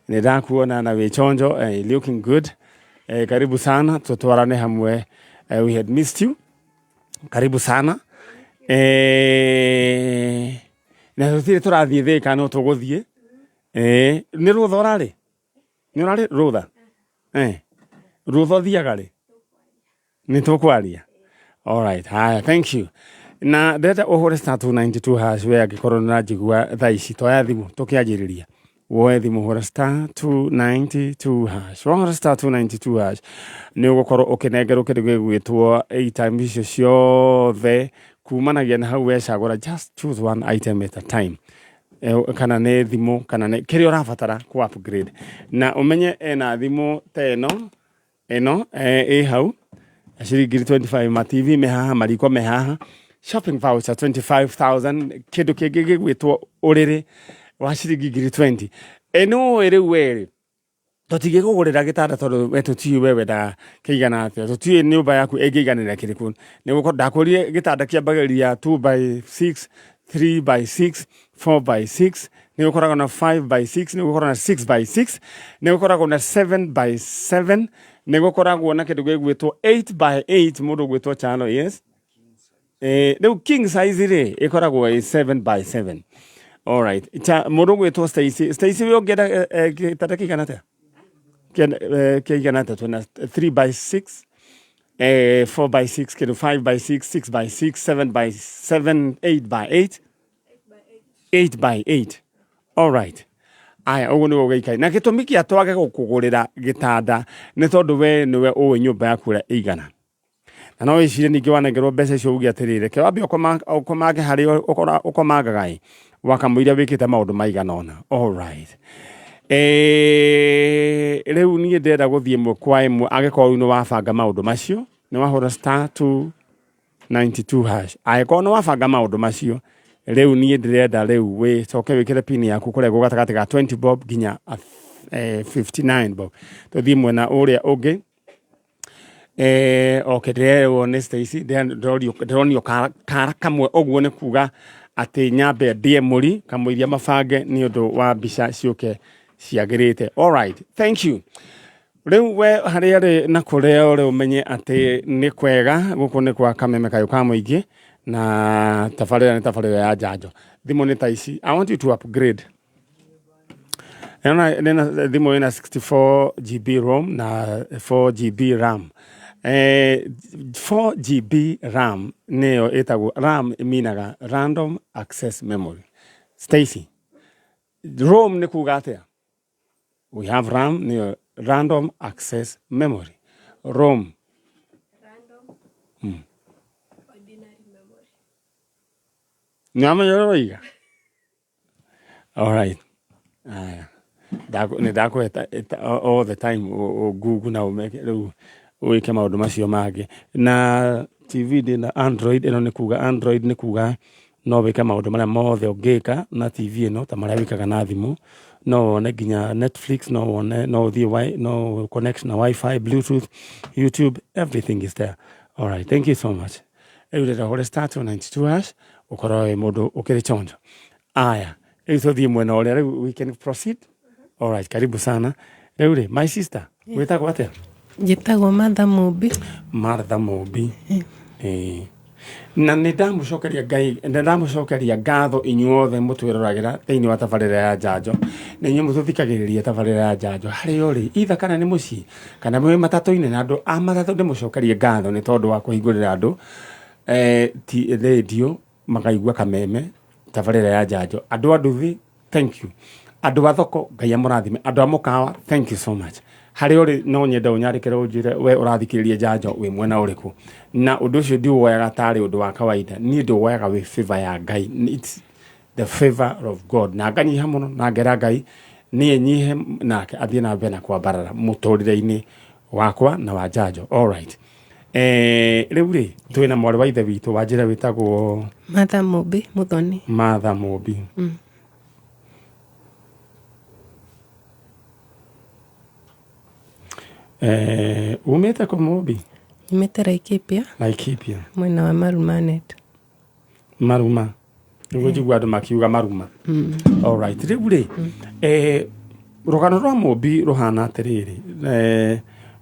Nĩ ndakuona na wĩ chonjo, looking good. Karibu sana, tũtwarane hamwe. We had missed you. Karibu sana. Na tũtirĩ tũrathiĩ Thĩka no tũgũthiĩ. Nĩ rũtha ũrarĩ? Nĩ ũrarĩ rũtha? Rũtha ũthiaga rĩ? Nĩ tũkwaria. Alright, haya, thank you. Na ndĩrenda ũhũre star 292 hash we angĩkorwo nĩ ũranjigua thaa ici, toya thimũ tũkĩanjĩrĩria. Woe thimũ hũra star 292 hash. Wahũra star 292 hash nĩ ũgũkorwo ũkĩnengerwo kĩndũ gĩgwĩtwo airtime icio ciothe kumanagia na hau wecagũra, just choose one item at a time. Kana nĩ thimũ kana nĩ kĩrĩa ũrabatara ku upgrade. Na ũmenye ena thimũ ta ĩno ĩno ĩ hau ciringi ngiri 25, ma TV me haha, mariko me haha, shopping voucher 25,000, kĩndũ kĩngĩ gĩgwĩtwo ũrĩrĩ wa ciringi ngiri 20. Ĩno rĩu werĩ tũtingĩkũgũrĩra gĩtanda tondũ we tũtiũĩ we wendaga kĩigana atĩa, tũtiũĩ nyũmba yaku ĩngĩiganĩra kĩrĩkũ. Nĩ gũkorwo ndakwĩrire gĩtanda kĩambagĩrĩria 2 by 6, 3 by 6, 4 by 6, nĩ gũkoragwo na 5 by 6, nĩ gũkoragwo na 6 by 6, nĩ gũkoragwo na 7 by 7, nĩ gũkoragwo na kĩndũ gĩgwĩtwo 8 by 8, mũndũ ũgwĩtwo Chalo, yes. Rĩu king size rĩ ĩkoragwo ĩ 7 by 7. Alright, cha mũndũ ũgwĩtwo Stacy, Stacy we ũngĩenda gĩtanda kĩigana atĩa? Kĩigana atĩa? Twĩna 3 by 6, 4 by 6, kĩndũ 5 by 6, 6 by 6, 7 by 7, 8 by 8. 8 by 8. Alright. Aya, ũguo nĩguo gũikari. Na gĩtũmi kĩa twage gũkũgũrĩra gĩtanda nĩ tondũ we nĩwe ũĩ nyũmba yaku ũrĩa ĩigana. Na no wĩcirie ningĩ wanengerwo mbeca icio uge atĩrĩrĩ, reke wambe ũkomange harĩa ũkomangaga ĩ, wakamũiria wĩkĩte maũndũ maigana ũna. Alright. Rĩu niĩ ndĩrenda gũthiĩ ĩmwe kwa ĩmwe, angĩkorwo rĩu nĩ wabanga maũndũ macio, nĩ wahũra star 292 hash. Angĩkorwo nĩ wabanga maũndũ macio, rĩu niĩ ndĩrenda rĩu wĩcoke wĩkĩre pin yaku kũrengwo gatagatĩ ga 20 bob nginya 59 bob. Tũthiĩ mwena ũrĩa ũngĩ. Okay, ndĩrerwo nĩ Stacy, ndĩronio kara kamwe, ũguo nĩ kuga atĩ nyambe ndĩe mũri kamũiria mabange nĩ ũndũ wa mbica ciũke ciagĩrĩte. Alright, thank you. Rĩu we harĩa rĩ na kũrĩa ũrĩ ũmenye atĩ nĩ kwega, gũkũ nĩ kwa Kameme Kayũ ka Mũingĩ na tabarĩra nĩ tabarĩra ya njanjo. Thimũ nĩ ta ici. I want you to upgrade. Ĩno nĩ thimũ ĩna 64 GB ROM na 4 GB RAM. 4 GB RAM nĩyo ĩtagwo RAM, ĩminaga random access memory. Stacy, ROM nĩ kuga atĩa? We have RAM nĩyo random access memory. ROM. Random ordinary memory. Nĩ wamenya ũrĩa ũroiga? Alright. Aya. Nĩ ndakũhe all the time Google na ũmeke rĩu wĩke maũndũ macio mangĩ. Na TV ndĩna Android, ĩno nĩ kuga Android nĩ kuga no wĩke maũndũ marĩa mothe ũngĩka na TV ĩno ta marĩa wĩkaga na thimũ. No wone nginya Netflix, no wone, no ũthiĩ, no connect na Wi-Fi, Bluetooth, YouTube, everything is there. Alright, thank you so much. Rĩu ndĩrenda ũhũre star 292 hash ũkorwo wĩ mũndũ ũkĩrĩ chonjo. Aya, rĩu tũthiĩ mwena ũrĩa, rĩu we can proceed. Alright, karibu sana. Rĩu rĩ, my sister, wĩtagwo atĩa? Njĩtagwo Martha Mũmbi. Martha Mũmbi. Ĩĩ. Na nĩ ndamũcokeria Ngai, nĩ ndamũcokeria ngatho inyuothe mũtwĩroragĩra thĩinĩ wa tabarĩra ya njanjo, na inyuĩ mũtũthikagĩrĩria tabarĩra ya njanjo harĩa ũrĩ, either kana nĩ mũciĩ kana mwĩ matatũ-inĩ, na andũ a matatũ ndĩmũcokerie ngatho nĩ tondũ wa kũhingũrĩra andũ ti radio makaigua Kameme tabarĩra ya njanjo. Andũ a nduthi, thank you. Andũ a thoko, Ngai amũrathime. Andũ a mũkawa, thank you so much. Harĩa ũrĩ no nyende ũnyandĩkĩre ũnjĩre we ũrathikĩrĩria njanjo wĩ mwena ũrĩkũ, na ũndũ ũcio ndiwoyaga tarĩ ũndũ wa kawaida, niĩ ndĩwoyaga wĩ favor ya Ngai. It's the favor of God, na nganyiha mũno na ngera Ngai niĩ nyihe nake athiĩ na mbere na kwambarara mũtũrĩre-inĩ wakwa na wa njanjo. Alright. Rĩu rĩ twĩna mwarĩ wa ithe witũ wa njĩra wĩtagwo Martha Mũmbi Mũthoni. Martha Mũmbi. Umĩte kũ Mũmbi? Nyumĩte Laikipia. Laikipia. Mwena wa Marumanet. Maruma. Nĩguo njigua andũ makiuga Maruma. Alright, rĩu rĩ, Rũgano rwa Mũmbi rũhana atĩrĩrĩ,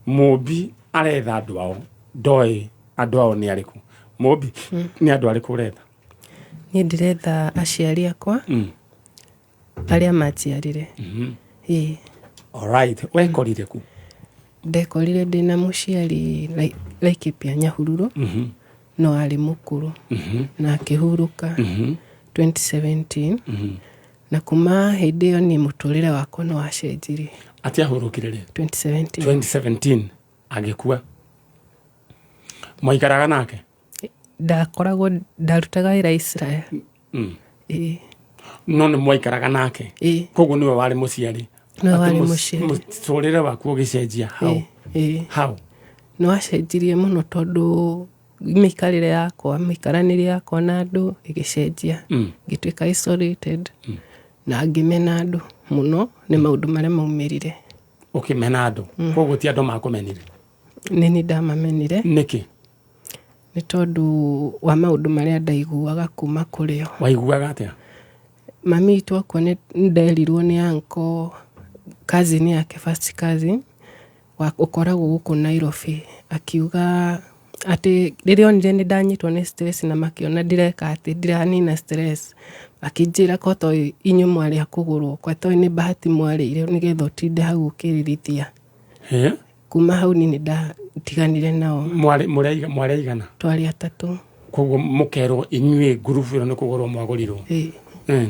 Mũmbi aretha andũ ao, ndoĩ andũ ao nĩ arĩkũ. Mũmbi, nĩ andũ arĩkũ ũretha? Niĩ ndĩretha aciari akwa arĩa manjiarire. Ĩĩ. Alright, wekorire kũ? Ndekorire ndĩna mũciari Laikipia Nyahururu no arĩ mũkũrũ na akĩhurũka 2017 na kuma hĩndĩ ĩyo niĩ mũtũrĩre wakwa nĩ wacenjirie. Atĩ ahurũkire rĩ? 2017. 2017 agĩkua. Mwaikaraga nake? Ndakoragwo ndarutaga wĩra Israel. Ĩĩ. No nĩ mwaikaraga nake? Ĩĩ. Koguo nĩwe warĩ mũciari? Nĩwe warĩ mũciari. Mũtũrĩre waku ũgĩcenjia hau? Ĩĩ. Hau? Nĩ wacenjirie mũno tondũ mĩikarĩre yakwa, mĩikaranĩrie yakwa na andũ ĩgĩcenjia. Ngĩtuĩka isolated na ngĩmena andũ mũno nĩ maũndũ marĩa maumĩrire. Ũkĩmena andũ? Koguo ti andũ makũmenire? Nĩ niĩ ndamamenire. Nĩkĩ? Nĩ tondũ wa maũndũ marĩa ndaiguaga kuma kũrĩ o. Waiguaga atĩa? Mami witũ akua nĩ nderirwo nĩ uncle, cousin yake, first cousin, ũkoragwo gũkũ Nairobi, akiuga atĩ rĩrĩa onire nĩ ndanyitwo nĩ stress na makĩona ndĩreka atĩ ndiranina stress, akĩnjĩra ko to inyuĩ mwarĩ a kũgũrwo, ko toĩ nĩ bahati mwarĩire nĩgetha ũtinde hau ũkĩrĩrithia. Kuma hau niĩ nĩ ndatiganire nao. Mwarĩ mwarĩ aigana? Twarĩ atatũ. Koguo mũkerwo inyuĩ ngurubu ĩno nĩ kũgũrwo mwagũrirwo? Ĩĩ.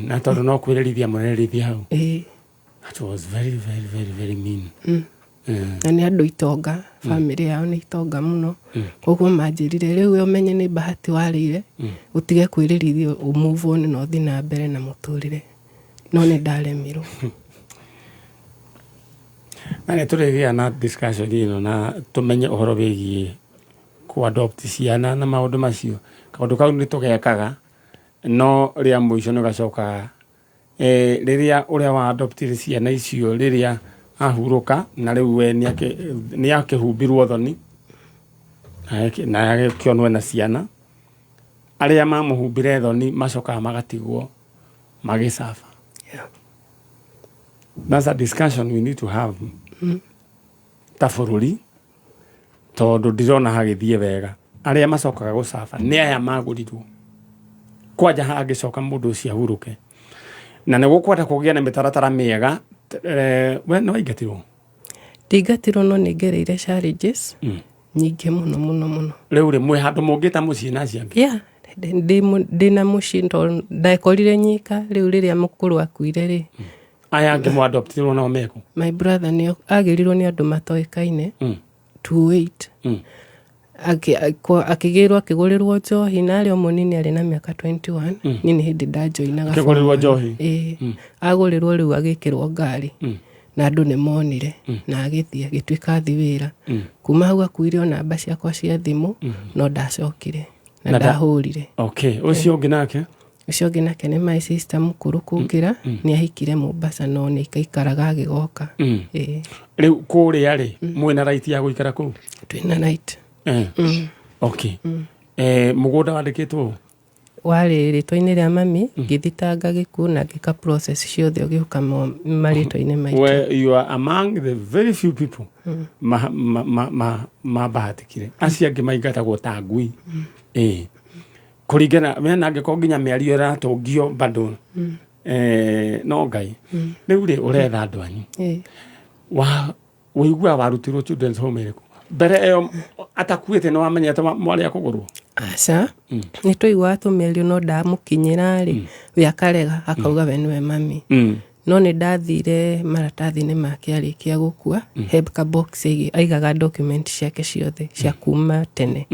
Na tondũ no kwĩrĩrithia mũrerithia hau? Ĩĩ. That was very very very very mean. Na nĩ andũ itonga, bamĩrĩ yao nĩ itonga mũno. Koguo manjĩrire rĩu we ũmenye nĩ bahati warĩire, ũtige kwĩrĩrithia ũ move on na ũthiĩ na mbere na mũtũrĩre. No nĩ ndaremirwo. Na nĩ tũrĩgĩa na discussion ĩno na tũmenye ũhoro wĩgiĩ kũ adopt ciana na maũndũ macio. Kaũndũ kau nĩ tũgekaga, no rĩa mũico nĩ gacokaga rĩrĩa ũrĩa wa adoptire ciana icio rĩrĩa ahurũka na rĩu we nĩ akĩhumbirwo thoni na agĩkĩonwo ena ciana, arĩa mamũhumbire thoni macokaga magatigwo magĩcaba. That's a discussion we need to have ta bũrũri, tondũ ndirona hagĩthiĩ wega. Arĩa macokaga gũcaba nĩ aya magũrirwo kwanja hangĩcoka mũndũ ũcio ahurũke, na nĩ gũkwenda kũgĩa na mĩtaratara mĩega. We nĩ waingatirwo? Ndingatirwo, no nĩ ngereire challenges nyingĩ mũno mũno mũno. Rĩu rĩ, mwĩ handũ mũngĩta mũciĩ na acio angĩ? Yeah, ndĩna mũciĩ tondũ ndekorire nyika rĩu rĩrĩa mũkũrũ akuire rĩ. Aya angĩ mwadoptirwo nao meku? My brother nĩ agĩrirwo nĩ andũ matoĩkaine 28 akĩgĩrwo akĩgũrĩrwo njohi, na arĩ o mũnini, arĩ na mĩaka 21. Niĩ nĩ hĩndĩ ndanjoinaga. Akĩgũrĩrwo njohi? Ĩĩ, agũrĩrwo rĩu agĩkĩrwo ngari na andũ nĩ monire na agĩthiĩ agĩtuĩka athi wĩra. Kuma hau akuire o namba ciakwa cia thimũ, no ndacokire na ndahũrire. Okay, ũcio ũngĩ nake? Ũcio ũngĩ nake nĩ my sister mũkũrũ kũngĩra, nĩ ahikire Mombasa no nĩ aikaikaraga agĩgoka. Ĩĩ. Rĩu kũrĩa rĩ, mwĩna right ya gũikara kũu? Twĩna right. Okay, mũgũnda wandĩkĩtwo? Warĩ rĩtwa-inĩ rĩa mami, ngĩthitanga gĩkuũ na ngĩka process ciothe ũgĩũka marĩtwa-inĩ maitũ. Well, you are among the very few people mabahatikire. Acio angĩ maingatagwo ta ngui. Ĩĩ, kũringana mena angĩkorwo nginya mĩario ĩratũngio bado, no Ngai. Rĩu rĩ, ũretha andũ anyu? Ĩĩ. Wa ũiguaga warutirwo children's home ĩrĩkũ mbere ĩyo atakuĩte? Nĩ wamenyete mwarĩ akũgũrwo? Aca, nĩ twaiguaga tũmĩario no ndamũkinyĩra rĩ, we akarega akauga we nĩwe mami. No nĩ ndathire maratathi-inĩ make arĩkia gũkua, he kabox aigaga document ciake ciothe cia kuma tene,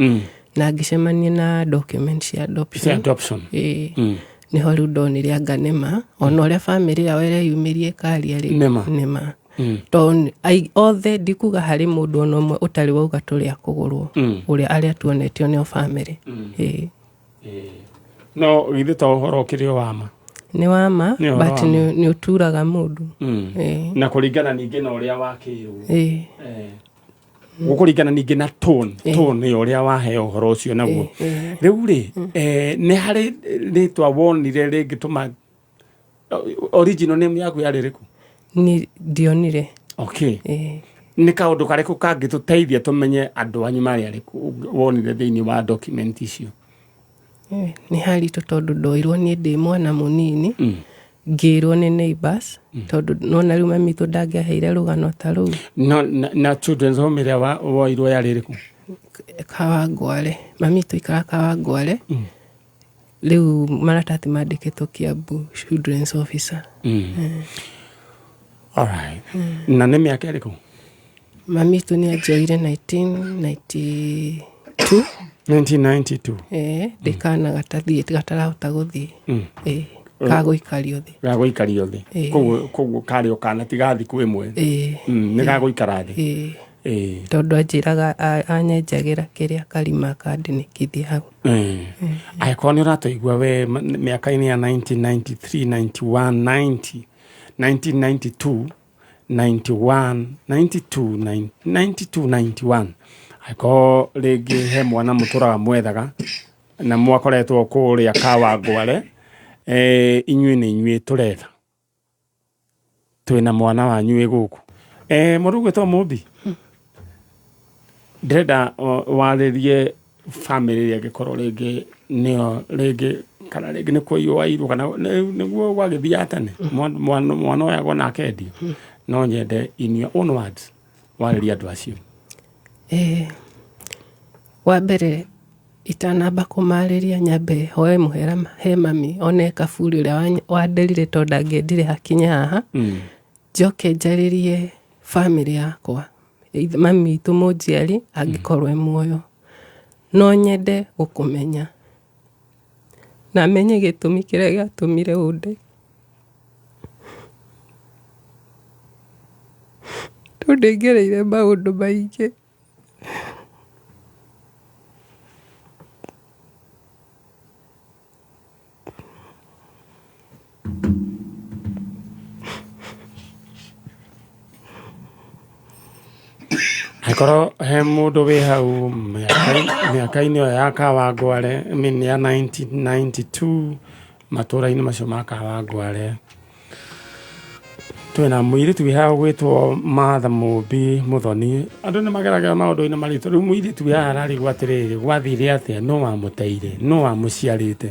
na ngĩcemania na document cia cia adoption. Adoption. Ĩĩ. Nĩho rĩu ndonire anga nĩma ona ũrĩa bamĩrĩ yao ĩreyumĩrie ĩkaria rĩ. Nĩma. Nĩma. Tondũ othe ndikuga harĩ mũndũ ona ũmwe ũtarĩ wauga tũrĩ a kũgũrwo, ũrĩa arĩa tuonetio nĩo bamĩrĩ. Ĩĩ. No githĩ to ũhoro ũkĩrĩ o wa ma? Nĩ wa ma. Nĩ ũhoro but wa ma. Nĩ ũturaga mũndũ. Ĩĩ. Na kũringana ningĩ na ũrĩa wakĩirwo. Ĩĩ. Gũkũringana ningĩ na tone ya ũrĩa waheo ũhoro ũcio naguo. Rĩu rĩ, nĩ harĩ rĩtwa wonire rĩngĩtũma original name yaku yarĩ rĩkũ? Niĩ ndionire. Okay. Ĩĩ. Nĩ kaũndũ karĩkũ kangĩtũteithia tũmenye andũ anyu marĩ arĩkũ wonire thĩinĩ wa document icio? Nĩ haritũ tondũ ndoirwo niĩ ndĩ mwana mũnini, ngĩrwo nĩ neighbors, tondũ nona rĩu mami witũ ndangĩaheire rũgano ta rũu. No, na children's home ĩrĩa woirwo yarĩ ĩrĩkũ? Kawangware. Mami witũ aikaraga Kawangware. Rĩu maratathi mandĩkĩtwo Kiambu children's officer. Alright. Na nĩ mĩaka ĩrĩkũ? Mami witũ nĩ anjoire 1992. 1992. Ĩĩ, ndĩ kana gatathiĩ gatarahota gũthiĩ. Ĩĩ, gagũikario thĩ. Gagũikario thĩ. Ĩĩ. Koguo karĩ o kana ti ga thikũ ĩmwe. Ĩĩ. Nĩ gagũikara thĩ. Ĩĩ. Ĩĩ. Tondũ anjĩraga anyenjagĩra kĩrĩa karima akandinĩkithia hau. Angĩkorwo nĩ ũratũigua we mĩaka-inĩ ya 1993, 91, 90, 1992, 91, 92, 92, 91. Angĩkorwo rĩngĩ he mwana mũtũraga mwethaga na mwakoretwo kũrĩa Kawangware, inyuĩ nĩ inyuĩ tũretha. Twĩna mwana wanyu wĩ gũkũ. Mũndũ ũgwĩtwo Mũmbi, ndĩrenda warĩrie famĩlĩ ĩrĩa ĩngĩkorwo rĩngĩ nĩyo rĩngĩ kana rĩngĩ nĩ kũiywo wairwo kana nĩguo gwagĩthiaga tene, mwana oyagwo na akendio. No nyende in your own words warĩrie andũ acio. Wa mbere itanamba kũmarĩria nyambe hoe mũhera he mami one kaburi ũrĩa wanderire tondũ ndangĩendire hakinye haha. Njoke njarĩrie bamĩrĩ yakwa, mami witũ mũnjiari angĩkorwo e muoyo. No nyende gũkũmenya na menye gĩtũmi kĩrĩa gĩatũmire ũnde. Tondũ nĩngereire maũndũ maingĩ. Angĩkorwo he mũndũ wĩ hau mĩaka-inĩ ĩyo ya Kawangware, I mean ya 1992 matũra-inĩ macio ma Kawangware, twĩna mũirĩtu wĩ haha ũgwĩtwo Martha Mũmbi Mũthoni. Andũ nĩ mageragĩra maũndũ-inĩ maritũ. Rĩu mũirĩtu wĩ haha ararigwo atĩrĩrĩ, gwathire atĩa? Nũ wamũteire? Nũ wamũciarĩte?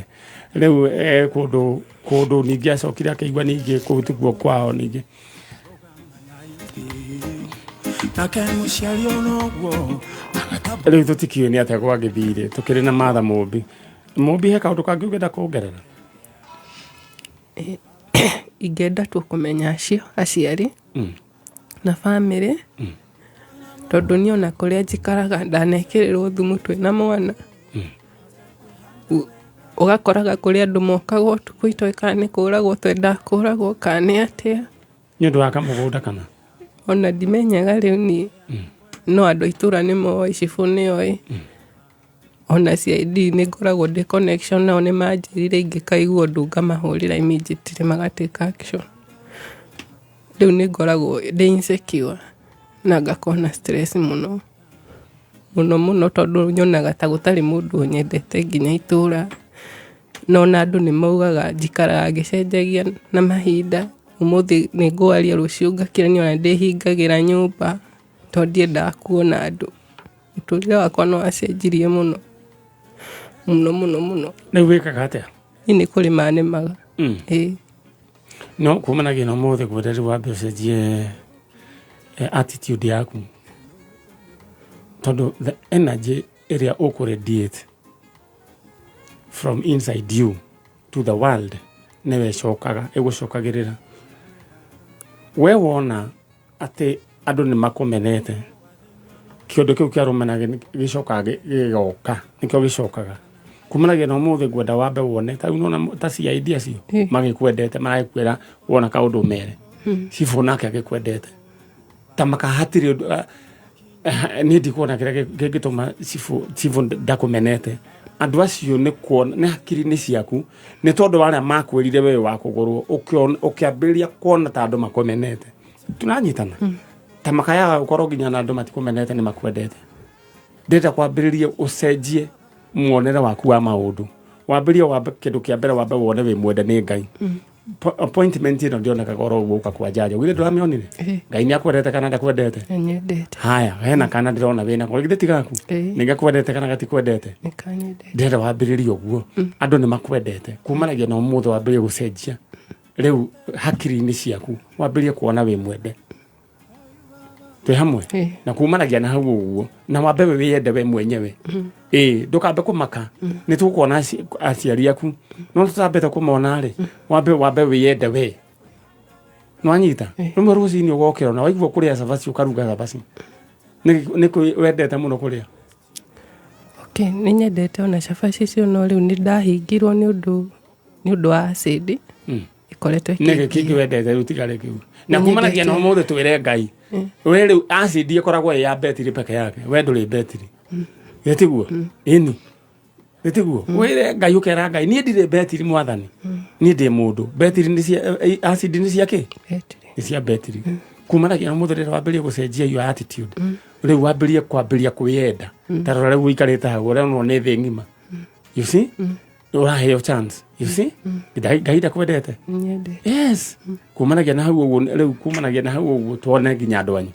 Rĩu e kũndũ kũndũ ningĩ acokire akĩigua ningĩ kũu tikuo kwao ningĩ. Nake mũciari onoguo Rĩu tũtikĩũĩ nĩ atĩa gwagĩthire tũkĩrĩ na Martha Mũmbi. Mũmbi he kaũndũ kangĩ ũngĩenda kuongerera? Ingĩenda tu kũmenya acio aciari na bamĩrĩ, tondũ niĩ ona kũrĩa njikaraga ndanekĩrĩrwo thumu twĩna mwana. Ũgakoraga kũrĩ andũ mokaga ũtukũ itoĩ kana nĩ kũragwo twendaga kũragwo kana nĩ atĩa. Nĩ ũndũ wa kamũgũnda kana? Ona ndimenyaga rĩu niĩ, no andũ a itũra nĩ moĩ, cibũ nĩ oĩ. Ona CID nĩ ngoragwo ndĩ connection nao nĩ manjĩrire ingĩkaigua ũndũ ngamahũrĩra immediately maga take action. Rĩu nĩ ngoragwo ndĩ insecure na ngakorwo na stress mũno mũno mũno tondũ nyonaga ta gũtarĩ mũndũ ũnyendete nginya itũra. Na ona andũ nĩ maugaga njikaraga ngĩcenjagia na mahinda, ũmũthĩ nĩ ngwaria rũciũ ngakira niĩ ona ndĩhingagĩra nyũmba tondũ ndiendaga kuona andũ. Mũtũrĩre wakwa nĩ wacenjirie mũno mũno mũno mũno. Rĩu wĩkaga atĩa? Niĩ nĩ kũrĩma nĩmaga. Ĩĩ. No kumanagia na ũmũthĩ ngwenda rĩu wambe ũcenjie attitude yaku, tondũ the energy ĩrĩa ũkũ radiate from inside you to the world nĩwe ĩcokaga ĩgũcokagĩrĩra. We wona atĩ andũ nĩ makũmenete, kĩũndũ kĩu kĩa rũmena gĩcokaga gĩgoka, nĩkĩo gĩcokaga. Kumanagia na ũmũthĩ ngwenda wambe wone, ta rĩu nĩwona ta CID acio magĩkwendete maragĩkwĩra wona kaũndũ ũmere. Cibũ nake agĩkwendete. Ta maka hatirĩ ũndũ, niĩ ndikuona kĩrĩa kĩngĩtũma cibũ ndakũmenete. Andũ acio nĩ kuona, nĩ hakiri-inĩ ciaku, nĩ tondũ wa arĩa makwĩrire we wa kũgũrwo, ũkĩambĩrĩria kuona ta andũ makũmenete. Tunanyitana? Ta makayaga gũkorwo nginya na andũ matikũmenete nĩ makwendete. Ndĩrenda kwambĩrĩria ũcenjie muonere waku wa maũndũ. Wambĩrĩrie wambe kĩndũ kĩa mbere wambe wone wĩ mwende nĩ Ngai. Appointment ĩno ndĩonekaga oro ũguo ũka kwa njanjo. Githĩ ndũramĩonire? Ĩĩ. Ngai nĩ akwendete kana ndakwendete? Nĩnyendete. Haya, hena kana ndĩrona wĩna ko, githĩ ti gaku? Ĩĩ. Nĩ gakwendete kana gatikwendete? Nĩkanyendete. Ndĩrenda wambĩrĩrie ũguo. Andũ nĩ makwendete. Kumanagia na ũmũthĩ wambĩrĩrie gũcenjia. Rĩu hakiri-inĩ ciaku wambĩrĩrie kuona wĩ mwende. Twĩ hamwe? Ĩĩ. Na kumanagia na hau ũguo na wambe we wĩyende we mwenyewe. Ĩĩ, ndũkambe kũmaka. Nĩ tũkuona aciari aku. No tũtambĩte kũmona rĩ, wambe wĩyende we. Nĩwanyita? Rĩmwe rũcinĩ ũgokĩra na waigua kũrĩa cabaci ũkaruga cabaci. Nĩ kũ wendete mũno kũrĩa? Okay, nĩ nyendete ona cabaci icio, no rĩu nĩ ndahingirwo nĩ ũndũ wa acid ĩkoretwo Nĩkĩ ĩkĩngia. kĩngĩ wendete rĩu tiga rĩu? Na kumanagia na ũmũthĩ twĩre Ngai. We rĩu acid ĩkoragwo ĩ ya betiri peke yake. We ndũrĩ betiri. Ĩ tiguo? Ĩni. Ĩ tiguo? Wĩre Ngai, ũkera Ngai, niĩ ndirĩ betiri, mwathani. Niĩ ndĩ mũndũ. Betiri nĩ cia acid nĩ cia kĩ? Betiri. Nĩ cia betiri. Kumanagia na ũmũthĩ rĩrĩa wambĩrĩria gũcenjia your attitude. Rĩu wambĩrĩrie kwambĩrĩria kwĩyenda. Ta rora rĩu ũikarĩte hau ũronwo nĩ thĩ ng'ima. You see? Ũraheo chance. You see? Ngai ndakwendete. Nyendete. Yes, kumanagia na hau ũguo, rĩu kumanagia na hau ũguo tuone nginya andũ anyu.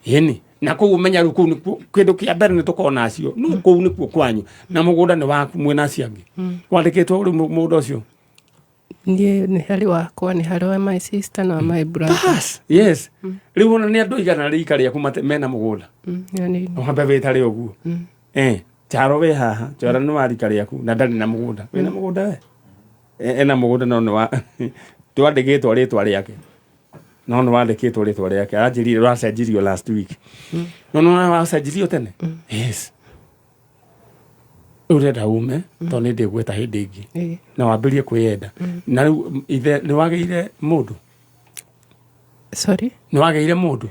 Ĩni, na kũu menya rĩu kũu nĩkuo kĩndũ kĩa mbere nĩ tũkona acio, no kũu nĩkuo kwanyu na mũgũnda nĩ waku mwĩna acio angĩ wandĩkĩtwo rĩu mũgũnda ũcio. Niĩ nĩ harĩ wakwa, nĩ harĩ wa my sister na wa my brother. Bas, yes, rĩu ona nĩ andũ igana rĩika rĩaku mena mũgũnda. Yani. Wambe wĩtare ũguo. Charo wĩ haha, Charo nĩ wa rika rĩaku na ndarĩ na mũgũnda. Wĩna mũgũnda we? Ena mũgũnda no nĩ wa ndwandĩkĩtwo rĩtwa rĩake, no nĩ wandĩkĩtwo rĩtwa rĩake. Aranjĩrire rwacenjirio last week, no nĩ wacenjirio tene. Yes, rĩu ũrenda ume tondũ nĩ ndĩgwĩta hĩndĩ ĩngĩ na wambĩrĩrie kwĩyenda. Na rĩu ithe nĩ wagĩire mũndũ? Sorry? Nĩ wagĩire mũndũ?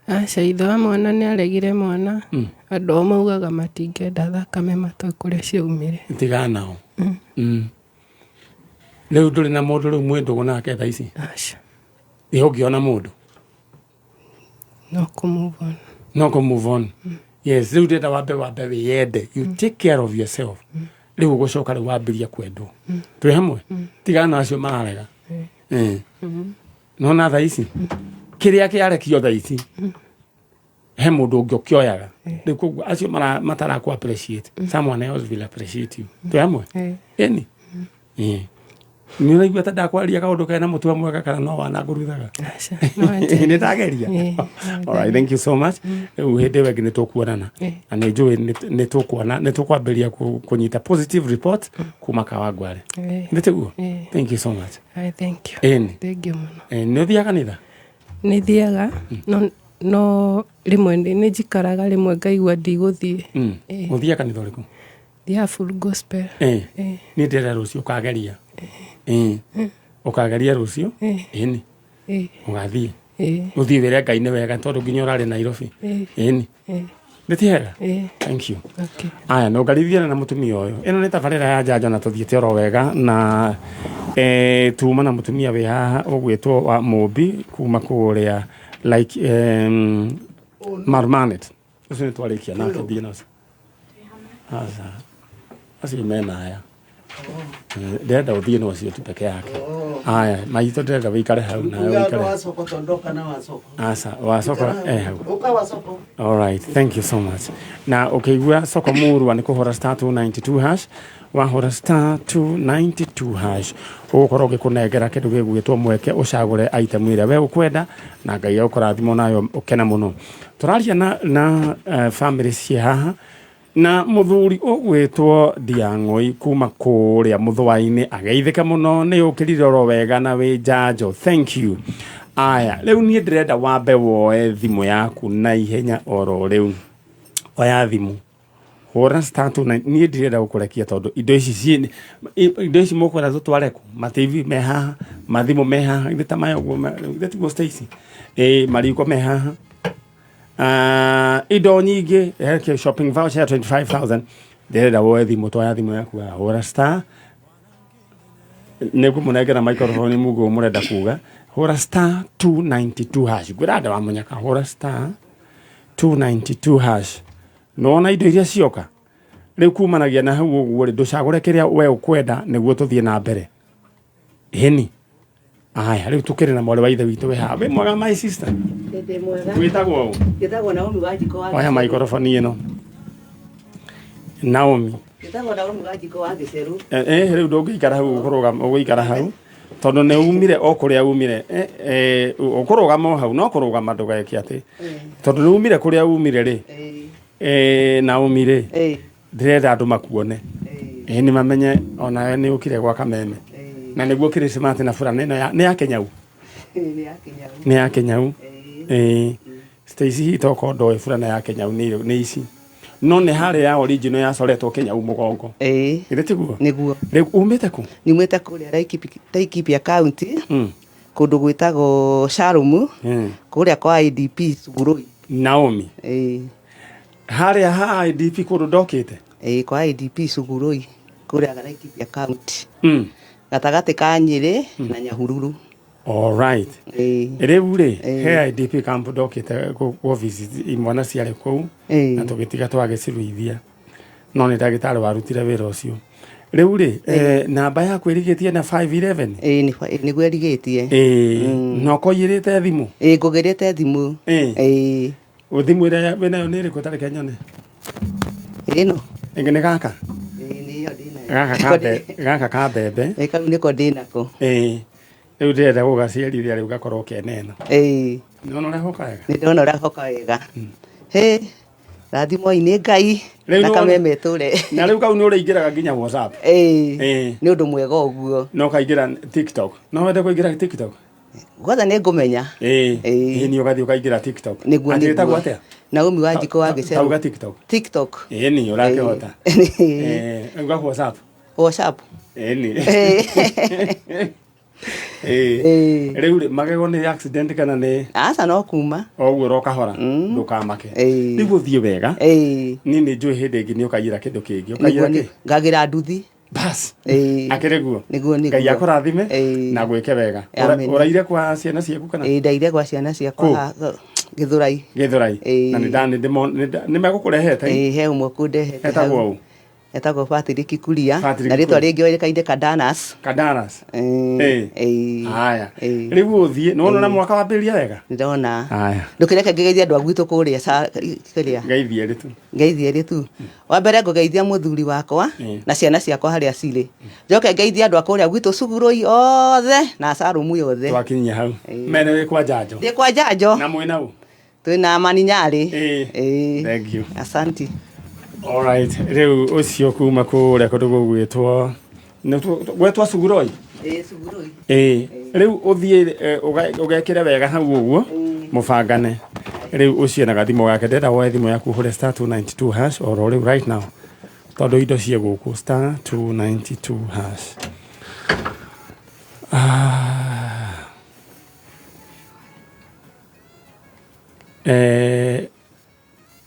Aca, ithe wa mwana nĩ aregire mwana. Andũ ao maugaga matingĩenda thakame matoĩ kũrĩa ciaumire. Tigana nao. Rĩu ndũrĩ na mũndũ rĩu mwĩ ndũgũ nake thaa ici? Aca. Ĩ ũngĩona mũndũ? No kũ move on. No kũ move on, yes. Rĩu ndĩrenda wambe wĩyende, you take care of yourself. Rĩu ũgũcoka rĩu wambĩrie kwendwo. Twĩ hamwe? Tigana na acio mararega. Nona thaa ici kĩrĩa kĩarekio thaa ici he mũndũ ũngĩ ũkĩoyaga rĩu, koguo acio matarakũ appreciate, someone else will appreciate you. Twĩ hamwe? Ĩni. Nĩ ũraigua ta ndakwaria kaũndũ kena mũtwe mwega kana no wananguruthaga? Aca, no anjĩre. Nĩ ndageria. All right, thank you so much. Rĩu hĩndĩ ĩyo ĩngĩ nĩ tũkuonana na nĩ njũĩ nĩ tũkuona nĩ tũkwambĩrĩria kũnyita positive report kuma Kawangware. Nĩ tiguo? Thank you so much. I thank you. Ĩni. Thank you mũno. Nĩ ũthiaga kanitha? Nĩ thiaga, no rĩmwe nĩ njikaraga, rĩmwe ngaigua ndigũthiĩ. Ũthiaga kanitha ũrĩkũ? Thiaga Full Gospel. Niĩ ndĩrenda rũciũ ũkageria. Ũkageria rũciũ. Ĩni. Ũgathiĩ. Ũthiĩ wĩre Ngai nĩ wega tondũ nginya ũrarĩ Nairobi. Ĩni. Nĩ ti hega? Thank you. Okay. Aya, no ngarithia na mutumia ũyũ. Ĩno nĩ tabarĩra ya njanjo na tũthiĩte oro wega na tuma na mutumia wĩ haha ũgwĩtwo wa Mũmbi kuma kũrĩa like Marmanet. Ũcio nĩ twarĩkia nake, thiĩ na ũcio. Aca. Acio mena aya. Ndĩrenda ũthiĩ na ũcio tu peke yake. Aya, maitũ, ndĩrenda wĩikare hau nawe Uga wĩikare. wa soko tondoka na wa soko. Aca, wa soko hau. Uka wa soko. All right, thank you so much. Na ũkĩigua soko murwa nĩ kũhũra *292#, wahũra *292# ũgũkorwo ũgĩkũnengera kĩndũ gĩgwĩtwo mweke ũcagũre item ĩrĩa we ũkwenda na Ngai agũkũrathima nayo ũkena mũno. Tũraria na family ciĩ haha na mũthuri ũgwĩtwo Ndiang'ũi kuma kũrĩa mũthũa-inĩ, ageithĩke mũno nĩ ũkĩrire oro wega na wĩ njanjo. Thank you. Aya, rĩu niĩ ndĩrenda wambe woe thimũ yaku na ihenya oro rĩu. Oya thimũ, hũra *29. Niĩ ndirenda gũkũrekia tondũ indo ici ciĩ indo ici mũkwenda tũtware kũ? Ma TV me haha, mathimũ me haha, ithe ta maya ũguo ithe tiguo Stacy? Ĩ, mariko me haha. Indo nyingĩ, he shopping voucher ya 25,000. Ndĩrenda woe thimũ, twoya thimũ yaku haha, hũra star, nĩ ngũmũnengera microphone mugo mũrenda kuga, hũra *292#. Ngwĩra nda wa mũnyaka, hũra *292# nona indo iria cioka rĩu kumanagia na hau ũguo rĩ, ndũcagũre kĩrĩa we ũkwenda nĩguo tũthiĩ na mbere. Ĩni. Aya, rĩu tũkĩrĩ na mwarĩ wa ithe witũ wĩ haha. Wĩ mwega my sister? Ndĩ mwega. Wĩtagwo ũ? Njĩtagwo Naomi Wanjikũ wa Oya maikoroboni ĩno. Naomi. Njĩtagwo Naomi Wanjikũ wa Gĩcerũ. Eh, eh, rĩu ndũngĩikara hau ũkũrũgama ũgũikara hau tondũ nĩ umire o kũrĩa umire. Eh, eh, ũkũrũgama o hau no kũrũgama ndũgeke atĩ tondũ nĩ umire kũrĩa umire rĩ. Eh, Naomi rĩ, ndĩrenda andũ makuone. Ĩ nĩ mamenye onawe nĩ ũkire gwa kameme na nĩguo kĩrĩcimati na burana ĩno nĩ ya Kĩnyau. Nĩ ya Kĩnyau. Nĩ ya Kĩnyau. Ĩĩ, Stacy hihi tokorwo ndoĩ burana ya Kĩnyau nĩ ici, no nĩ harĩa ya original yacoretwo Kĩnyau mũgongo. Githĩ tiguo? Nĩguo. Rĩu umĩte kũ? Nyumĩte kũrĩa Laikipia County, kũndũ gwĩtagwo Sharumu, kũrĩa kwa IDP Sugurui. Naomi. Harĩa ha IDP kũndũ ndokĩte? Ĩĩ, kwa IDP Sugurui kũrĩa Laikipia County. Gatagatĩ ka Nyĩrĩ na Nyahururu. All right. Rĩu rĩ, he IDP camp ndokĩte gũ visit imwana ciarĩ kũu na tũgĩtiga twagĩciruithia, no nĩ ndagĩtarĩ warutire wĩra ũcio. Rĩu rĩ, namba yaku ĩrigĩtie na 511? Ĩĩ, nĩguo ĩrigĩtie. Ĩĩ, na ũkoiyĩrĩte thimũ? Ĩĩ, ngũgĩrĩte thimũ. Ĩĩ. Thimũ ĩrĩa wĩnayo nĩ ĩrĩkũ? Tareke nyone. Ĩno. Ĩngĩ nĩ gaka? Ĩĩ, nĩyo ndĩnayo. Gaka ka mbembe. Ĩĩ, kau nĩko ndĩnako. Ĩĩ. Rĩu ndĩrenda gũgaciarithia rĩu gakorwo kenena. Ĩĩ. Nĩwona ũrĩa hoka wega? Nĩ ndona ũrĩa hoka wega. Hĩ, rathimwoi nĩ Ngai Rĩu na nĩwona- kameme tũre. Na rĩu kau nĩ ũrĩingĩraga nginya WhatsApp. Ĩĩ. Ĩĩ. Nĩ ũndũ mwega ũguo. Na ũkaingĩra TikTok. No wende kũingĩra TikTok? Guothe nĩ ngũmenya. Ĩĩ. Ĩĩ, nĩ ũgathiĩ ũkaingĩra TikTok. Nĩguo, Atĩ ĩtagwo nĩguo. atĩa? Naomi Wanjikũ wa Gĩcerũ. Tauga TikTok. TikTok. Ĩĩ, nĩ ũrakĩhota. Ĩĩ. Ĩĩ, uga WhatsApp. WhatsApp. Ĩĩ, nĩ. Ĩĩ. Rĩu rĩ, magego nĩ accident kana nĩ? Aca, no kuma. O ũguo ro kahora, ndũkamake. Rĩu ũthiĩ wega. Niĩ nĩ njũĩ hĩndĩ ĩngĩ nĩ ũkaiyĩra kĩndũ kĩngĩ. Ũkaiyĩra kĩ? Ngagĩra nduthi. Bas. Ĩĩ. Akĩrĩ guo. Nĩguo, nĩguo. Ngai akũrathime na gwĩke wega. Amen. Ũraire kwa ciana ciaku kana? Ĩĩ, ndaire gwa ciana ciakwa Kũ? Gĩthũrai. Gĩthũrai. Na nĩ megũkũrehete? Ĩĩ, he ũmwe kũndehete. Etagwo ũ? Etagwo Patrick Kuria. Patrick Na rĩtwa Kuria. rĩngĩ oĩkaine Kadanas. Kadanas. Ĩĩ. Ĩĩ. Haya. Rĩu ũthiĩ, nĩ wona mwaka wambĩrĩria wega? Ndona. Haya. Ndũkĩreke ngĩgeithie andũ a gwitũ kũrĩa kĩrĩa. Ngeithie rĩ tu. Ngeithie rĩ tu. Wa mbere ngũgeithia mũthuri wakwa na ciana ciakwa harĩa cirĩ. Njoke ngeithie andũ a kũrĩa gwitũ Sugurui othe na Sarumu yothe. Twakinyia hau. Mene wĩ kwa Njanjo. Ndĩ kwa Njanjo. Na mwĩna ũ? Twĩna Amani Nyarĩ. Ĩĩ. Thank you. Asanti. All right. Rĩu ũcio kuma kũrĩa kũndũ gũgwĩtwo gwetwo Suguroi. Ĩĩ, Sugurui. Ĩĩ. Rĩu ũthiĩ ũgekĩre wega hau ũguo mũbangane. Rĩu ũcio na gathimũ gake, ndĩrenda woe thimũ yaku ũhũre star 292 hash oro rĩu right now, tondũ indo ciĩ gũkũ star 292 hash.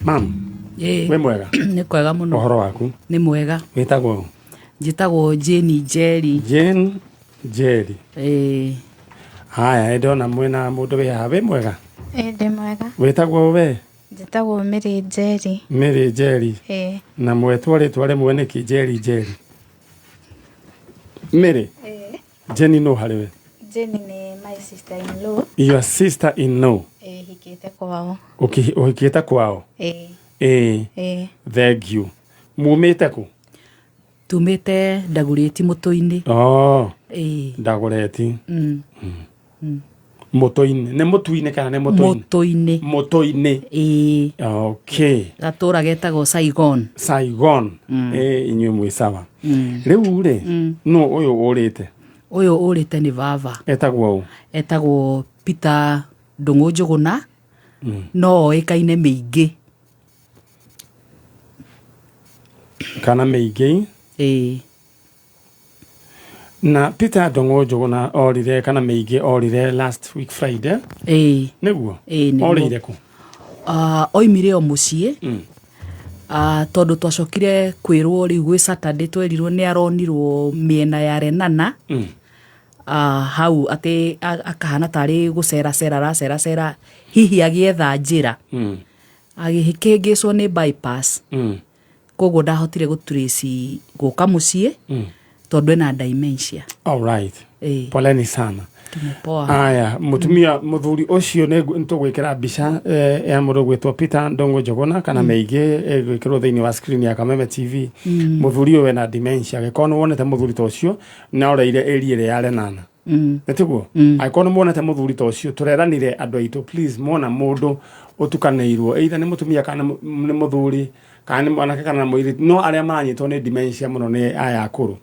Mam, Ĩĩ. wĩ mwega? Nĩ kwega mũno. Ũhoro waku? Nĩ mwega. Wĩtagwo ũ? Njĩtagwo Jane Njeri. Jane Njeri. Ĩĩ. Haya, ndona mwĩna mũndũ wĩ haha. Wĩ mwega? Ĩĩ, ndĩ mwega. Wĩtagwo we? Njĩtagwo Mary Njeri. Mary Njeri. Ĩĩ. Na mwetwo rĩtwa rĩmwe nĩkĩ Njeri Njeri? Mary. Ĩĩ. Jenny no harĩ we? Jenny nĩ my sister in law. Your sister in law. Ĩĩ, hikĩte kwao. Ũhikĩte kwao? Ĩĩ. Ĩĩ. Ĩĩ. Thank you. Mumĩte kũ? Tumĩte Ndagũrĩti mũtũ-inĩ. Oh. Ĩĩ. Ndagũreti. Mũtũ-inĩ. Nĩ mũtu-inĩ kana nĩ mũtũ-inĩ? Mũtũ-inĩ. Mũtũ-inĩ. Ĩĩ. Okay. Gatũra getagwo Saigon. Saigon. Ĩĩ, inyuĩ mwĩ sawa. Rĩu rĩ, nũ ũyũ ũrĩte? Ũyũ ũrĩte nĩ baba. Etagwo ũ? Etagwo Peter Ndũng'ũ Njũgũna. No oĩkaine mĩingĩ. Kana mĩingĩ? Ĩĩ. Na Peter Ndũng'ũ Njũgũna orire kana mĩingĩ orire last week Friday. Ĩĩ. Nĩguo? Ĩĩ, nĩguo. Orĩire kũ? Oimire o mũciĩ. Tondũ twacokire kwĩrwo rĩu gwĩ Saturday twerirwo nĩ aronirwo mĩena ya Lenana. Hau atĩ akahana tarĩ gũceracera araceracera hihi agĩetha njĩra. Agĩkĩngĩcwo nĩ bypass. Koguo ndahotire gũtrace gũka mũciĩ tondũ ena dementia. All right. Ĩĩ. Poleni sana. Tumepoa. Aya, mutumia muthuri ucio nĩ tũgwĩkĩra mbica ya mũndũ gwĩtwo Peter Ndongo Njogona kana mĩingĩ ĩgwĩkĩrwo thĩinĩ wa screen ya Kameme TV. Mũthuri ũyũ wena dementia, angĩkorwo nĩ wonete mũthuri ta ũcio na oreire area ĩrĩa ya Lenana, nĩ tiguo? Angĩkorwo nĩ muonete mũthuri ta ũcio, tũreranire andũ aitũ, please, mona mũndũ ũtukanĩirwo either nĩ mũtumia kana nĩ mũthuri kana nĩ mwanake kana nĩ mũirĩtu, no arĩa maranyitwo nĩ dementia mũno nĩ aya akũrũ.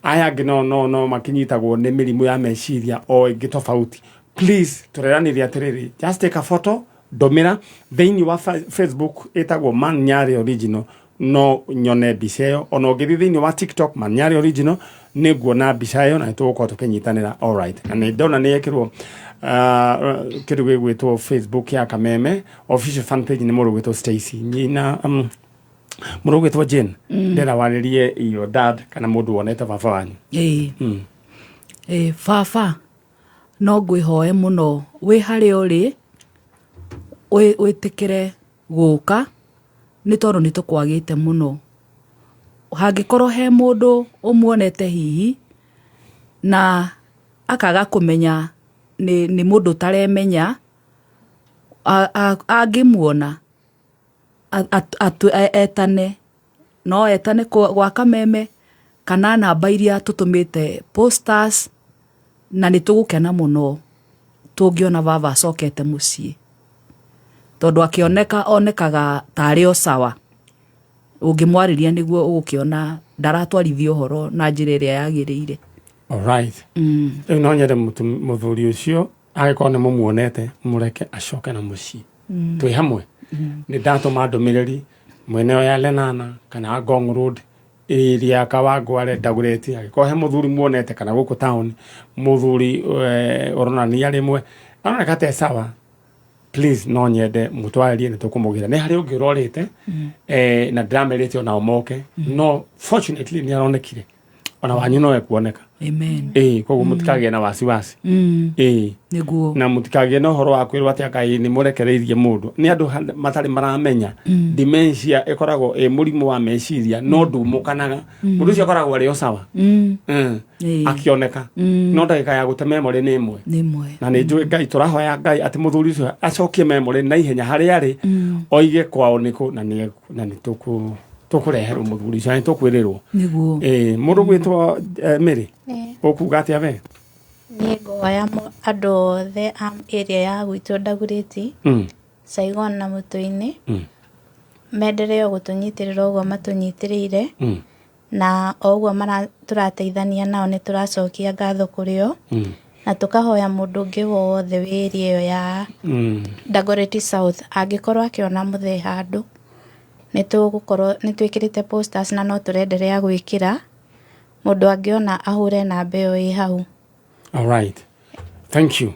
Aya angĩ no makinyitagwo nĩ mĩrimũ ya meciria o ĩngĩ tofauti. Please, tũreranire atĩrĩrĩ, just take a photo, ndũmĩra thĩinĩ wa Facebook ĩtagwo Man Nyarĩ Original, no nyone mbica ĩyo. Ona ũngĩthiĩ thĩinĩ wa TikTok, Man Nyarĩ Original, nĩ nguona mbica ĩyo na nĩ tũgũkorwo tũkĩnyitanĩra. Alright, na nĩ ndona nĩ yekĩrwo kĩndũ gĩgwĩtwo Facebook ya Kameme official fan page nĩ mũndũ ũgwĩtwo Stacy nyina, mũndũ ũgwĩtwo Jane. Ndĩrenda warĩrie your dad kana mũndũ wonete baba wanyu. Ĩĩ. Ĩĩ, baba no ngwĩhoe mũno wĩ harĩa ũrĩ wĩtĩkĩre gũka nĩ tondũ nĩ tũkwagĩte mũno. Hangĩkorwo he mũndũ ũmuonete hihi na akaga kũmenya nĩ mũndũ ũtaremenya, angĩmuona etane, no etane gwa Kameme kana namba iria tũtũmĩte posters, na nĩ tũgũkena mũno tũngĩona baba acokete mũciĩ, tondũ akĩoneka onekaga tarĩ o sawa. Ũngĩmwarĩria nĩguo ũgũkĩona ndaratwarithia ũhoro na njĩra ĩrĩa yagĩrĩire. Alright. Rĩu no nyende mũthuri ũcio, angĩkorwo nĩ mũmuonete, mũreke acoke na mũciĩ twĩ hamwe. Nĩ ndatũma ndũmĩrĩri mwena ĩyo ya Lenana kana Ngong Road, area ya Kawangware, Dagoretti, angĩkorwo he mũthuri muonete kana gũkũ town, mũthuri ũronania rĩmwe aroneka te sawa, please, no nyende mũtwarĩrie, nĩ tũkũmũgĩra. Nĩ harĩ ũngĩ ũrorĩte na ndĩramerĩte onao moke, no fortunately nĩ aronekire, ona wanyu no ekuoneka. Amen. Ĩĩ, koguo mũtikagĩe na wasiwasi. Ĩĩ. Nĩguo. Na mũtikagĩe na ũhoro wa kwĩrwo atĩ Ngai nĩ mũrekereirie mũndũ. Nĩ andũ matarĩ maramenya dementia ĩkoragwo ĩ mũrimũ wa meciria no ndumũkanaga. Mũndũ ũcio akoragwo arĩ o sawa akĩoneka, no ndagĩka ya gũte memory nĩ ĩmwe. Nĩ ĩmwe. Na nĩ njũĩ Ngai, tũrahoya Ngai atĩ mũthuri ũcio acokie memory na ihenya harĩa arĩ, oige kwao nĩkũ, na nĩ tũkũreherwo mũthuri ũcio na nĩ tũkwĩrĩrwo. Nĩguo. Ĩĩ, mũndũ gwĩtwo Mary, ũkuga atĩa we? Niĩ ngoya andũ othe a area ya gwitũ Dagoretti, Saigon na Mũtũ-inĩ, menderee o gũtũnyitĩrĩra ũguo matũnyitĩrĩire, na o ũguo tũrateithania nao nĩ tũracokia ngatho kũrĩ o, na tũkahoya mũndũ ũngĩ wothe wĩ area ĩyo ya Dagoretti South angĩkorwo akĩona mũthee handũ, nĩ tũgũkorwo nĩ twĩkĩrĩte posters na no tũrenderea gwĩkĩra, mũndũ angĩona ahũre namba ĩyo ĩ hau. Alright. Thank you.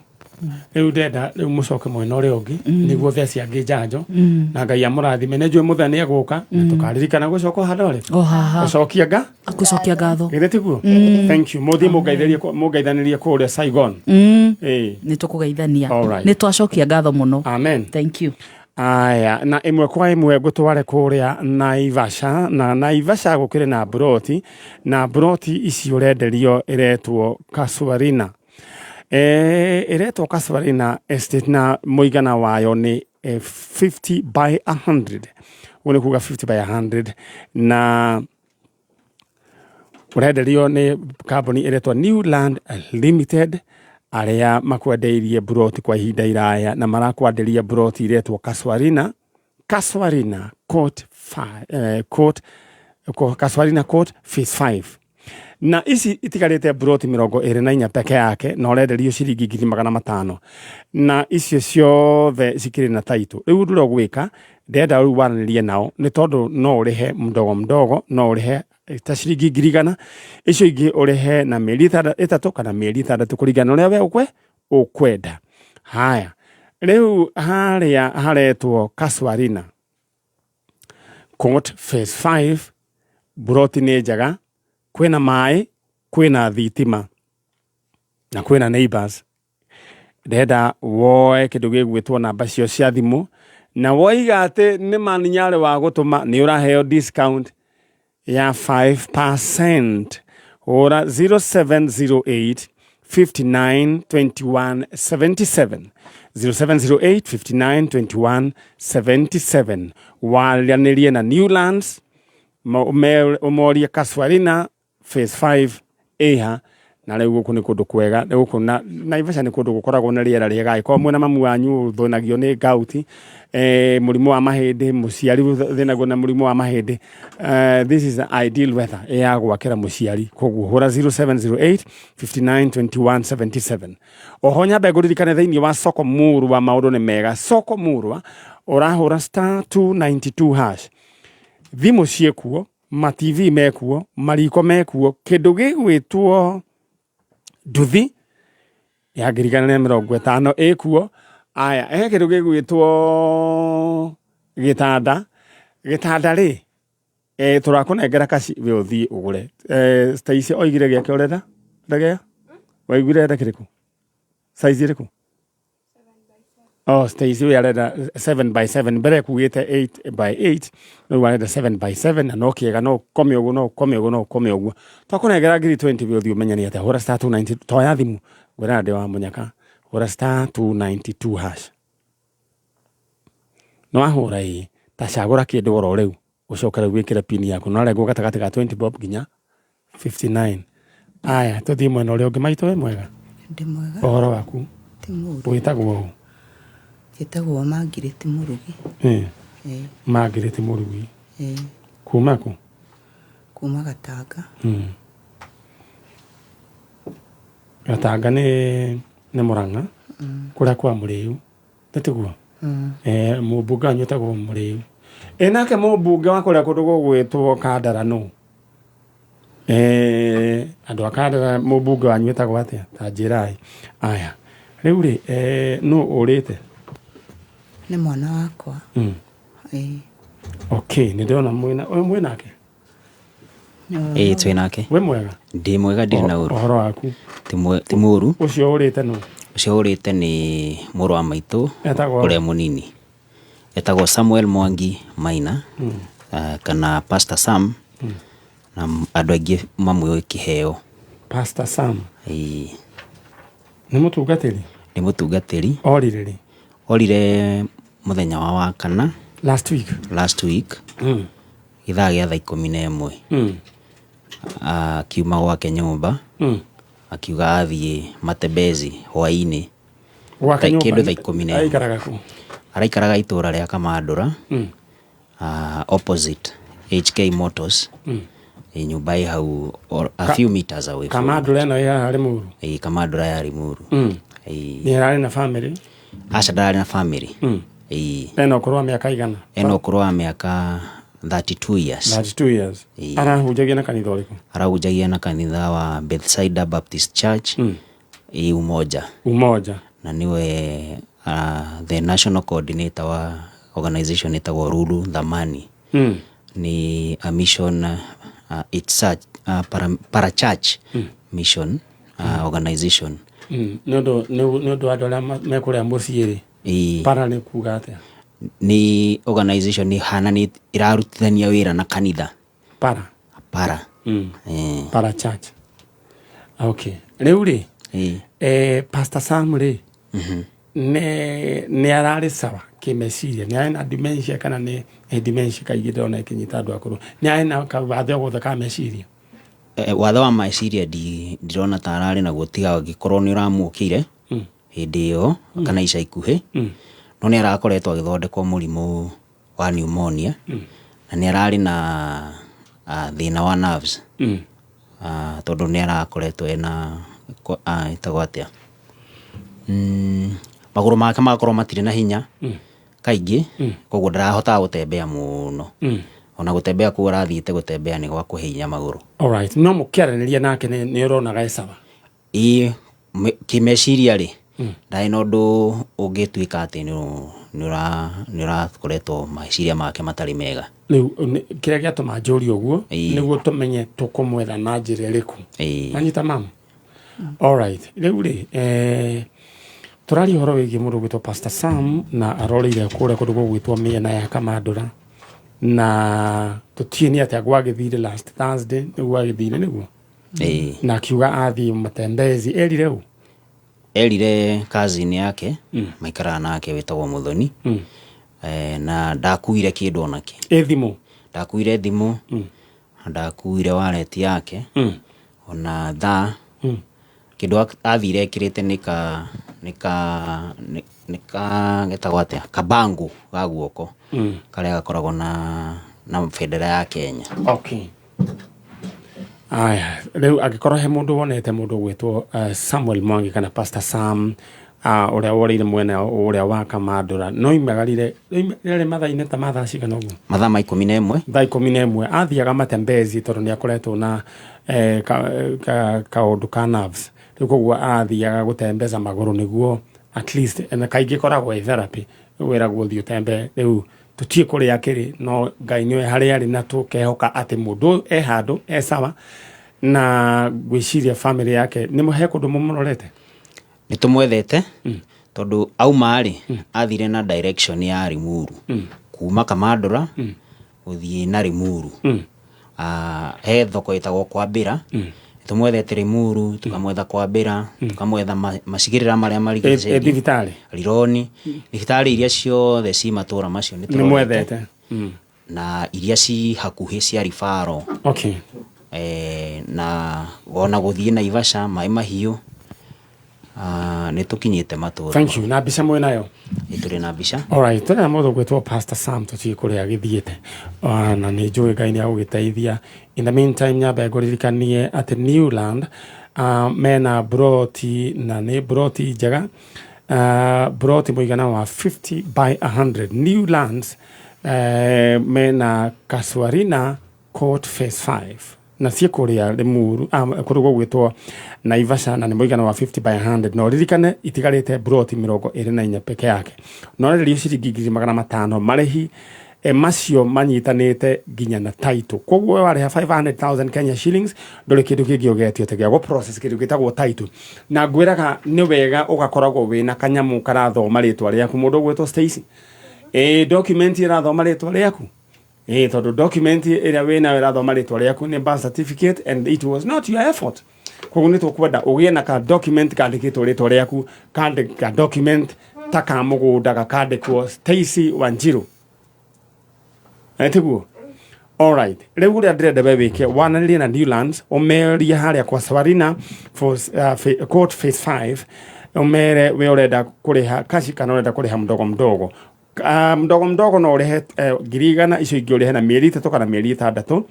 Rĩu ndenda rĩu mũcoke mwena ũrĩa ũngĩ nĩguo theci angĩ njanjo, na Ngai amũrathime. Nĩ njũĩ mũthenya nĩ egũka na tũkaririkana gũcoka o handũ rĩ O haha. Gũcokia nga Gũcokia ngatho. Githĩ tiguo? Thank you. Mũthiĩ mũngeithanĩrie kũrĩa Saigon. Ĩĩ. Nĩ tũkũgeithania. Alright. Nĩ twacokia ngatho mũno. Amen. Thank you. Aya, na ĩmwe kwa ĩmwe ngũtware kũrĩa Naivasha, na Naivasha gũkĩrĩ na mburoti, na mburoti ici ũrenderio ĩretwo Casuarina. Ĩretwo Casuarina Estate na mũigana wayo nĩ 50 by 100. Ũguo nĩ kuga 50 by 100, na ũrenderio nĩ kambuni ĩretwo New Land Limited, arĩa makwendeirie mburoti kwa ihinda iraya, na marakwenderia mburoti iretwo Casuarina, Casuarina Court, Court, Casuarina Court Phase 5, na ici itigarĩte mburoti 24 peke yake, na ũrenderio ciringi 500,000, na icio ciothe cikĩrĩ na taitũ. Rĩu ũndũ ũrĩa ũgwĩka, ndĩrenda rĩu waranĩrie nao, nĩ tondũ no ũrĩhe mdogo mdogo, no ũrĩhe ta ciringi 100,000, icio ingĩ ũrĩhe na mĩeri 3 kana mĩeri 6, kũringana na ũrĩa we ũkwenda. Haya, rĩu harĩa haretwo Casuarina Court Phase 5, mburoti nĩ njega, kwĩna maĩ, kwĩna thitima na kwĩna neighbors. Ndĩrenda woe kĩndũ gĩgwĩtwo namba cio cia thimũ, na woiga atĩ nĩ Maninyarĩ wa gũtũma, nĩ ũraheo discount ya 5%. Hũra 0708. 59 21 77 0708 59 21 77 waranĩrie na Newlands ũmorie Casuarina phase 5 ĩha na rĩu gũkũ nĩ kũndũ kwega gũkũ na Naivasha nĩ kũndũ gũkoragwo na rĩera rĩega angĩkorwo mwĩna mamu wanyu ũthĩnagio nĩ gout mũrimũ wa mahĩndĩ mũciari ũthĩnagio na mũrimũ wa mahĩndĩ this is the ideal weather ya gwakĩra mũciari koguo hũra 0708 59 21 77 oho nyambe ngũririkane thĩinĩ wa soko murwa maũndũ nĩ mega soko murwa ũrahũra star 292 hash thimũ ciĩkuo ma TV mekuo mariko mekuo kĩndũ gĩgwĩtwo nduthi ya 1,050 ĩkuo aya he kĩndũ gĩgwĩtwo gĩtanda gĩtanda rĩ tũrakũnengera kaci we ũthiĩ ũgũre Stacy oigire gĩake ũrenda ndagea waiguire enda kĩrĩkũ size ĩrĩkũ Oh, Stacy we arenda 7 by 7 mbere kugĩte 8 by 8 rĩu arenda 7 by 7 na no kĩega no ũkome ũguo no ũkome ũguo no ũkome ũguo twakũnengera ngiri 20 we ũthiĩ ũmenye nĩ atĩa hũra star 290 toya thimũ ngwĩra ndĩ wa mũnyaka hũra star 292 hash no wahũra ĩĩ ta cagũra kĩndũ oro rĩu ũcoke rĩu wĩkĩre pin yaku no arengwo gatagatĩ ga 20 bob nginya 59 aya tũthiĩ mwena ũrĩa ũngĩ maitũ wĩ mwega Ndĩ mwega. Ũhoro waku? Ti mũũru. Wĩtagwo ũ? Njĩtagwo Margaret Mũrugi. Ĩĩ. Margaret Mũrugi. Ĩĩ. Kuma kũ? Kuma Gatanga. Gatanga nĩ Mũrang'a kũrĩa kwa Mũrĩu. Nĩ tiguo? Mũmbunge wanyu etagwo Mũrĩu. Ĩ nake mũmbunge wa kũrĩa kũndũ gũgwĩtwo Kandara nũ? Andũ a Kandara mũmbunge wanyu etagwo atĩa? Ta njĩrai. Aya. Rĩu rĩ, nũ ũrĩte? Nĩ mwana wakwa. Ĩĩ. Okay, nĩ ndĩrona mwĩna ũyũ mwĩnake? Ĩĩ twĩ nake. Wĩ mwega? Ndĩ mwega ndirĩ na ũru. Ũhoro waku? Ti mũru. Ũcio ũrĩte nũ? Ũcio ũrĩte nĩ mũrũ wa maitũ Etagwo? ũrĩa mũnini. Etagwo Samuel Mwangi Maina kana Pastor Sam na andũ aingĩ mamũĩ kĩheo. Pastor Sam. Ĩĩ. Nĩ mũtungatĩri? Nĩ mũtungatĩri. Orire rĩ? Orire mũthenya wa wakana. Last week. Last week. Gĩthaa gĩa thaa 11. Akiuma gwake nyũmba. Akiuga athiĩ matembezi hwaĩ-inĩ. Gwake nyũmba Kĩndũ thaa 11. Araikaraga kũ? Araikaraga itũra rĩa Kamandũra. Opposite HK Motors. Nyũmba ĩ hau a few meters away from. Kamandũra ĩno ĩ haha Limuru? Ĩ Kamandũra ya Limuru. Ĩ. Nĩ ararĩ na family? Aca ndararĩ na family. Ĩ. Ena ũkũrũ wa mĩaka igana? Ena ũkũrũ wa mĩaka 32 years. 32 years. Ĩ. Arahunjagia na kanitha ũrĩkũ? Arahunjagia na kanitha wa Bethsaida Baptist Church. Ĩ Umoja. Umoja. Na niwe the national coordinator wa organization ĩtagwo Rulu Dhamani. Ni a mission it's a para church mission organization. Nĩ ũndũ wa andũ arĩa me kũrĩa mũciĩ rĩ. Para nĩ kuga atĩa? Ni organization ĩhana ĩrarutithania wĩra na kanitha. Para. Para. Para church. Okay. Rĩu rĩ, Pastor Sam rĩ, nĩ ararĩ sawa kĩmeciria, nĩ arĩ na dementia kana nĩ dementia kaingĩ ndĩrona ĩkĩnyita andũ akũrũ. Nĩ arĩ na kawathe o gothe ka meciria? Wathe wa meciria ndirona ta ararĩ naguo tiga angĩkorwo nĩ ũramũkĩire hĩndĩ ĩyo kana ica ikuhĩ. No nĩ arakoretwo agĩthondekwo mũrimũ wa pneumonia na nĩ ararĩ na thĩna wa nerves. Tondũ nĩ arakoretwo ena ĩtagwo atĩa? Magũrũ make magakorwo matirĩ na hinya kaingĩ, koguo ndarahotaga gũtembea mũno. Ona gũtembea kũu arathiĩte gũtembea nĩ gwa kũhe hinya magũrũ. Alright, no mũkĩaranĩria nake nĩ ũronaga e sawa? Ĩĩ, kĩmeciria rĩ, ndarĩ na ũndũ ũngĩtuĩka atĩ nĩ ũrakoretwo meciria make matarĩ mega. Rĩu kĩrĩa gĩatũma njũrie ũguo nĩguo tũmenye tũkũmwetha na njĩra ĩrĩkũ. Wanyita mama? Alright, rĩu rĩ, tũraria ũhoro wĩgiĩ mũndũ ũgwĩtwo Pastor Sam na aroreire kũrĩa kũndũ gũgwĩtwo mĩena ya Kamandũra na tũtiĩ nĩ atĩa gwagĩthire last Thursday nĩguo gwagĩthire nĩguo? Na akiuga athiĩ matembezi erire ũ? Erire cousin yake maikaraga nake wĩtagwo Mũthoni, na ndakuire kĩndũ ona kĩ. Ĩ thimũ? Ndakuire thimũ, ndakuire wallet yake, ona thaa. Kĩndũ athire ekĩrĩte nĩ ka nĩ ka nĩ ka getagwo atĩa, kabango ga guoko karĩa gakoragwo na bendera ya Kenya. Okay. Aya, rĩu angĩkorwo he mũndũ wonete mũndũ ũgwĩtwo Samuel Mwangi kana Pastor Sam, ũrĩa worĩire mwena ũrĩa wa Kamandũra, no imagarire rĩarĩ mathaa-inĩ ta ma thaa cigana ũguo? Mathaa ma 11. Thaa 11 athiaga matembezi tondũ nĩ akoretwo na kaũndũ ka nerves. Rĩu koguo athiaga gũtembeza magũrũ nĩguo at least, na kaingĩ ĩkoragwo ĩ therapy, wĩragwo ũthiĩ ũtembe. Rĩu tũtiĩ kũrĩa akĩrĩ, no Ngai nĩwe harĩa arĩ, na tũkehoka atĩ mũndũ ũyũ e handũ e sawa, na ngwĩciria family yake nĩ he kũndũ mũmũrorete. Nĩ tũmwethete tondũ auma rĩ, athire na direction ya Limuru, kuma Kamandũra gũthiĩ na Limuru. He thoko ĩtagwo Kwambĩra. Tũmwethete Limuru, tũkamwetha Kwambĩra, tũkamwetha macigĩrĩra marĩa marigicĩirie. Thibitarĩ? Rironi, thibitarĩ iria ciothe ci matũra macio nĩ nĩ tũrorete. Mwethete. Na iria ci hakuhĩ cia referral. Na ona gũthiĩ Naivasha, Maĩ Mahiũ, nĩ tũkinyĩte matũra. Thank you. Na mbica mwĩ nayo? Nĩ tũrĩ na mbica. Alright, tũrĩ na mũndũ ũgwĩtwo Pastor Sam, tũtiĩ kũrĩa agĩthiĩte. Na nĩ njũĩ Ngai nĩ agũgĩteithia. In the meantime, nyambe ngũririkanie atĩ Newland mena broti, na nĩ broti njega, broti mũigana wa 50 by 100. Newlands mena Casuarina Court Phase 5 na ciĩ kũrĩa Limuru, kũndũ gũgwĩtwo Naivasha, na nĩ mũigana wa 50 by 100. Na ũririkane itigarĩte broti 24 peke yake, na ũrarĩrio ciringi 500,000, marĩhi macio manyitanĩte nginya na title. Koguo we warĩha 500,000 Kenya shillings, ndũrĩ kĩndũ kĩngĩ ũgetio te gĩa gũ process kĩndũ gĩtagwo title. Na ngwĩraga nĩ wega ũgakoragwo wĩna kanyamũ karathoma rĩtwa rĩaku. Mũndũ ũgwĩtwo Stacy, document ĩrathoma rĩtwa rĩaku, tondũ document ĩrĩa wĩnayo ĩrathoma rĩtwa rĩaku nĩ birth certificate, and it was not your effort. Koguo nĩ tũkwenda ũgĩe na ka document kandĩkĩtwo rĩtwa rĩaku, ka document ta ka mũgũnda gakandĩkwo Stacy Wanjiru, tiguo? Alright, rĩu ũrĩa ndĩrenda we wĩke, wananĩrie na Newlands, ũmerie harĩa kwa Sawarina for, Court Phase 5, ũmere we ũrenda kũrĩha kashi kana ũrenda kũrĩha mdogo mdogo. Mdogo mdogo no ũrĩhe 100,000, icio ingĩ ũrĩhe na mĩeri 3 kana mĩeri 6.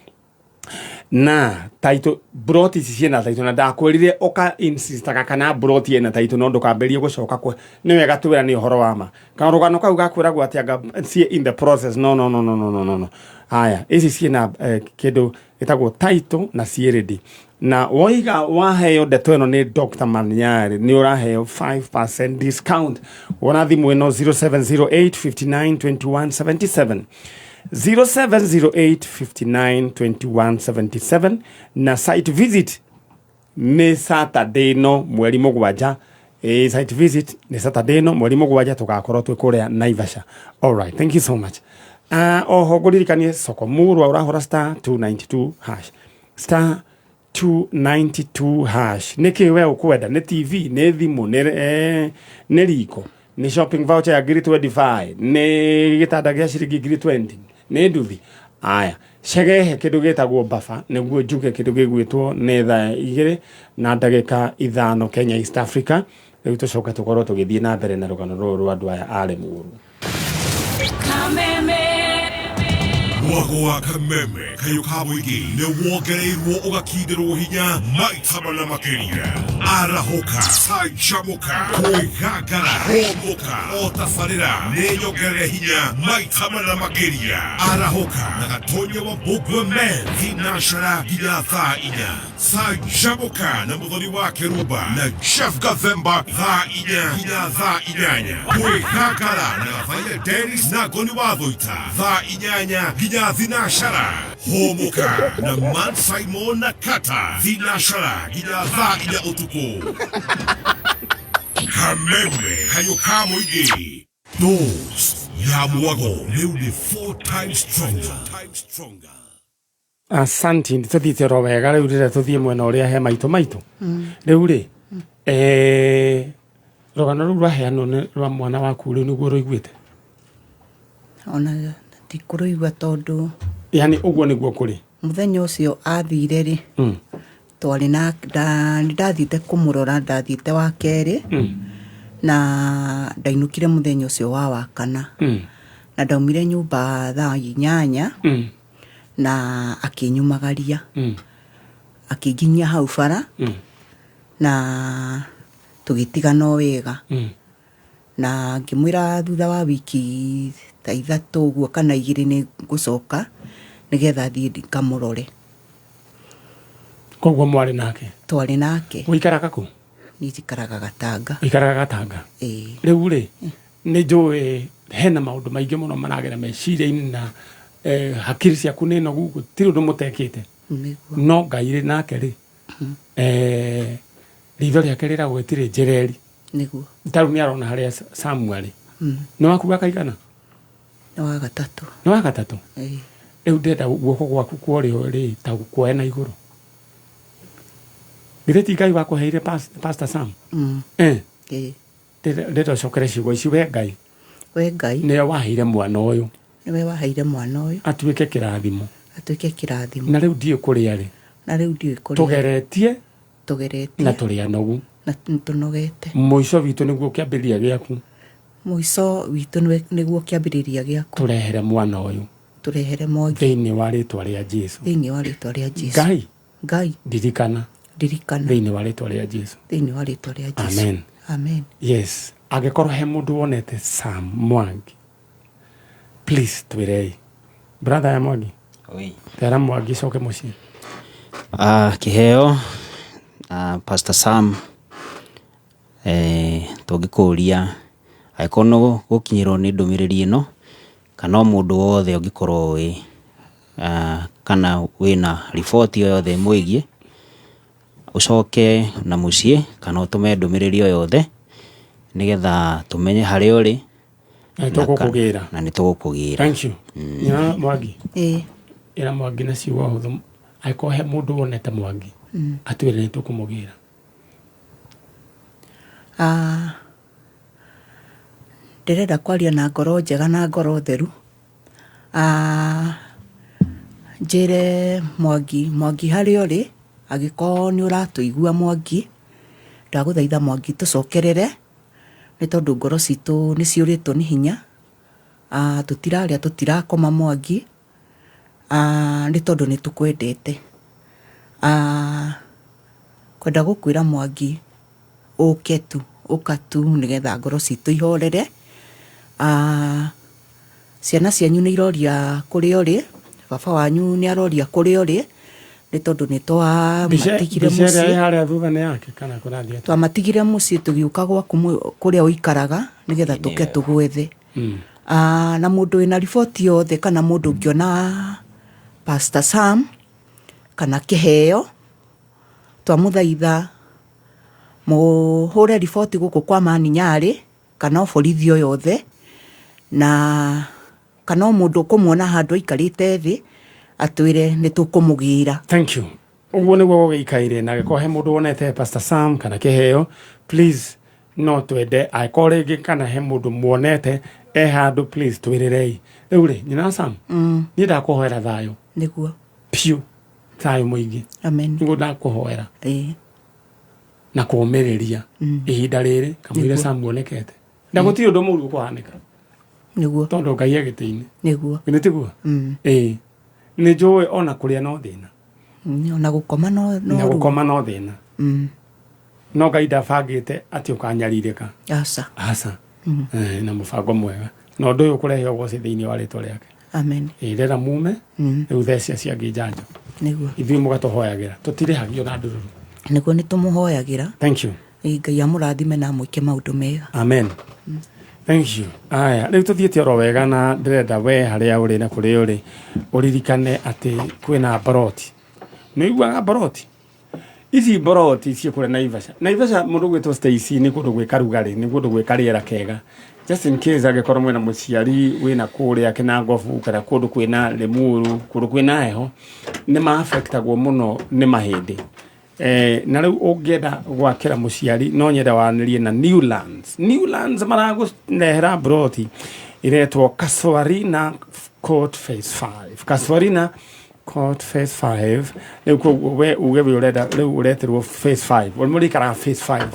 Na title, broti ici ciĩna title, na ndakwĩrire ũka insistaga kana broti ĩna title, no ndũkambĩrie gũcoka kwe. Nĩ wega twĩra nĩ ũhoro wa ma karũgano kau gakwĩragwo atĩ anga ciĩ in the process. No, no, no, no, no, no, no, no. Haya, ici ciĩna kĩndũ gĩtagwo title na ciĩ ready, na woiga waheo ndeto ĩno nĩ Dr. Maniari, nĩ ũraheo 5% discount. Wona thimũ ĩno, 0708 59 21 77, 0708 59 21 77. Na site visit nĩ Saturday no mweri 7. Site visit nĩ Saturday no mweri 7, tũgakorwo twĩ kũrĩa Naivasha. Alright, thank you so much. Oho ngũririkanie soko murwa, ũrahũra star 292 hash, star 292 hash. Nĩ kĩ we ũkwenda? Nĩ TV, nĩ thimũ, nĩ riko, nĩ shopping voucher ya ngiri 25, nĩ gĩtanda gĩa ciringi ngiri 20, nĩ nduthi? Aya, cegehe kĩndũ gĩtagwo bafa nĩguo njuge kĩndũ gĩgwĩtwo nĩ thaa 2:05 Kenya, East Africa. Rĩu tũcoke tũkorwo tũgĩthiĩ na mbere na rũgano rũrũ rwa andũ aya a Limuru. Mwago wa Kameme, kayũ ka mũingĩ nĩ wongereirwo ũgakindĩrwo hinya maita mana makĩria. Arahũka, canjamũka, kwĩgangara, hũmũka, o tabarĩra nĩ nyongerere hinya maita mana makĩria. Arahũka na Gatonya wa Mbũngwe Men, thinacara nginya thaa 4. Canjamũka na Mũthoni wa Kĩrumba na Jeff Gathemba, thaa 4 nginya thaa 8. Kwĩgangara na Gabaia Dennis na Ngoni wa Thũita, thaa 8 nginya thinacara. Hũmũka na Man Simon na Kata, thinacara nginya thaa 4 ũtukũ. Kameme, kayũ ka mũingĩ, dose ya mwago rĩu nĩ four times stronger. Asanti, tũthiĩte oro wega. Rĩu rĩrĩa tũthiĩ mwena ũrĩa he maitũ maitũ rĩu rĩ. Rũgano rũu rwaheanwo nĩ rwa mwana waku rĩu nĩguo rũiguĩte? Ona ndikũrũigua tondũ Yani ũguo nĩguo kũrĩ. Mũthenya ũcio athire rĩ, twarĩ na nĩ ndathiĩte kũmũrora, ndathiĩte wa kerĩ, na ndainũkire mũthenya ũcio wa wakana. Na ndaumire nyũmba thaa 8 na akĩnyumagaria, akĩnginyia hau bara na tũgĩtigana o wega. Na ngĩmwĩra thutha wa wiki ta 3 ũguo kana 2 nĩ ngũcoka nĩgetha thiĩ ngamũrore. Koguo mwarĩ nake? Twarĩ nake. Ũikaraga kũ? Niĩ njikaraga Gatanga. Ũikaraga Gatanga? Ĩĩ. Rĩu rĩ, nĩ njũĩ hena maũndũ maingĩ mũno maragera meciria-inĩ na hakiri ciaku nĩ nogu, gũtirĩ ũndũ mũtekĩte. Nĩguo. No Ngai rĩ nake rĩ, ritho rĩake rĩragwo rĩtirĩ njereri. Nĩguo. Ta rĩu nĩ arona harĩa Sam arĩ. Nĩ waku wa kaigana? Nĩ wa gatatũ. Nĩ wa gatatũ? Ĩĩ. Rĩu ndĩrenda guoko gwaku kwa ũrĩo rĩ ta kuoe na igũrũ. Githĩ ti Ngai wakũheire Pastor Sam? Ĩĩ. Ndĩrenda ũcokere ciugo ici, we Ngai. We Ngai. Nĩwe waheire mwana ũyũ. Nĩwe waheire mwana ũyũ. Atuĩke kĩrathimo. Atuĩke kĩrathimo. Na rĩu ndiũĩ kũrĩa rĩ. Na rĩu ndiũĩ kũrĩa. Tũgeretie. Tũgeretie. Na tũrĩ anogu. Na tũnogete. Mũico witũ nĩguo kĩambĩrĩria gĩaku. Mũico witũ nĩguo kĩambĩrĩria gĩaku. Tũrehere mwana ũyũ. Tũrehere Mwangi. Thĩinĩ wa rĩtwa rĩa Jesu. Thĩinĩ wa rĩtwa rĩa Jesu. Ngai. Ngai. Ndirikana. Ndirikana. Thĩinĩ wa rĩtwa rĩa Jesu. Thĩinĩ wa rĩtwa rĩa Jesu. Amen. Amen. Yes. Angĩkorwo he mũndũ wonete Sam Mwangi, please twĩrei. Brother ya Mwangi. Oi. Tera Mwangi coke mũciĩ. Kĩheo, Pastor Sam, tũngĩkũria angĩkorwo nĩ ũgũkinyĩrwo nĩ ndũmĩrĩri ĩno, kana o mũndũ wothe ũngĩkorwo ũĩ, kana wĩna riboti o yothe ĩmwĩgiĩ, ũcoke na mũciĩ kana ũtũme ndũmĩrĩri o yothe nĩgetha tũmenye harĩa ũrĩ. Na nĩ tũgũkũgĩra. Na nĩ tũgũkũgĩra. Thank you. Nyina Mwangi. Ĩĩ. Ĩra Mwangi na ciugo hũthũ, angĩkorwo he mũndũ wonete Mwangi, atwĩre nĩ tũkũmũgĩra. Ndĩrenda kwaria na ngoro njega na ngoro theru. Njĩre Mwangi, Mwangi harĩa ũrĩ, angĩkorwo nĩ ũratũigua Mwangi, ndagũthaitha Mwangi tũcokerere, nĩ tondũ ngoro citũ nĩ ciũrĩtwo nĩ hinya. Tũtirarĩa tũtirakoma Mwangi, nĩ tondũ nĩ tũkwendete. Kwenda gũkwĩra Mwangi ũke tu, ũka tu nĩgetha ngoro citũ ihorere. Ciana cianyu nĩ iroria kũrĩa ũrĩ, baba wanyu nĩ aroria kũrĩa ũrĩ, nĩ tondũ nĩ twamatigire Mbica ĩrĩa mũciĩ. ĩ harĩa thutha nĩ yake kana kũrathiĩ atĩa? Twamatigire mũciĩ tũgĩũka gwaku kũrĩa ũikaraga nĩgetha tũke tũgwethe. Na mũndũ wĩna riboti yothe kana mũndũ ũngĩona Pastor Sam kana kĩheo, twamũthaitha mũhũre riboti gũkũ kwa Mani Nyarĩ kana o borithi o yothe, na kana o mũndũ ũkũmuona handũ aikarĩte thĩ atwĩre nĩ tũkũmũgĩra. Thank you. Ũguo nĩguo gũgĩikaire, na angĩkorwo he mũndũ wonete Pastor Sam kana kĩheo, please no twende, angĩkorwo rĩngĩ kana he mũndũ muonete e handũ, please twĩrĩrei. Rĩu rĩ, nyina wa Sam, niĩ ndakũhoera thayũ. Nĩguo. Piũ, thayũ mũingĩ. Amen. Nĩguo ndakũhoera. Ĩĩ. Na kũũmĩrĩria ihinda rĩrĩ kamũira Nĩguo. Sam wonekete. Na gũtirĩ ũndũ mũũru ũkũhanĩka. Nĩguo. Tondũ Ngai e gĩtĩ-inĩ. Nĩguo. Githĩ tiguo? Ĩĩ. Nĩ njũĩ ona kũrĩa no thĩna. Ona gũkoma no Na ruo. gũkoma no thĩna. No Ngai ndabangĩte atĩ ũkanyarirĩka. Aca. Aca. Na mũbango mwega. Na ũndũ ũyũ ũkũrehe ũgoci thĩinĩ wa rĩtwa rĩake. Amen. Ĩĩ, rera mume, rĩu thecia ciangĩ njanjo. Nĩguo. Ithuĩ mũgatũhoyagĩra. Tũtirĩhagio na ndururu. Nĩguo nĩ tũmũhoyagĩra. Thank you. Ĩĩ, Ngai amũrathime na amwĩke maũndũ mega. Amen. Thank you. Aya, rĩu tũthiĩte oro wega na ndĩrenda we harĩa ũrĩ na kũrĩa ũrĩ ũririkane atĩ kwĩna mboroti. Nĩ ũiguaga mboroti? Ici mboroti ciĩ kũrĩa Naivasha. Naivasha mũndũ ũgwĩtwo Stacy nĩ kũndũ gwĩ karugarĩ, nĩ kũndũ gwĩ karĩera kega. Just in case angĩkorwo mwĩna mũciari wĩna kũrĩa Kinangobu kana kũndũ kwĩna Limuru, kũndũ kwĩna heho, nĩ ma-affectagwo mũno nĩ mahĩndĩ. Na rĩu ũngĩenda gwakĩra mũciari no nyende waranĩrie na Newlands. Newlands maragũrehera mburoti iretwo Casuarina Court Phase 5. Casuarina Court Phase 5. Rĩu koguo we uge we ũrenda rĩu ũreterwo Phase 5. Ũrĩa mũrĩikaraga Phase 5.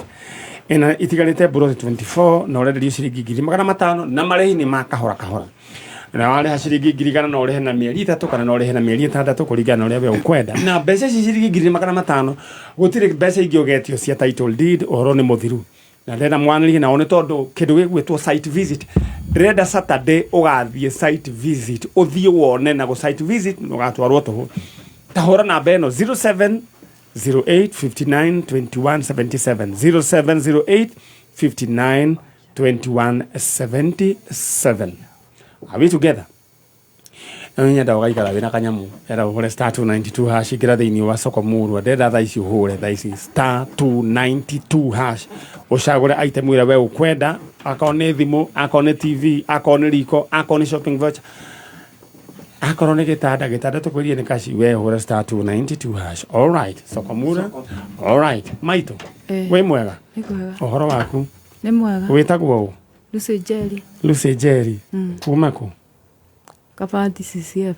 Ĩna itigarĩte mburoti 24 na ũrenderio ciringi 500,000 na marĩhi nĩ ma kahora kahora. Na warĩha ciringi 100,000 no ũrĩhe na mĩeri 3 kana no ũrĩhe na mĩeri 6 kũringana na ũrĩa we ũkwenda. Na mbeca ici ciringi 500,000 gũtirĩ mbeca ingĩ ũgetio cia title deed, ũhoro nĩ mũthiru. Na ndĩrenda mwanĩrie nao nĩ tondũ kĩndũ gĩgwĩtwo site visit, ndĩrenda Saturday ũgathiĩ site visit, ũthiĩ wone na gũ site visit ndũgatwarwo tũhũ. Ta hũra namba ĩno 07 08 59 21 77 0708 59 21 77. Are we together? Na nyenda ũgaikara wĩna kanyamũ era ũhũre star 292 hash ingĩra thĩinĩ wa soko murwa ndĩrenda thaa ici ũhũre thaa ici star 292 hash ũcagũre item ĩrĩa we ũkwenda, akorwo nĩ thimũ, akorwo nĩ TV, akorwo nĩ riko, akorwo nĩ shopping voucher, akorwo nĩ gĩtanda, gĩtanda tũkwĩrire nĩ kaci, we hũra star 292 hash. All right, soko mura. All right, maitũ. Wĩ mwega? Nĩ kwega. Ũhoro waku? Nĩ mwega. Wĩtagwo ũ? Lucy Njeri. Lucy Njeri. Kuma kũ? Kabati CCF.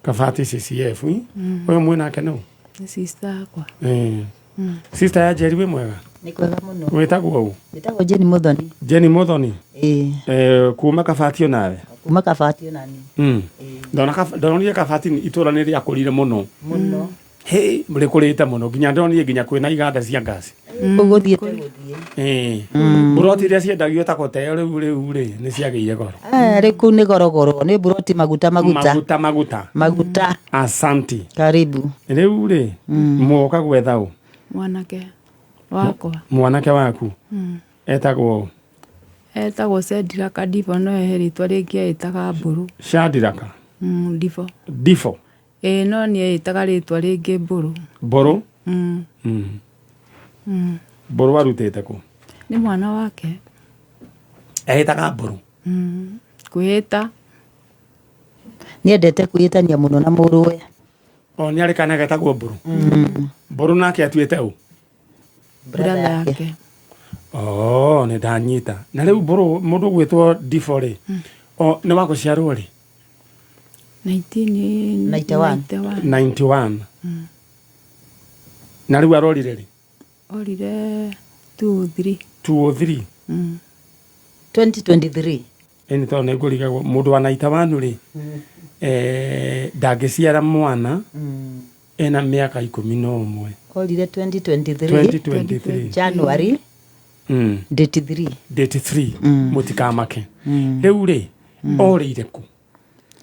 Kabati CCF. Ũyũ mwĩ nake nũ? Nĩ sister yakwa. Sister ya Njeri, wĩ mwega? Nĩ kwega mũno. Wĩtagwo ũ? Njĩtagwo Jane Muthoni. Jenny Muthoni. Ĩĩ. Kuma Kabati onawe? Kuma Kabati onani. Ndonire Kabati itũra nĩ rĩakũrire mũno. Mũno. Hĩ, rĩkũrĩte mũno nginya ndonire nginya kwĩna iganda cia ngasi. Gũthiĩte gũthiĩ. Mburoti iria ciendagio ta gũteo rĩu rĩ nĩ ciagĩire goro. Rĩu kũu nĩ gorogoro, nĩ mburoti maguta maguta. Maguta maguta. Maguta. Asanti. Karibu. Rĩu rĩ mwoka gwetha ũ? Mwanake wakwa. Mwanake waku? Etagwo ũ? Etagwo Shadraka Ndivo, no he rĩtwa rĩngĩ eĩtaga Mbũrũ. Shadraka? Ndivo. Ndivo? Ĩĩ, no nĩ eĩtaga rĩtwa rĩngĩ Mbũrũ. Mbũrũ? Mbũrũ arutĩte kũ? Nĩ mwana wake. Eĩtaga Mbũrũ? Kwĩĩta. Nĩendete kwĩĩtania mũno na mũrũwe. O nĩ arĩ kana getagwo Mbũrũ? Mbũrũ nake atuĩte ũ? Brother yake. Oh, nĩ ndanyita. Na rĩu Mbũrũ mũndũ ũgwĩtwo Ndivo rĩ, o nĩ wa gũciarwo rĩ? 1991. 91. Na rĩu arorire rĩ? Orire 203. 203. 2023. Ĩni tondũ nĩ ngũrigagwo mũndũ wa 91 rĩ, ndangĩciara mwana ena mĩaka 11. Orire 2023. 2023. January. Date 3. Date 3. Mũtikamake. Rĩu rĩ, orĩire kũ?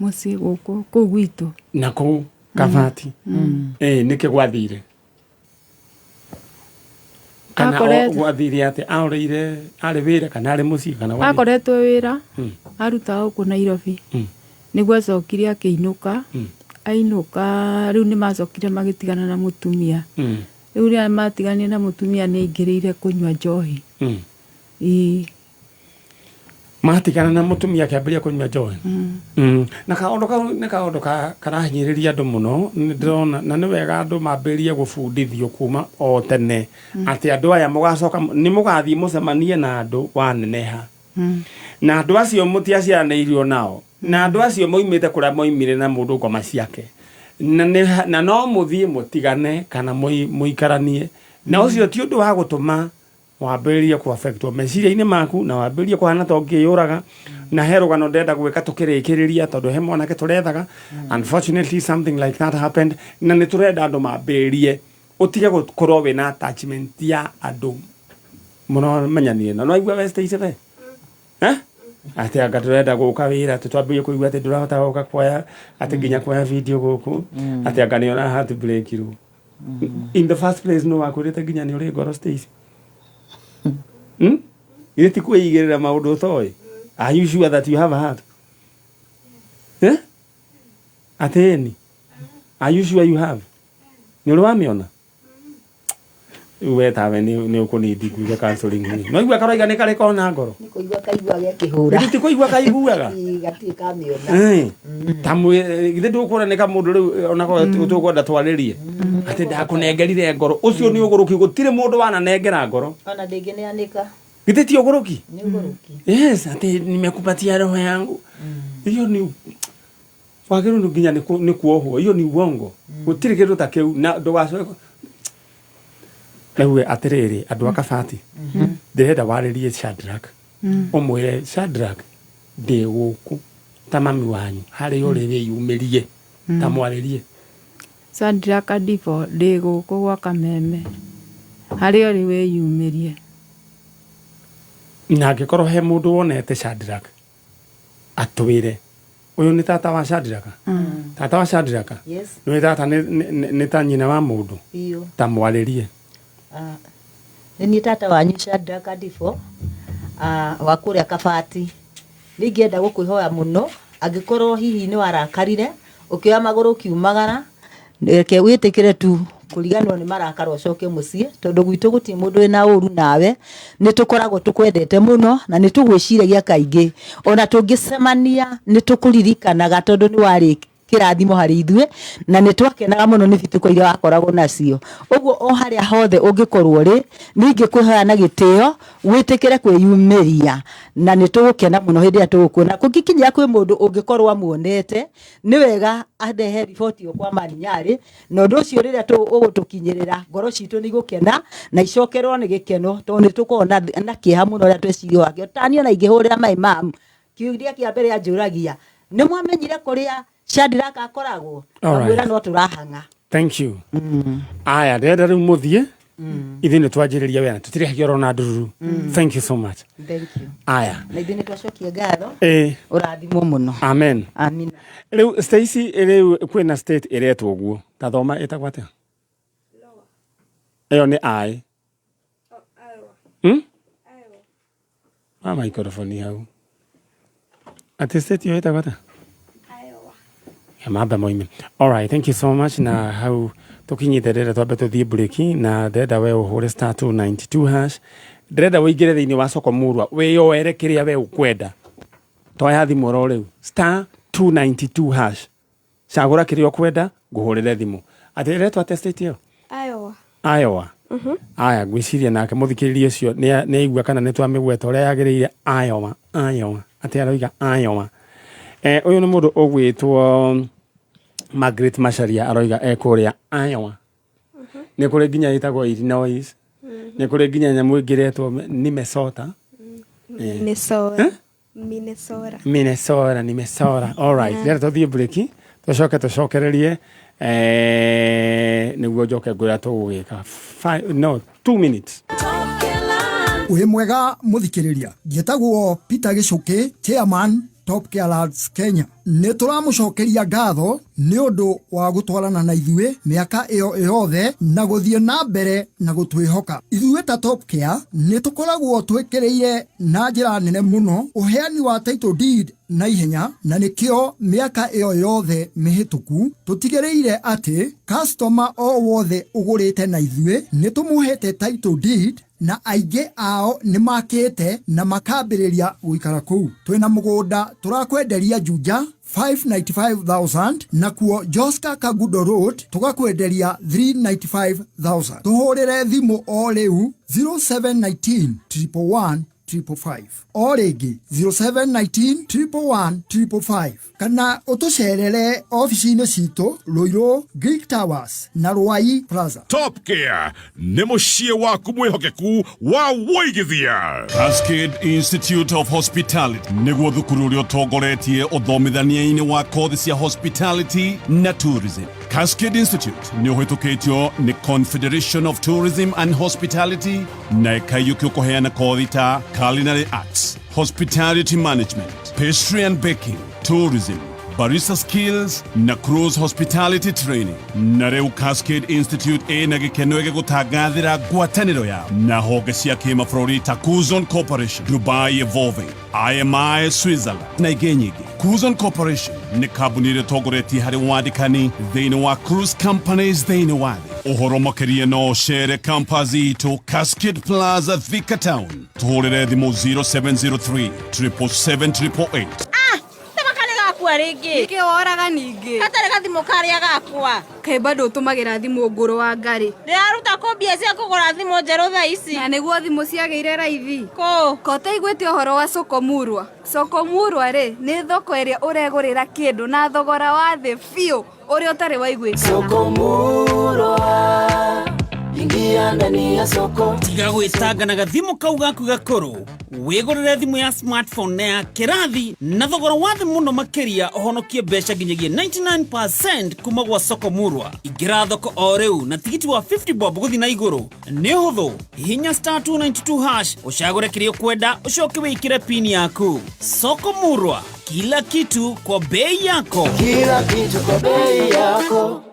Mũciĩ gũkũ kũu gwitũ. Na kũu Kabati. Nĩkĩ gwathire? Kana gwathire atĩ aorĩire arĩ wĩra kana arĩ mũciĩ kana gwathire? Akoretwo wĩra, arutaga gũkũ Nairobi. Nĩguo acokire akĩinũka. Ainũka rĩu nĩ macokire magĩtigana na mũtumia. Rĩu rĩrĩa matiganire na mũtumia nĩ aingĩrĩire kũnyua njohi. Ĩĩ. Matigana na mũtumia akĩambĩrĩria kũnyua njohi. Na kaũndũ kau nĩ kaũndũ karahinyĩrĩria andũ mũno, nĩ ndĩrona, na nĩ wega andũ mambĩrĩrie gũbundithio kuma o tene atĩ andũ aya mũgacoka nĩ mũgathiĩ mũcemanie na andũ waneneha. Na andũ acio mũtiaciaranĩirio nao, na andũ acio moimĩte kũrĩa moimire na mũndũ ngoma ciake. Na no mũthiĩ mũtigane kana mũikaranie. Na ũcio ti ũndũ wa gũtũma wambĩrĩrie kũ affectwo meciria-inĩ maku na wambĩrĩrie kũhana ta ũngĩyũraga. Na he rũgano ndĩrenda gwĩka tũkĩrĩkĩrĩria tondũ he mwanake tũrethaga. Unfortunately something like that happened, na nĩ tũrenda andũ mambĩrĩrie ũtige gũkorwo wĩna attachment ya andũ mũno menyanire na. No aigua we Stacy we? Atĩ anga tũrenda gũka wĩra tũtwambĩrĩrie kũigua atĩ ndũrahota gũka kuoya atĩ nginya kuoya video gũkũ atĩ anga nĩ ũra heartbreakirwo. In the first place no wakwĩrĩte nginya nĩ ũrĩ ngoro Stacy. Githĩ ti kwĩigĩrĩra maũndũ ũtoĩ? Are you sure that you have a heart? Atĩ ĩni? Are you sure you have? Nĩ ũrĩ wamĩona? Rĩu we tawe nĩ ũkũnindi ngwĩke counseling nĩ. No igua karoiga nĩ karĩ kona ngoro? Nĩ kũigua kaigua gekĩhũra. Githĩ ti kũigua kaiguaga? Ĩĩ, gatirĩ kamĩona. Ta githĩ ndũkuona nĩ kamũndũ rĩu ona korwo tũkwenda twarĩrie. Atĩ ndakũnengerire ngoro. Ũcio nĩ ũgũrũki, gũtirĩ mũndũ wananengera ngoro. Ona ndĩngĩneanĩka. Githĩ ti ũgũrũki? Nĩ ũgũrũki. Yes, atĩ nimekupatia roho yangu. Hiyo ni wagĩrĩirwo nĩ nginya nĩ kuohwo. Hiyo ni uongo. Gũtirĩ kĩndũ ta kĩu na ndũgacoke. Rĩu atĩrĩrĩ, andũ a Kabati, ndĩrenda warĩrie Shadrack. Ũmwĩre Shadrack, ndĩ gũkũ ta mami wanyu harĩa ũrĩ wĩyumĩrie ta mwarĩrie. Shadrack Ndibo, ndĩ gũkũ gwa Kameme harĩa ũrĩ wĩyumĩrie. Na angĩkorwo he mũndũ wonete Shadrack atwĩre ũyũ nĩ tata wa Shadrack. Tata wa Shadrack. Yes. Nĩ tata nĩ ta nyina wa mũndũ. Biũ. Ta mwarĩrie. Ah, nĩ niĩ tata wanyu Shadrack Ndifo, ah, wa kũrĩa Kabati. Nĩ ingĩenda gũkwĩhoya mũno angĩkorwo hihi nĩ warakarire ũkĩoya magũrũ ũkiumagara, reke wĩtĩkĩre tu kũriganĩrwo nĩ marakara ũcoke mũciĩ, tondũ gwitũ gũtirĩ mũndũ wĩna ũru nawe, nĩ tũkoragwo tũkwendete mũno na nĩ tũgwĩciragia kaingĩ, ona tũngĩcemania nĩ tũkũririkanaga tondũ nĩ warĩ kĩrathimo harĩ ithuĩ, na nĩ twakenaga mũno nĩ bituko iria wakoragwo nacio. Ũguo o harĩa hothe ũngĩkorwo ũrĩ, niĩ ingĩkwĩhoya na gĩtĩo wĩtĩkĩre kwĩyumĩria, na nĩ tũgũkena mũno hĩndĩ ĩrĩa tũgũkuona. Kũngĩkinyĩra kwĩ mũndũ ũngĩkorwo amuonete, nĩ wega arehe riboti ĩyo kwa Maninyarĩ, na ũndũ ũcio rĩrĩa ũgũtũkinyĩrĩra, ngoro citũ nĩ igũkena na icokererwo nĩ gĩkeno, tondũ nĩ tũkoragwo na kĩeha mũno rĩrĩa tweciria wake. Tani ona ingĩhũrĩra my mum, kĩũria kĩa mbere anjũragia, nĩ mwamenyire kũrĩa Shadrack akoragwo? Alright. Ngamwĩra no tũrahang'a. Thank you. Aya, ndĩrenda rĩu mũthiĩ. Ithuĩ nĩ twanjĩrĩria wĩra, tũtirĩhagia oro na ndururu. Thank you so much. Thank you. Aya. Na ithuĩ nĩ twacokia ngatho. Ĩĩ. Ũrathimwo mũno. Amen. Amina. Rĩu Stacy, rĩu kwĩna state ĩretwo ũguo. Ta thoma ĩtagwo atĩa? Ĩyo nĩ I. Ma microphone hau. Atĩ state ĩyo ĩtagwo atĩa? Ya mambe moime. Alright, thank you so much. Na hau tũkinyĩte ndĩrenda twambe tũthiĩ break na ndĩrenda we ũhũre star 292 hash. Ndĩrenda ũingĩre thĩinĩ wa soko murwa wĩyoere kĩrĩa we ũkwenda. Toya thimũ oro rĩu star 292 hash. Cagũra kĩrĩa ũkwenda ngũhũrĩre thimũ. Atĩ ĩretwo atĩa state ĩyo? Iowa. Iowa. Aya, ngwĩciria nake mũthikĩrĩria ũcio nĩ aigua kana nĩ twamĩgweta ũrĩa yagĩrĩire. Iowa, Iowa. Atĩ aroiga Iowa. Ũyũ nĩ mũndũ ũgwĩtwo Margaret Macharia aroiga e kũrĩa Iowa. Nĩ kũrĩ nginya ĩtagwo Illinois. Nĩ kũrĩ nginya nyamũ ĩngĩ ĩretwo Minnesota. Minnesota. Minnesota. Minnesota, Minnesota. All right. Rĩrĩa tũthiĩ break, tũcoke tũcokererie nĩguo njoke ngwĩra tũgũgĩka. Five, no, 2 minutes. Wĩ mwega mũthikĩrĩria, njĩtagwo Peter Gĩcũkĩ, chairman Top Care Lads Kenya. Nĩ tũramũcokeria ngatho nĩ ũndũ wa gũtwarana na ithuĩ mĩaka ĩyo yothe na gũthiĩ na mbere na gũtwĩhoka. Ithuĩ ta Top Care nĩ tũkoragwo twĩkĩrĩire na njĩra nene mũno ũheani wa title deed na ihenya, na nĩkĩo mĩaka ĩyo yothe mĩhĩtũku tũtigĩrĩire atĩ customer o wothe ũgũrĩte na ithuĩ nĩ tũmũhete title deed, na aingĩ ao nĩ makĩte na makambĩrĩria gũikara kũu. Twĩna mũgũnda tũrakwenderia Juja 595,000, nakuo Joska Kangundo Road tũgakwenderia 395,000. Tũhũrĩre thimũ o rĩu 0719 111 555, o rĩngĩ 0719 111 555, kana ũtũcerere ofici-inĩ citũ Ruiru Greek Towers na Ruai Plaza. Top Care nĩ mũciĩ waku mwĩhokeku wa wũigithia. Cascade Institute of Hospitality nĩguo thukuru ũrĩa ũtongoretie ũthomithania-inĩ wa kothi cia hospitality na tourism. Cascade Institute nĩ ũhĩtũkĩtio nĩ Confederation of Tourism and Hospitality na ĩkaiyũkio kũheana kothi ta culinary arts, hospitality management, pastry and baking, tourism, barista skills na cruise hospitality training. Na rĩu Cascade Institute ĩna gĩkeno gĩgũtangathĩra ngwatanĩro yao na honge cia kĩmabũrũri ta Kuzon Corporation, Dubai Evolving, IMI Switzerland na ingĩ nyingĩ. Kuzon Corporation nĩ kambuni ĩrĩa ĩtongoretie harĩ wandĩkani thĩinĩ wa cruise companies thĩinĩ wa thĩ. Ũhoro makĩria no ũcere campus itũ Cascade Plaza, Thika Town. Tũhũrĩre thimũ 0703 777 888. Tamakarĩ gaku Ndakua rĩngĩ. Nĩkĩ woraga ningĩ? Gatarĩ gathimũ karĩa gakwa. Kaĩ bado ũtũmagĩra thimũ ngũrũ wa ngarĩ? Ndĩraruta kũ mbia cia kũgũra thimũ njerũ thaa ici? Na nĩguo thimũ ciagĩire raithi. Kũ? Ko ũtaiguĩte ũhoro wa soko murwa? Soko murwa rĩ, nĩ thoko ĩrĩa ũregũrĩra kĩndũ na thogora wa thĩ biũ ũrĩa ũtarĩ waiguĩkana. Soko murwa, ingia ndani ya soko. Tiga gwĩtanga na gathimũ kau gaku gakũrũ wĩgũrĩre thimũ ya smartphone na ya kĩrathi na thogora wa thĩ mũno makĩria ũhonokie mbeca nginyagia 99% kuma gwa soko murwa. Ingĩra thoko o rĩu na tigiti wa 50 bob gũthiĩ na igũrũ. Nĩ ũhũthũ, hihinya star 292 hash ũcagũre kĩrĩa ũkwenda ũcoke wĩkĩre pin yaku. Soko murwa, kila kitu kwa bei yako. Kila kitu kwa bei yako.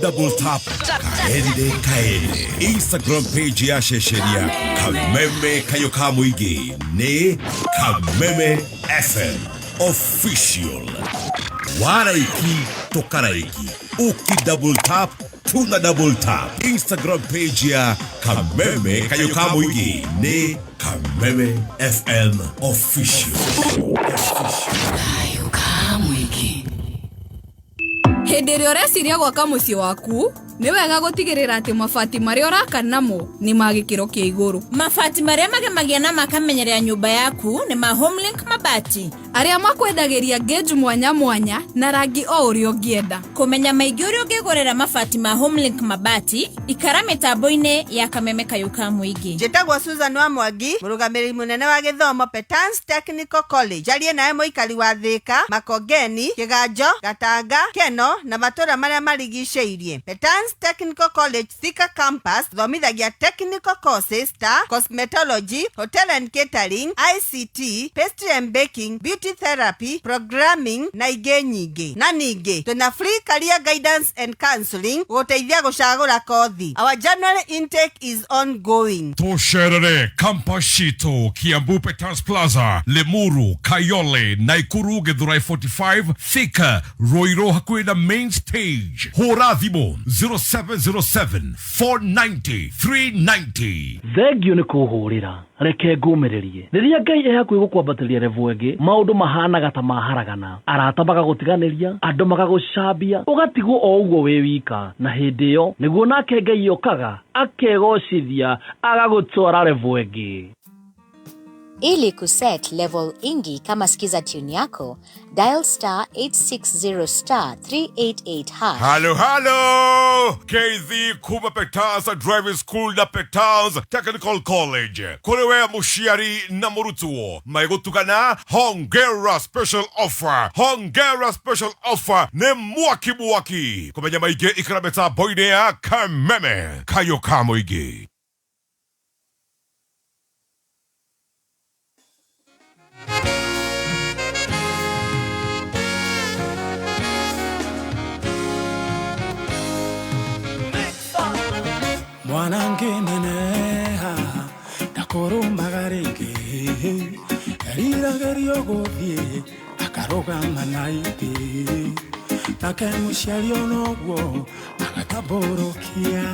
Double tap kaende kaende Instagram page ya ceceria Kameme Kayo ka Mũingĩ nĩ Kameme FM Official. Waraiki tũkaraiki, ũki double tap tuna double tap. Instagram page ya Kameme Kayo ka Mũingĩ nĩ Kameme FM Official. Kayo ka Mũingĩ. Hĩndĩ ĩrĩa ũreciria gwaka mũciĩ waku, nĩ wega gũtigĩrĩra atĩ mabati marĩa ũraka namo nĩ ma gĩkĩro kĩa igũrũ. Mabati marĩa magemagia na makamenyerera nyũmba yaku nĩ ma Homelink Mabati, arĩa makwendagĩria gauge mwanya mwanya na rangi o ũrĩa ũngĩenda. Kũmenya maingĩ ũrĩa ũngĩgũrĩra mabati ma Homelink Mabati, ikara mĩtambo-inĩ ya Kameme Kayũ ka Mũingĩ. Njĩtagwo Susan wa Mwangi, mũrũgamĩrĩri mũnene wa gĩthomo Petans Technical College. Njarie nawe mũikari wa Thĩka, Makongeni, Kĩganjo, Gatanga, Keno na matũra marĩa marigicĩirie. Petans Technical College Thika Campus tũthomithagia technical courses ta cosmetology, hotel and catering, ICT, pastry and baking, beauty therapy, programming na ingĩ nyingĩ. Na ningĩ twĩna free career guidance and counseling gũgũteithia gũcagũra kothi. Our January intake is ongoing. Tũcerere campus citũ Kiambu Petans Plaza, Limuru, Kayole, Naikuru, Githurai 45, Thika, Ruiru hakuhĩ na main stage. Hũra thimũ 0707 490 390. Thengio nĩ kũhũrĩra, reke ngũmĩrĩrie. Rĩrĩa Ngai e hakuhĩ gũkwambatĩria level ĩngĩ, maũndũ mahanaga ta maharagana, arata magagũtiganĩria, andũ magagũcambia, ũgatigwo o ũguo wĩ wika. Na hĩndĩ ĩyo nĩguo nake Ngai okaga akegocithia agagũtwara level ĩngĩ. Ili kuset level ingi kama skiza tune yako, dial star 860 star 388 hash. Halo halo KZ kuma Petans Driving School na Petans Technical College. Kũrĩ we mũciari na mũrutwo maigũtugana hongera special offer. Hongera special offer nĩ mwaki mwaki. Kũmenya maingĩ ikara mĩtambo-inĩ ya Kameme Kayo ka Mũingĩ. Mwana ngĩneneha ndakũrũmaga rĩngĩ, eriragĩrio gũthiĩ akarũgama na itĩ, nake mũciari onoguo agatambũrũkia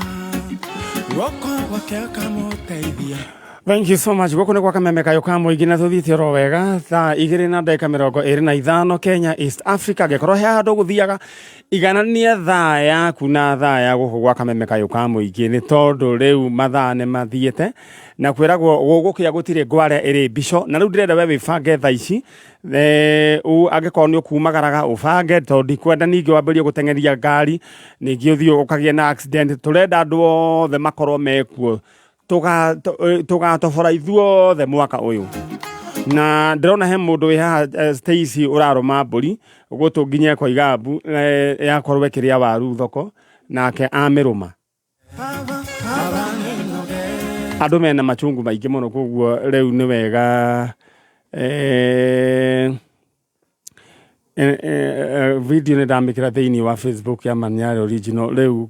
guoko gwake akamũteithia. Thank you so much. Gũkũ nĩ gwa Kameme Kayũ ka Mũingĩ na tũthiĩte oro wega thaa igĩrĩ na ndagĩka mĩrongo ĩrĩ na ithano Kenya East Africa. Angĩkorwo he handũ ũgũthiaga, iganania thaa yaku na thaa ya gũkũ gwa Kameme Kayũ ka Mũingĩ, nĩ tondũ rĩu mathaa nĩ mathiĩte na kwĩragwo gũgũkĩa gũtirĩ ngware ĩrĩ mbico. Na rĩu ndĩrenda we wĩbange thaa ici, angĩkorwo nĩ ũkumagaraga ũbange, tondũ ndikwenda ningĩ wambĩrĩrie gũteng'eria ngari ningĩ ũthiĩ ũkagĩe na accident. Tũrenda andũ othe makorwo mekuo, tũgatobora ithuothe mwaka ũyũ. Na ndĩrona he mũndũ wĩ haha, Stacy, ũrarũma mbũri gũtũ nginya kwa igambu, yakorwo ĩkĩrĩa waru thoko nake amĩrũma. Andũ mena machungu maingĩ mũno, koguo rĩu nĩ wega video nĩ ndamĩkĩra thĩinĩ wa Facebook ya Manyara Original. Rĩu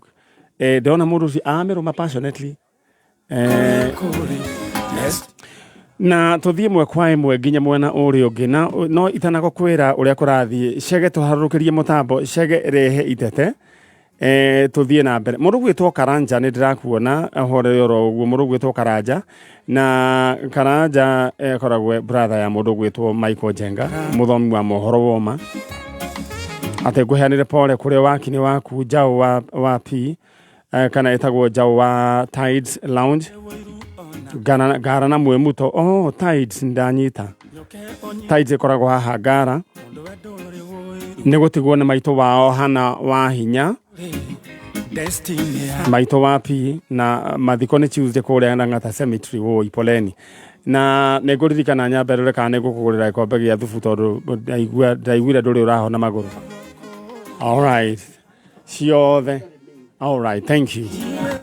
ndĩrona mũndũ ũcio amĩrũma passionately. Na tũthiĩ ĩmwe kwa ĩmwe nginya mwena ũrĩa ũngĩ, na no itanagũkwĩra ũrĩa kũrathiĩ, Chege tũharũrũkĩrie mũtambo. Chege rehe itete. Eh, tũthiĩ na mbere mũndũ gwĩtwo karanja nĩ ndĩrakuona hore oro ũguo mũndũ gwĩtwo karanja na karanja akoragwo e brother ya mũndũ gwĩtwo Michael Njenga mũthomi wa mohoro woma atĩ ngũheanĩre pole kũrĩa waki-inĩ waku njaũ wa, wa P eh, kana ĩtagwo njaũ wa Tides Lounge Ngara, ngara na mwĩmuto oh, Tides ndanyita Tides ĩkoragwo haha ngara nĩ gũtigwo nĩ maitũ wao hana wa hinya maitũ wa P na mathiko nĩ Tuesday kũrĩa Lang'ata Cemetery woi poleni na nĩ ngũririkana nyambe rore kana nĩ ngũkũgũrĩra gĩkombe gĩa thubu tondũ ndaigua ndaiguire ndũrĩ ũrahona magũrũ all right ciothe all right thank you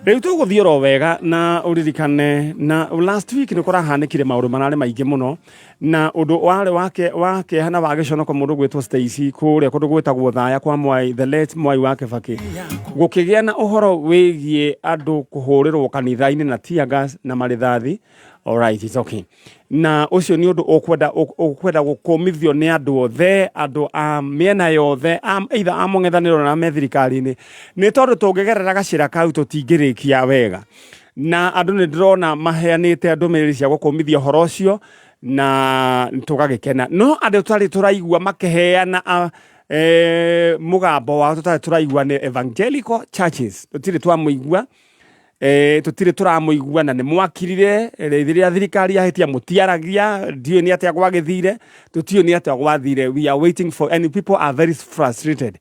rĩu tũgũthiĩ oro wega na ũririkane na last week nĩ kũrahanĩkire maũndũ mararĩ maingĩ mũno na ũndũ warĩ wake wa kĩeha na wa gĩconoko mũndũ gwĩtwo Stacy kũrĩa kũndũ gwĩtagwo Thaya kwa Mwai the late Mwai wa Kĩbakĩ gũkĩgĩa na ũhoro wĩgiĩ andũ kũhũrĩrwo kanitha-inĩ na tear gas na marĩthathi all right it's okay na ũcio nĩ ũndũ ũkwenda ũkwenda gũkũmithio nĩ andũ othe andũ a mĩena yothe either a mũng'ethanĩro na me thirikari-inĩ nĩ tondũ tũngĩgerera gacĩra kau tũtingĩrĩkia wega na andũ nĩ ndĩrona maheanĩte ndũmĩrĩri cia gũkũmithia ũhoro ũcio na tũgagĩkena no andũ tũtarĩ tũraigua makĩheana a, e, mũgambo wao tũtarĩ tũraigua nĩ evangelical churches tũtirĩ twamũigua e, tũtirĩ tũramũigua na nĩ mwakirire rĩrĩa thirikari yahĩtia mũtiaragia ndiũĩ nĩ atĩa gwagĩthire tũtiũĩ nĩ atĩa gwathire we are waiting for and people are very frustrated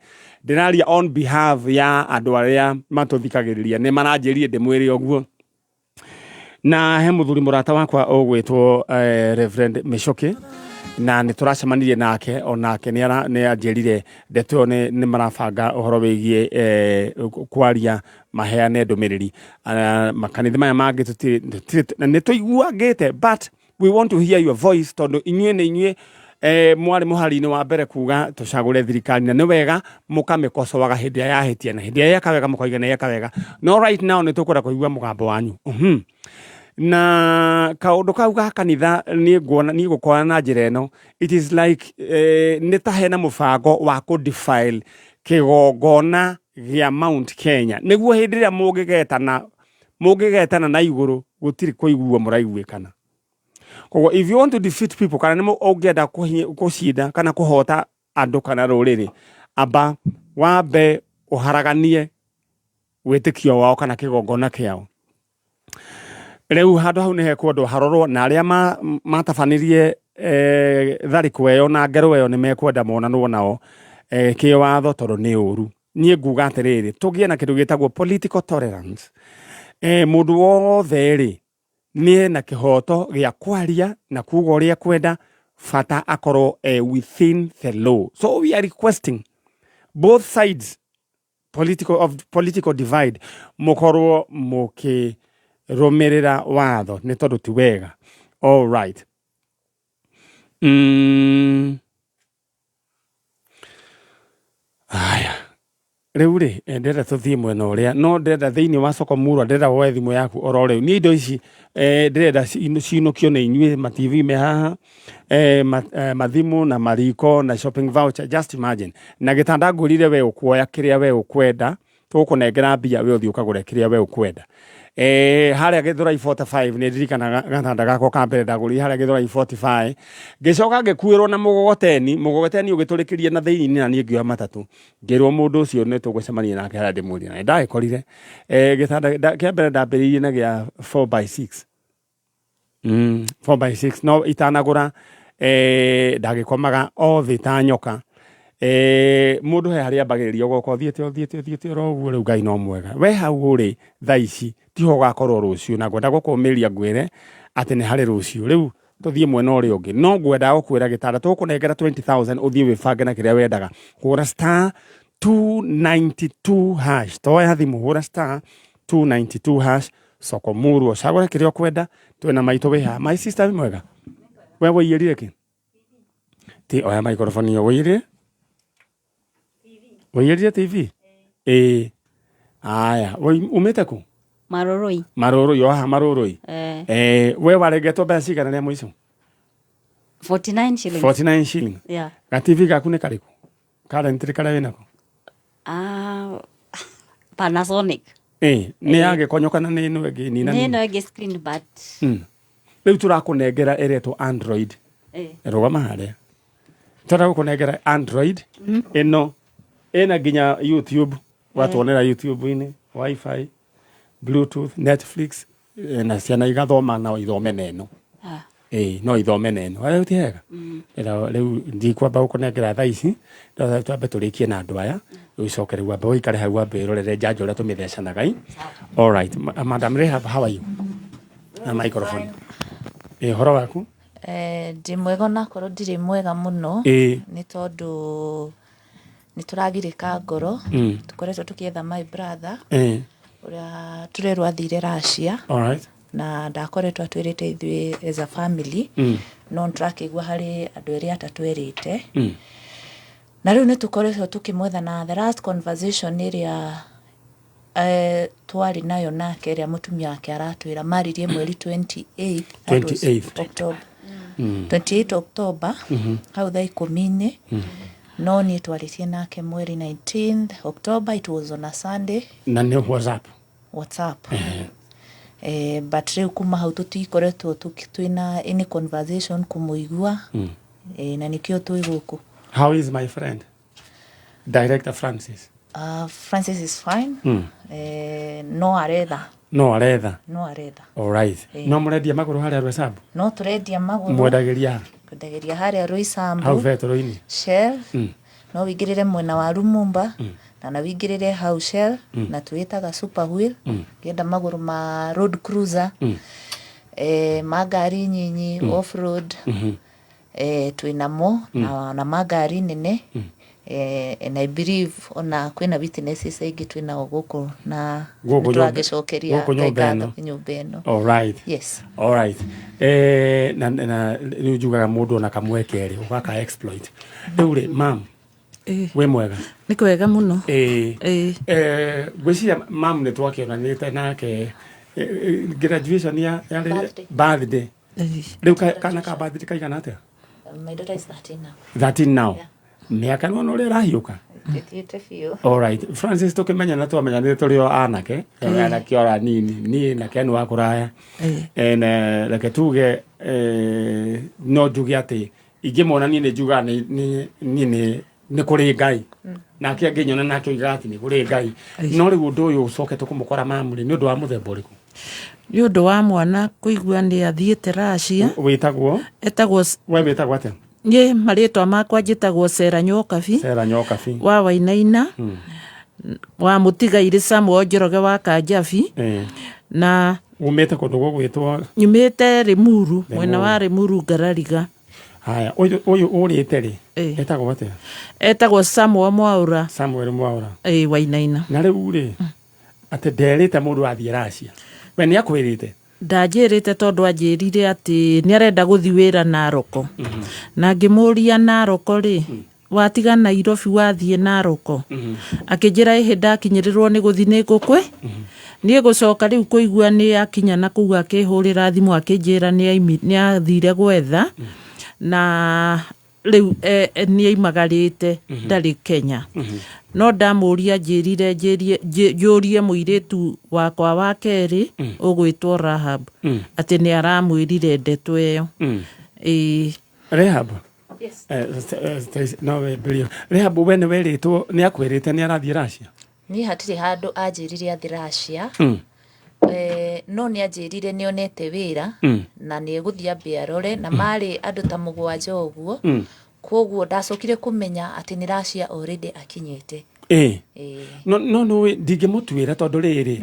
ndĩraria on behalf ya andũ arĩa matũthikagĩrĩria nĩ maranjĩrire ndĩmwĩre ũguo na he mũthuri mũrata wakwa ũgwĩtwo eh, Reverend Michuki na nĩ tũracemanirie nake onake nĩ anjĩrire ndeto ĩyo nĩ nĩ marabanga ũhoro wĩgiĩ eh, kwaria maheane ndũmĩrĩri Ah, makanitha maya mangĩ tũtirĩ tũtirĩ- na nĩ tũiguangĩte but we want to hear your voice tondũ inyuĩ nĩ inyuĩ eh, mwarĩ mũhari-inĩ wa mbere kuga tũcagũre thirikari na nĩ wega mũkamĩkocoaga hĩndĩ ĩrĩa yahĩtia na hĩndĩ ĩrĩa yeka wega mũkoiga nĩ yeka wega no right now nĩ tũkwenda kũigua mũgambo wanyu mm na kaũndũ kau ga kanitha niĩ nguona niĩ ngũkora na njĩra ĩno it is like eh, nĩ ta hena mũbango wa kũ defile kĩgongona gĩa Mount Kenya nĩguo hĩndĩ ĩrĩa mũngĩgetana mũngĩgetana na igũrũ gũtirĩ kũiguo mũraiguĩkana koguo if you want to defeat people kana nĩ ũngĩenda kũcinda kana kũhota andũ kana rũrĩrĩ amba wambe ũharaganie wĩtĩkio wao kana kĩgongona kĩao rĩu handũ hau nĩ hekwendwo harorwo na arĩa matabanirie eh, tharĩko ĩyo na ngero ĩyo nĩ mekwenda monanwo nao eh, kĩwatho tondũ nĩ ũru niĩ nguga atĩrĩrĩ tũgĩe na kĩndũ gĩtagwo political tolerance eh, mũndũ wothe rĩ nĩ ena kĩhoto gĩa kwaria na kuga ũrĩa ekwenda bata akorwo eh, within the law so we are requesting both sides political, of political divide mukorwo mukirumirira watho ni tondu ti wega all right mm. Aya rĩu rĩ eh, ndĩrenda tũthiĩ mwena ũrĩa no ndĩrenda thĩinĩ wa soko murwa ndĩrenda woe thimũ yaku oro rĩu niĩ indo ici eh, ndĩrenda cinũkio nĩ inyuĩ ma TV me haha eh, ma, eh, mathimũ na mariko na shopping voucher just imagine na gĩtanda ngwĩrire we ũkuoya kĩrĩa we ũkwenda tũgũkũnengera mbia we ũthiĩ ũkagũre kĩrĩa we ũkwenda eh, harĩa Gĩthũrai 45 nĩ ndirikanaga gatanda gakwa ka mbere ndagũrire harĩa Gĩthũrai 45 ngĩcoka ngĩkuĩrwo na mũgogoteni mũgogoteni ũgĩtũrĩkĩria na thĩinĩ na niĩ ngĩoya matatũ ngĩrwo mũndũ ũcio nĩ tũgũcemania nake harĩa ndĩmwĩrire na nĩndagĩkorire eh, gĩtanda kĩa mbere ndambĩrĩirie na gĩa 4 by 6 4 by 6 no itanagũra eh, ndagĩkomaga o thĩ ta nyoka eh, mũndũ he harĩa ambagĩrĩria ũgoka ũthiĩte ũthiĩte ũthiĩte oro ũguo rĩu Ngai no mwega we hau ũrĩ thaa ici tiho ũgakorwo rũciũ na ngwenda gũkũmĩria ngwĩre atĩ nĩ harĩ rũciũ rĩu tũthiĩ mwena ũrĩa ũngĩ no ngwendaga gũkwĩra gĩtanda tũgũkũnengera 20000 ũthiĩ wĩbange na kĩrĩa wendaga hũra star 292 hash toya thimũ hũra star 292 hash soko muru ũcagũre kĩrĩa ũkwenda twĩna maitũ wĩ haha my sister wĩ mwega we wĩiyĩrire kĩ ti oya microphone ĩyo wĩiyĩrire wĩiyĩrire tv ĩĩ aya umĩte kũ Marũrũi. Marũrũi o haha Marũrũi Eh. eh we warengetwo mbeca cigana rĩa mũico 49 shillings. 49 shilling Yeah. ga TV gaku nĩ karĩkũ currently karĩa wĩnako Ah, Panasonic. Ĩ, nĩ ya gĩkonyo kana nĩ ĩno ĩngĩ nina Nĩ ĩno ĩngĩ screen but Rĩu tũrakũnengera ĩretwo Android. Rũgama harĩa. Tũragũkũnengera Android ĩno ĩna nginya YouTube, watuonera YouTube-inĩ, WiFi, Bluetooth, Netflix, na ciana igathoma no ithome na ĩno. Ĩĩ no ithome na ĩno. Rĩu ti hega? Rĩu ndikwamba gũkũnengera thaa ici, twambe tũrĩkie na andũ aya, rĩu ũcoke rĩu wambe ũikare hau wambe wĩrorere njanjo ũrĩa tũmĩthecanaga ĩ. All right, Madam Rahab, how are you? Na microphone. Ĩ, ũhoro waku? Ndĩ mwega onakorwo ndirĩ mwega mũno. Nĩ tondũ nĩ tũragirĩka ngoro. Tũkoretwo tũkĩetha my brother ũrĩa tũrerwo athire Russia. All right. Na ndakoretwo atwĩrĩte ithuĩ as a family. No nĩ tũrakĩigua harĩ andũ erĩ atatwerĩte. Na rĩu nĩ tũkoretwo tũkĩmwetha na the last conversation ĩrĩa twarĩ nayo nake ĩrĩa mũtumia wake aratwĩra maririe mweri 28, that was 28. October. 28 October, hau thaa ikũmi-inĩ. No niĩ twarĩtie nake mweri 19th October, it was on a Sunday. Na nĩ WhatsApp? WhatsApp. But rĩu kuma hau tũtikoretwo twĩna any conversation kũmũigua. Na nĩkĩo twĩ gũkũ. How is my friend? Director Francis. Francis is fine. No aretha. No aretha. No aretha. All right. No mũrendia magũrũ harĩa Roysambu? No tũrendia magũrũ. Mwendagĩria? Twendagĩria harĩa Roysambu. Hau betũrũ-inĩ. Shell. No wĩingĩrĩre mwena wa Lumumba. Na wĩingĩrĩre hau Shell. Na twĩtaga Super Wheel. Ũngĩenda magũrũ ma road cruiser. Ma ngari nyinyi, off road. Twĩnamo na ma ngari nene. And I believe ona kwĩna witnesses aingĩ twĩnao gũkũ na Gũkũ nĩtũragĩcokeria gũkũ Ngai nyũmba ngatho ĩno. nyũmba ĩno. All right. Yes. All right. Na rĩu njugaga mũndũ ona kamweke rĩ ũgaka exploit. Rĩu rĩ mam, wĩ mwega? Nĩ kwega mũno. Ngwĩciria mam nĩ twakĩonanĩte nake graduation ya yarĩ Birthday. birthday. Rĩu kana ka birthday kaigana atĩa? My daughter is 13 now. 13 now. Mĩaka nĩwona ũrĩa ĩrahiũka. Ĩthiĩte biũ. All right. Francis tũkĩmenyana twamenyanire tũrĩ o anake, anake ora nini, niĩ na Ken wa kũraya. And reke tuge no njuge atĩ ingĩmwona niĩ nĩ njugaga niĩ nĩ kũrĩ Ngai. Nake angĩnyona nake oigaga atĩ nĩ kũrĩ Ngai. No rĩu ũndũ ũyũ ũcokete kũmũkora mamu rĩ, nĩ ũndũ wa mũthemba ũrĩkũ? Nĩ ũndũ wa mwana kũigua nĩ athiĩte Russia. Wĩtagwo? Etagwo We wĩtagwo atĩa? Niĩ marĩtwa makwa njĩtagwo Sera Nyokabi. Sera Nyokabi. Wa Wainaina. Wa mũtigairĩ Samuel Njoroge wa Kanjabi. Na umĩte kũndũ gũgwĩtwo? Nyumĩte Limuru, mwena wa Limuru Ngarariga. Haya, ũyũ ũrĩte rĩ, etagwo atĩa? Etagwo Samuel Mwaũra. Samuel Mwaũra. Wainaina. Na rĩu rĩ, atĩ nderĩte mũndũ athiĩ Russia. We nĩ akwĩrĩte? Ndanjĩrĩte tondũ anjĩrire atĩ nĩ arenda gũthiĩ wĩra Naroko. Na ngĩmũria Naroko rĩ, watiga Nairobi wathiĩ Naroko? Akĩnjĩra ĩhĩ ndakinyĩrĩrwo nĩ gũthiĩ nĩ ngũkwĩ. Niĩ gũcoka rĩu kũigua nĩ akinya na kũu akĩhũrĩra thimũ akĩnjĩra nĩ athire gwetha na rĩu nĩ aimagarĩte ndarĩ Kenya. No ndamũria anjĩrire njũrie mũirĩtu wakwa wa kerĩ ũgwĩtwo Rahab atĩ nĩ aramwĩrire ndeto ĩyo. Ĩĩ. Rahab? Yes. No wĩmbĩrie. Rahab we nĩ werĩtwo nĩ akwĩrĩte nĩ arathiĩ Russia? Niĩ hatirĩ handũ anjĩrire athiĩ Russia. No nĩ anjĩrire nĩ onete wĩra na nĩ egũthiĩ ambe arore na marĩ andũ ta mũgwanja ũguo. Koguo ndacokire kũmenya atĩ nĩ Russia already akinyĩte. No no no ndingĩmũtuĩra tondũ rĩrĩ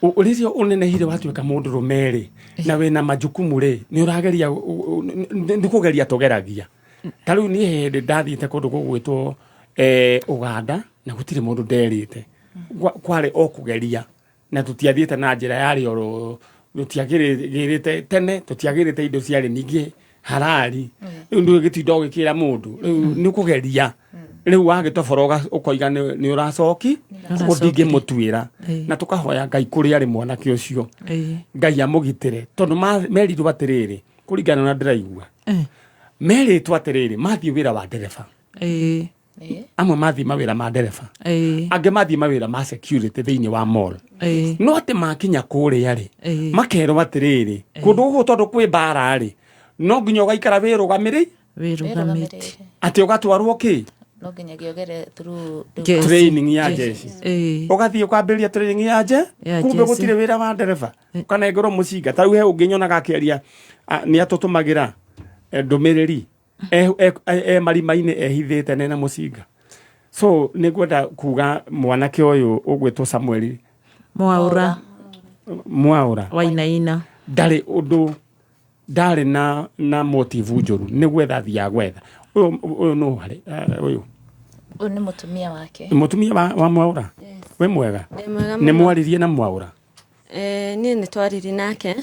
rĩrĩa ũnenehire watuĩka mũndũrũme rĩ na wĩna majukumu rĩ nĩ ũrageria nĩ kũgeria tũgeragia. Ta rĩu niĩ hĩndĩ ndathiĩte kũndũ gũgwĩtwo Ũganda na gũtirĩ mũndũ nderĩte. Kwarĩ o kũgeria na tũtiathiĩte na njĩra yarĩ oro tũtiagĩrĩte tene tũtiagĩrĩte indo ciarĩ ningĩ harari. Rĩu ndũgĩtinda ũgĩkĩra mũndũ rĩu nĩ kũgeria. Rĩu wagĩtobora ũkoiga nĩ ũracoki, ũguo ndingĩmũtuĩra. Na tũkahoya Ngai kũrĩa arĩ mwanake ũcio. Ngai amũgitĩre tondũ merirwo atĩrĩrĩ kũringana na ndĩraigua. Merĩtwo atĩrĩrĩ mathiĩ wĩra wa ndereba. Amwe mathiĩ mawĩra ma ndereba, angĩ mathiĩ mawĩra ma security thĩinĩ wa mall, no atĩ makinya kũrĩa rĩ, makerwo atĩrĩrĩ, kũndũ gũkũ tondũ kwĩ mbara rĩ, no nginya ũgaikara wĩrũgamĩrĩ Wĩrũgamĩte. Atĩ ũgatwarwo kĩ? No nginyagia ũgere through rĩu Jeshi. Training ya jeshi. Ũgathiĩ ũkambĩrĩria training ya je Ya kumbe jeshi. gũtirĩ wĩra wa ndereba, ũkanengerwo mũcinga. Ta rĩu he ũngĩ nyonaga akĩaria, nĩ atũtũmagĩra ndũmĩrĩri e marima-inĩ ehithĩte nena mũcinga. So nĩ ngwenda kuga mwanake ũyũ ũgwĩtwo Samuel Mwaura. Mwaura. Wainaina. Ndarĩ ũndũ, ndarĩ na motive njũru, nĩ gwetha athiaga gwetha. Ũyũ nũ harĩ ũyũ? Ũyũ nĩ mũtumia wake. Mũtumia wa Mwaura. Wĩ mwega? Ndĩ mwega Nĩ mũno. mwaririe na Mwaura? Niĩ nĩ twaririe nake,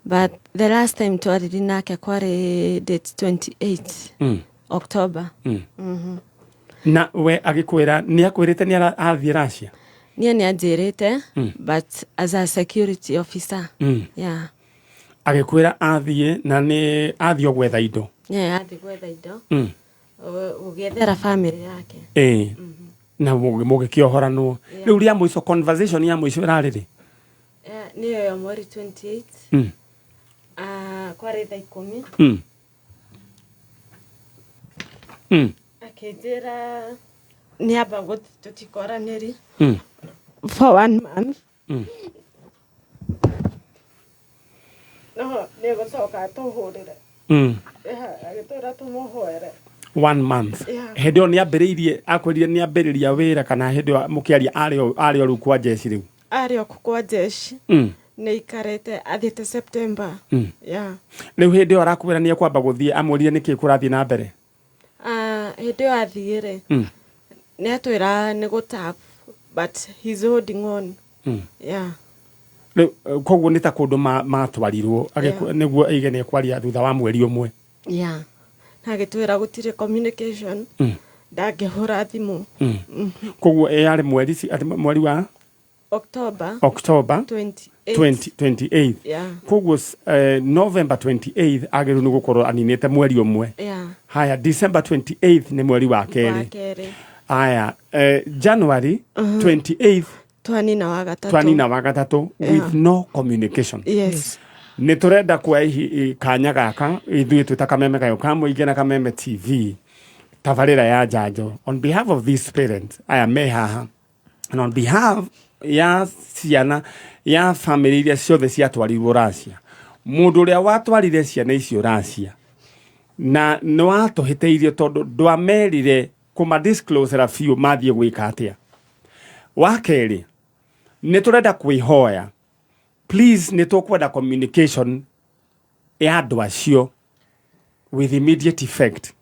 but the last time twaririe nake kwarĩ date 28 October. Na we agĩkwĩra, nĩ akwĩrĩte nĩ athiĩ Russia? Niĩ nĩ anjĩrĩte, but as a security officer. Yeah. Agĩkwĩra athiĩ na nĩ athiĩ o gwetha indo? Yeah, athiĩ gwetha indo. Gũgĩethera family yake. Ĩĩ. Na mũgĩkĩohoranwo. Rĩu rĩa mũico, conversation ya mũico ĩrarĩ rĩ? Nĩyo ya mweri 28. Kwarĩ thaa 10. Akĩnjĩra nĩ amba gũthiĩ tũtikoranĩri for one month. No nĩ gũcoka atũhũrĩre. Agĩtwĩra tũmũhoere. One month. Yeah. Hĩndĩ ĩyo nĩ ambĩrĩirie, akwĩrire nĩ ambĩrĩria wĩra, kana hĩndĩ ĩyo mũkĩaria arĩ o rĩu kwa jeshi rĩu? Arĩ o kwa jeshi. Nĩ ikarĩte athiĩte September. Yeah. Rĩu hĩndĩ ĩyo arakwĩra nĩ ekwamba gũthiĩ, amwĩrire nĩkĩ kũrathiĩ na mbere? Hĩndĩ ĩyo athiĩ rĩ, nĩ atwĩra nĩ gũtap, but he's holding on. Yeah. Rĩu koguo nĩ ta kũndũ matwarirwo nĩguo aige nĩ ekwaria thutha wa mweri ũmwe. Yeah. Na agĩtwĩra gũtirĩ communication. Ndangĩhũra thimũ. Koguo yarĩ mweri atĩ mweri wa October. October 28. 28. Yeah. Koguo November 28 agĩrĩirwo nĩ gũkorwo aninĩte mweri ũmwe. Yeah. Haya, December 28 nĩ mweri wa Wa kerĩ. kerĩ. Haya, January 28 Twanina wa gatatũ. Twanina wa gatatũ with no communication. Yes. Nĩ tũrenda kuoya kanya gaka ithuĩ twĩ ta Kameme Kayũ ka Mũingĩ na Kameme TV, tabarĩra ya njanjo, on behalf of these parents aya me haha and on behalf ya ciana ya family iria ciothe ciatwarirwo Russia, mũndũ ũrĩa watwarire ciana icio Russia na nĩ watũhĩtĩirie tondũ ndwamerire kũma disclose biũ mathiĩ gwĩka atĩa. Wa kerĩ, nĩ tũrenda kwĩhoya, please, nĩ tũkwenda communication ya andũ acio with immediate effect,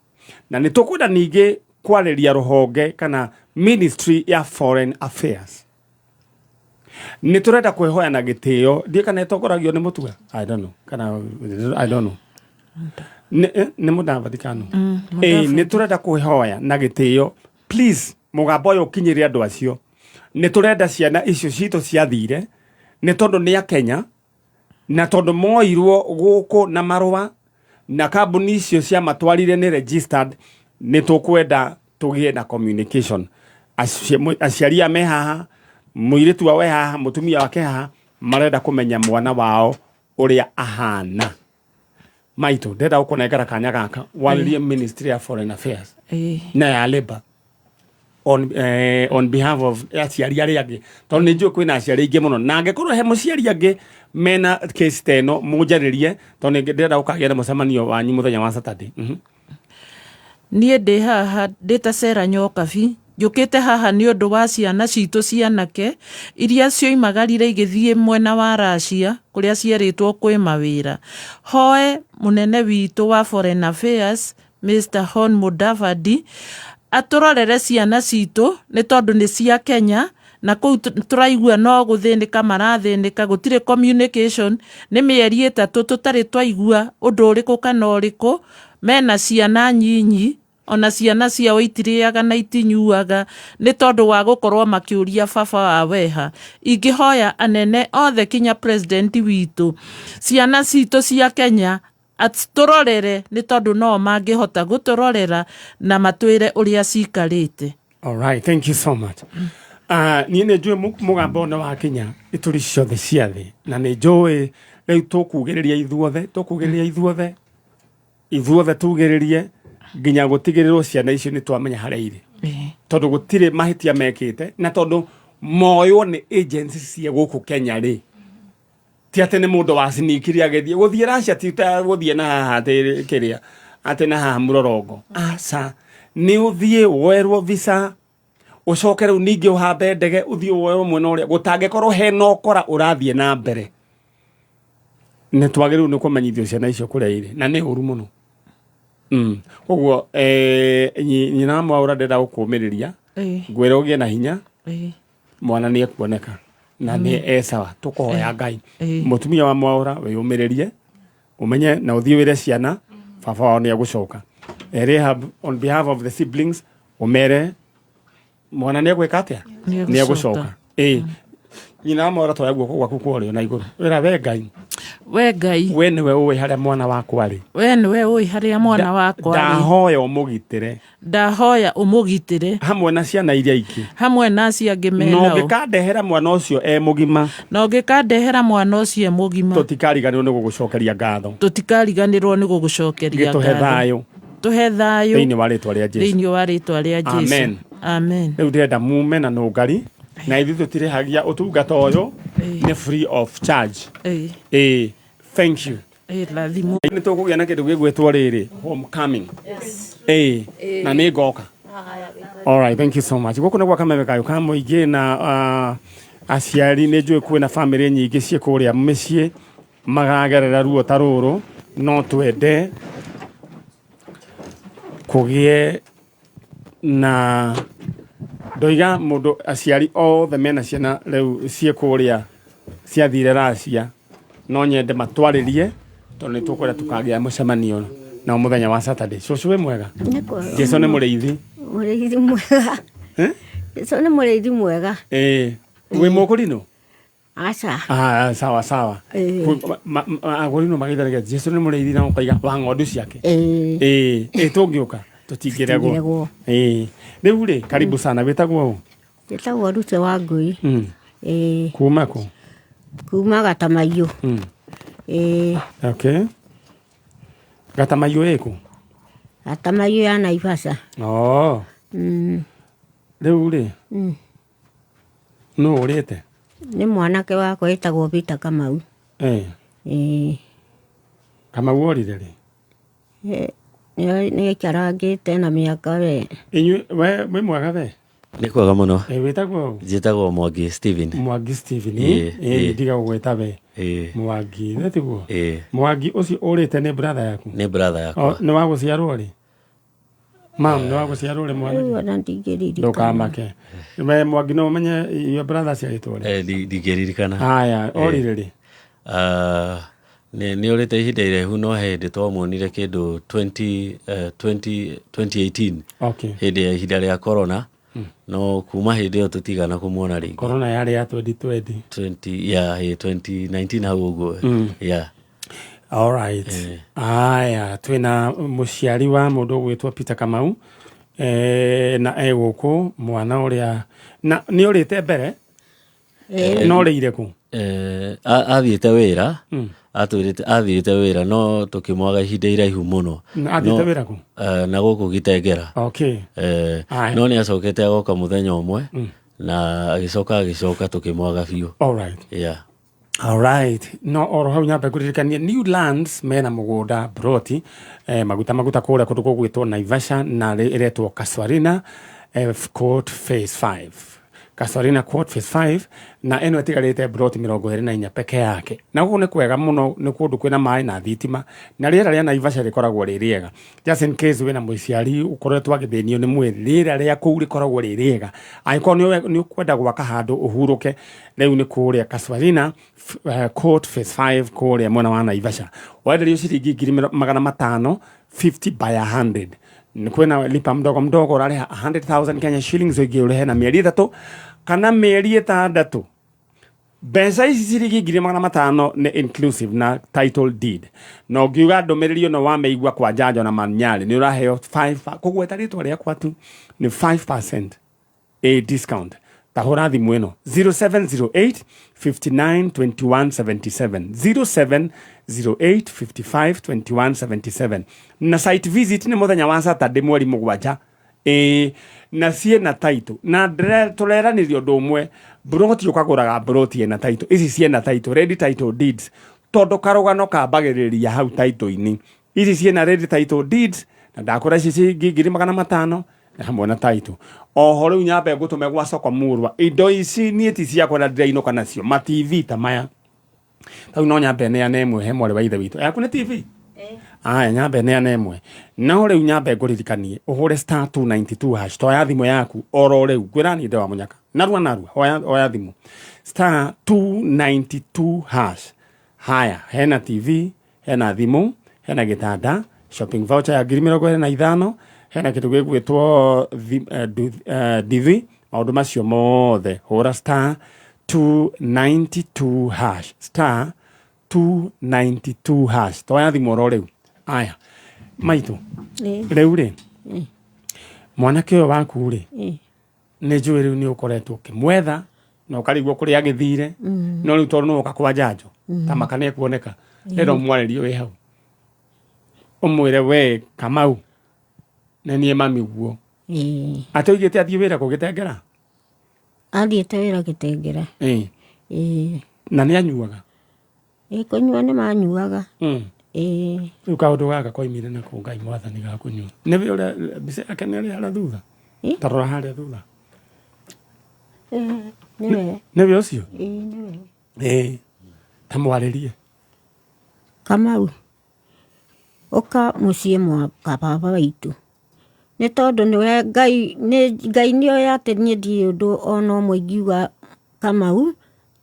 na nĩ tũkwenda ningĩ kwarĩria rũhonge kana ministry ya foreign affairs. Nĩ tũrenda kwĩhoya na gĩtĩo, ndiĩ kana ĩtongoragio nĩ Mũtua, I don't know, kana I don't know, nĩ Mũdavadi kana ĩĩ. Nĩ tũrenda kwĩhoya na gĩtĩo, please, mũgambo ũyũ ũkinyĩre andũ acio. Nĩ tũrenda ciana icio citũ ciathire, nĩ tondũ nĩ a Kenya, na tondũ moirwo gũkũ na marũa na kambuni icio ciamatwarire nĩ registered, nĩ tũkwenda tũgĩe na communication. Aciari aya me haha, mũirĩtu wao e haha, mũtumia wake haha, marenda kũmenya mwana wao ũrĩa ahana. Maitũ, ndĩrenda gũkũnengera kanya gaka warĩrie ministry ya foreign affairs na ya labor on behalf of aciari arĩa angĩ, tondũ nĩ njũĩ kwĩna aciari aingĩ mũno, na angĩkorwo he mũciari angĩ mena case ta ĩno, mũnjarĩrie, tondũ nĩ ndĩrenda gũkagĩa na mũcemanio wanyu mũthenya wa Saturday. Niĩ ndĩ haha ndĩ ta Sarah Nyokabi, njũkĩte haha nĩ ũndũ wa ciana citũ cianake iria cioimagarire igĩthiĩ mwena wa Russia kũrĩa cierĩtwo kwĩ mawĩra. Hoe mũnene witũ wa Foreign Affairs Mister Hon Mudavadi atũrorere ciana citũ nĩ tondũ nĩ cia Kenya, na kũu tũraigua no gũthĩnĩka marathĩnĩka, gũtirĩ communication, nĩ mĩeri 3 tũtarĩ twaigua ũndũ ũrĩkũ kana ũrĩkũ. Mena ciana nyinyi, ona ciana ciao itirĩaga na itinyuaga nĩ tondũ wa gũkorwo makĩũria baba wa weha. Ingĩhoya anene othe kinya president witũ, ciana citũ cia Kenya. Atũrorere nĩ tondũ no mangĩhota gũtũrorera na matwĩre ũrĩa cikarĩte. All right, thank you so much. Niĩ nĩ njũĩ mũgambo nĩ wakinya ituri ciothe cia thĩ na nĩ njũĩ rĩu tũkugĩrĩria ithuothe tũkugĩrĩria ithuothe ithuothe tugĩrĩrie nginya gũtigĩrĩrwo ciana icio nĩ twamenya harĩa irĩ tondũ gũtirĩ mahĩtia mekĩte na tondũ moywo nĩ agency cia gũkũ Kenya rĩ ti atĩ nĩ mũndũ wacinikire agĩthiĩ gũthiĩ Russia ti ta gũthiĩ na haha atĩ kĩrĩa atĩ na haha mũrorongo aca nĩ ũthiĩ woerwo visa ũcoke rĩu ningĩ ũhambe ndege ũthiĩ woerwo mwena ũrĩa gũtangĩkorwo hena ũkora ũrathiĩ na mbere nĩ twagĩrĩirwo nĩ kũmenyithio ciana icio kũrĩa irĩ na nĩ ũru mũno koguo nyina wa Mwaũra ndĩrenda gũkũmĩrĩria ngwĩra ũgĩe na hinya mwana nĩ ekuoneka na nĩ e sawa tũkũhoya Ngai mũtumia wa Mwaũra wĩyũmĩrĩrie ũmenye na ũthiĩ wĩre ciana baba wao nĩ egũcoka. Rehab, on behalf of the siblings ũmere mwana nĩ egwĩka atĩa nĩ egũcoka. Ĩĩ nyina wa Mwaũra toya guoko gwaku kwa ũrĩo na igũrũ wĩra we Ngai we Ngai we nĩwe ũĩ harĩa mwana wakwa arĩ we nĩwe ũĩ harĩa mwana wakwa arĩ ndahoya ũmũgitĩre ndahoya ũmũgitĩre hamwe na ciana iria ingĩ hamwe na acio angĩ na menao ũngĩkandehera mwana ũcio e mũgima na ũngĩkandehera mwana ũcio e mũgima tũtikariganĩrwo nĩ gũgũcokeria ngatho tũtikariganĩrwo nĩ gũgũcokeria gĩtũhe ngatho thayũ tũhe thayũ thĩinĩ wa rĩtwa rĩa Jesu thĩinĩ wa rĩtwa rĩa Jesu Amen. Amen. Rĩu ndĩrenda mume na nũngari na ithuĩ tũtirĩhagia ũtungata ũyũ nĩ free of charge. Ĩĩ thank you. Rathimwo. Nĩ tũkũgĩa na kĩndũ gĩgwĩtwo rĩrĩ homecoming. Ĩĩ na nĩ ngoka. All right, thank you so much. Gũkũ nĩ gwa Kameme Kayũ ka mũingĩ na aciari nĩ njũĩ kwĩna bamĩrĩ nyingĩ ciĩ kũrĩa mĩciĩ maragerera ruo ta rũrũ no twende kũgĩe na ndoiga mũndũ aciari othe mena ciana rĩu ciĩ kũrĩa ciathire Russia no nyende matwarĩrie tondũ nĩ tũkwenda tũkagĩa mũcemanio nao mũthenya wa Saturday. Cũcũ wĩ mwega? Nĩ kwega Jesu nĩ mũno. mũrĩithi. Mũrĩithi mwega. Eh? Jesu nĩ mũrĩithi mwega. Ĩĩ. Wĩ mũkũrinũ? Aca. Ah, sawa sawa. Ĩĩ. Agũrinũ magĩthanagia Jesu nĩ mũrĩithi na ũkaiga wa ng'ondu ciake. Ĩĩ. Ĩĩ, ĩĩ tũngĩũka tũtingĩregwo. Tũtingĩregwo. Ĩĩ. Rĩu rĩ, karibu sana wĩtagwo ũ? Njĩtagwo Rute wa Ngũi. Ĩĩ. Kuma kũ? Kuma Gatamaiyũ. Ĩĩ. Okay. Gatamaiyũ ĩkũ? Gatamaiyũ ya Naivasha. Oh. Rĩu rĩ, nũ ũrĩte? Nĩ mwanake wakwa wĩtagwo Peter Kamau. Ĩĩ. Kamau orire rĩ? Nĩ aikarangĩte na mĩaka we. Inyuĩ we wĩ mwega we? Nĩ kwega mũno. Ĩ wĩtagwo ũ? Njĩtagwo Mwangi Steven. Mwangi Steven. Ĩĩ, Ĩ ĩĩ. ndiga gũgwĩta we. Ĩĩ. Mwangi, nĩ tiguo? Ĩĩ. Mwangi ũcio ũrĩte nĩ brother yaku? Nĩ brother yakwa. Nĩ wa gũciarwo rĩ? Mam, nĩ wa gũciarwo rĩ mwana? Rĩu ona ndingĩririkana. Ndũkamake. We Mwangi no ũmenye your brother aciarĩtwo rĩ? Ndingĩririkana. Haya, orire rĩ? Nĩ orĩte ihinda iraihu no he hĩndĩ twamuonire kĩndũ 20, 2018 Okay. hĩndĩ ya ihinda rĩa corona no kuma hĩndĩ ĩyo tũtigana kũmuona rĩngĩ. Corona yarĩ ya 2020. 20, yeah, 2019 hau ũguo. Yeah. All right. Aya, twĩna mũciari wa mũndũ ũgwĩtwo Peter Kamau na e gũkũ mwana ũrĩa na nĩ ũrĩte mbere no ũrĩire kũ? Athiĩte wĩra atwĩrĩte athiĩte wĩra no tũkĩmwaga ihinda iraihu mũno. Na athiĩte wĩra kũ? Na gũkũ Gitengera. Okay. Aya. No nĩ acokete agoka mũthenya ũmwe na agĩcoka agĩcoka tũkĩmwaga biũ. All right. Yeah. All right. No oro hau nyambe ngũririkanie New Lands mena mũgũnda broti maguta maguta kũrĩa kũndũ gũgwĩtwo Naivasha na ĩretwo Casuarina Court Phase 5. Casuarina Court Phase 5 na ĩno ĩtigarĩte broti 24 peke yake. Na gũkũ nĩ kwega mũno nĩ kũndũ kwĩna maĩ na thitima na rĩera rĩa Naivasha rĩkoragwo rĩ rĩega. Just in case wĩna mũciari ũkoretwo agĩthĩnio nĩ mwĩrĩ, rĩera rĩa kũu rĩkoragwo rĩ rĩega. Angĩkorwo nĩ ũkwenda gwaka handũ ũhurũke, rĩu nĩ kũrĩa Casuarina Court Phase 5 kũrĩa mwena wa Naivasha. Wenderio ciringi 500,000 50 by 100. Nĩ kwĩna lipa mdogo mdogo ũrarĩha 100,000 Kenya shillings ũngĩ ũrĩhe na mĩeri 3 kana mĩeri 6. Mbeca ici ciringi 500,000 nĩ inclusive na title deed. Na ũngiuga ndũmĩrĩri ĩno wamĩigua kwa Njanjo na Manyarĩ nĩ ũraheo 5 kũgweta rĩtwa rĩakwa tu nĩ 5% a discount. Ta hũra thimũ ĩno 0708 59 21 77 0708 55 21 77 na site visit nĩ mũthenya wa Saturday mweri mũgwanja ĩĩ na ciĩna title na tũreranĩria ũndũ ũmwe mburoti ũkagũraga mburoti ĩna title ici ciĩna title ready title deeds tondũ karũgano kambagĩrĩria hau title-inĩ ici ciĩna ready title deeds na ndakũra ici ciringi 500,000 na hamwe na title oho rĩu nyambe ngũtũme gwa soko murwa indo ici niĩ ti ciakwa na ndĩrainũka nacio ma TV ta maya Tau no nyambe neane ĩmwe he mwarĩ wa ithe witũ. Yaku nĩ TV? Aya nyambe neane ĩmwe. No rĩu nyambe ngũririkanie ũhũre star 292 hash toya thimũ yaku oro rĩu ngwĩra niĩ ndĩ wa mũnyaka. Narua narua oya, oya thimũ. Star 292 hash. Haya hena TV, hena thimũ, hena gĩtanda, shopping voucher ya 25,000, hena kĩndũ gĩgwĩtwo ndithi, maũndũ macio mothe hũra star 292 hash star 292 hash toya thimũ oro rĩu. Aya maitũ rĩu rĩ mwanake ũyũ waku rĩ nĩ njũĩ rĩu nĩ ũkoretwo ũkĩmwetha na ũkarigwo kũrĩa agĩthire no rĩu tondũ nĩwoka kwa njanjo ta maka nĩ ekuoneka rĩrĩa ũmwarĩrie wĩ hau ũmwĩre we Kamau nĩ niĩ mami guo atĩ oigĩte athiĩ wĩra kũ Gĩtengera Athiĩte wĩra Gĩtengera. Na nĩ anyuaga? Ĩĩ kũnyua nĩ manyuaga. Ĩĩ. Rĩu kaũndũ gaka koimire na kũ Ngai mwathani ga kũnyua? Nĩ ũrĩa mbica yake nĩ ũrĩa harĩa thutha? Ta rora harĩa thutha. Nĩwe. Nĩwe ũcio? Ĩĩ nĩwe. Ĩĩ. Ta mwarĩrie. Kamau, ũka mũciĩ mwaka baba witũ. Nĩ tondũ nĩwe Ngai, Ngai nĩoĩ atĩ niĩ ndirĩ ũndũ ona ũmwe ingiuga Kamau,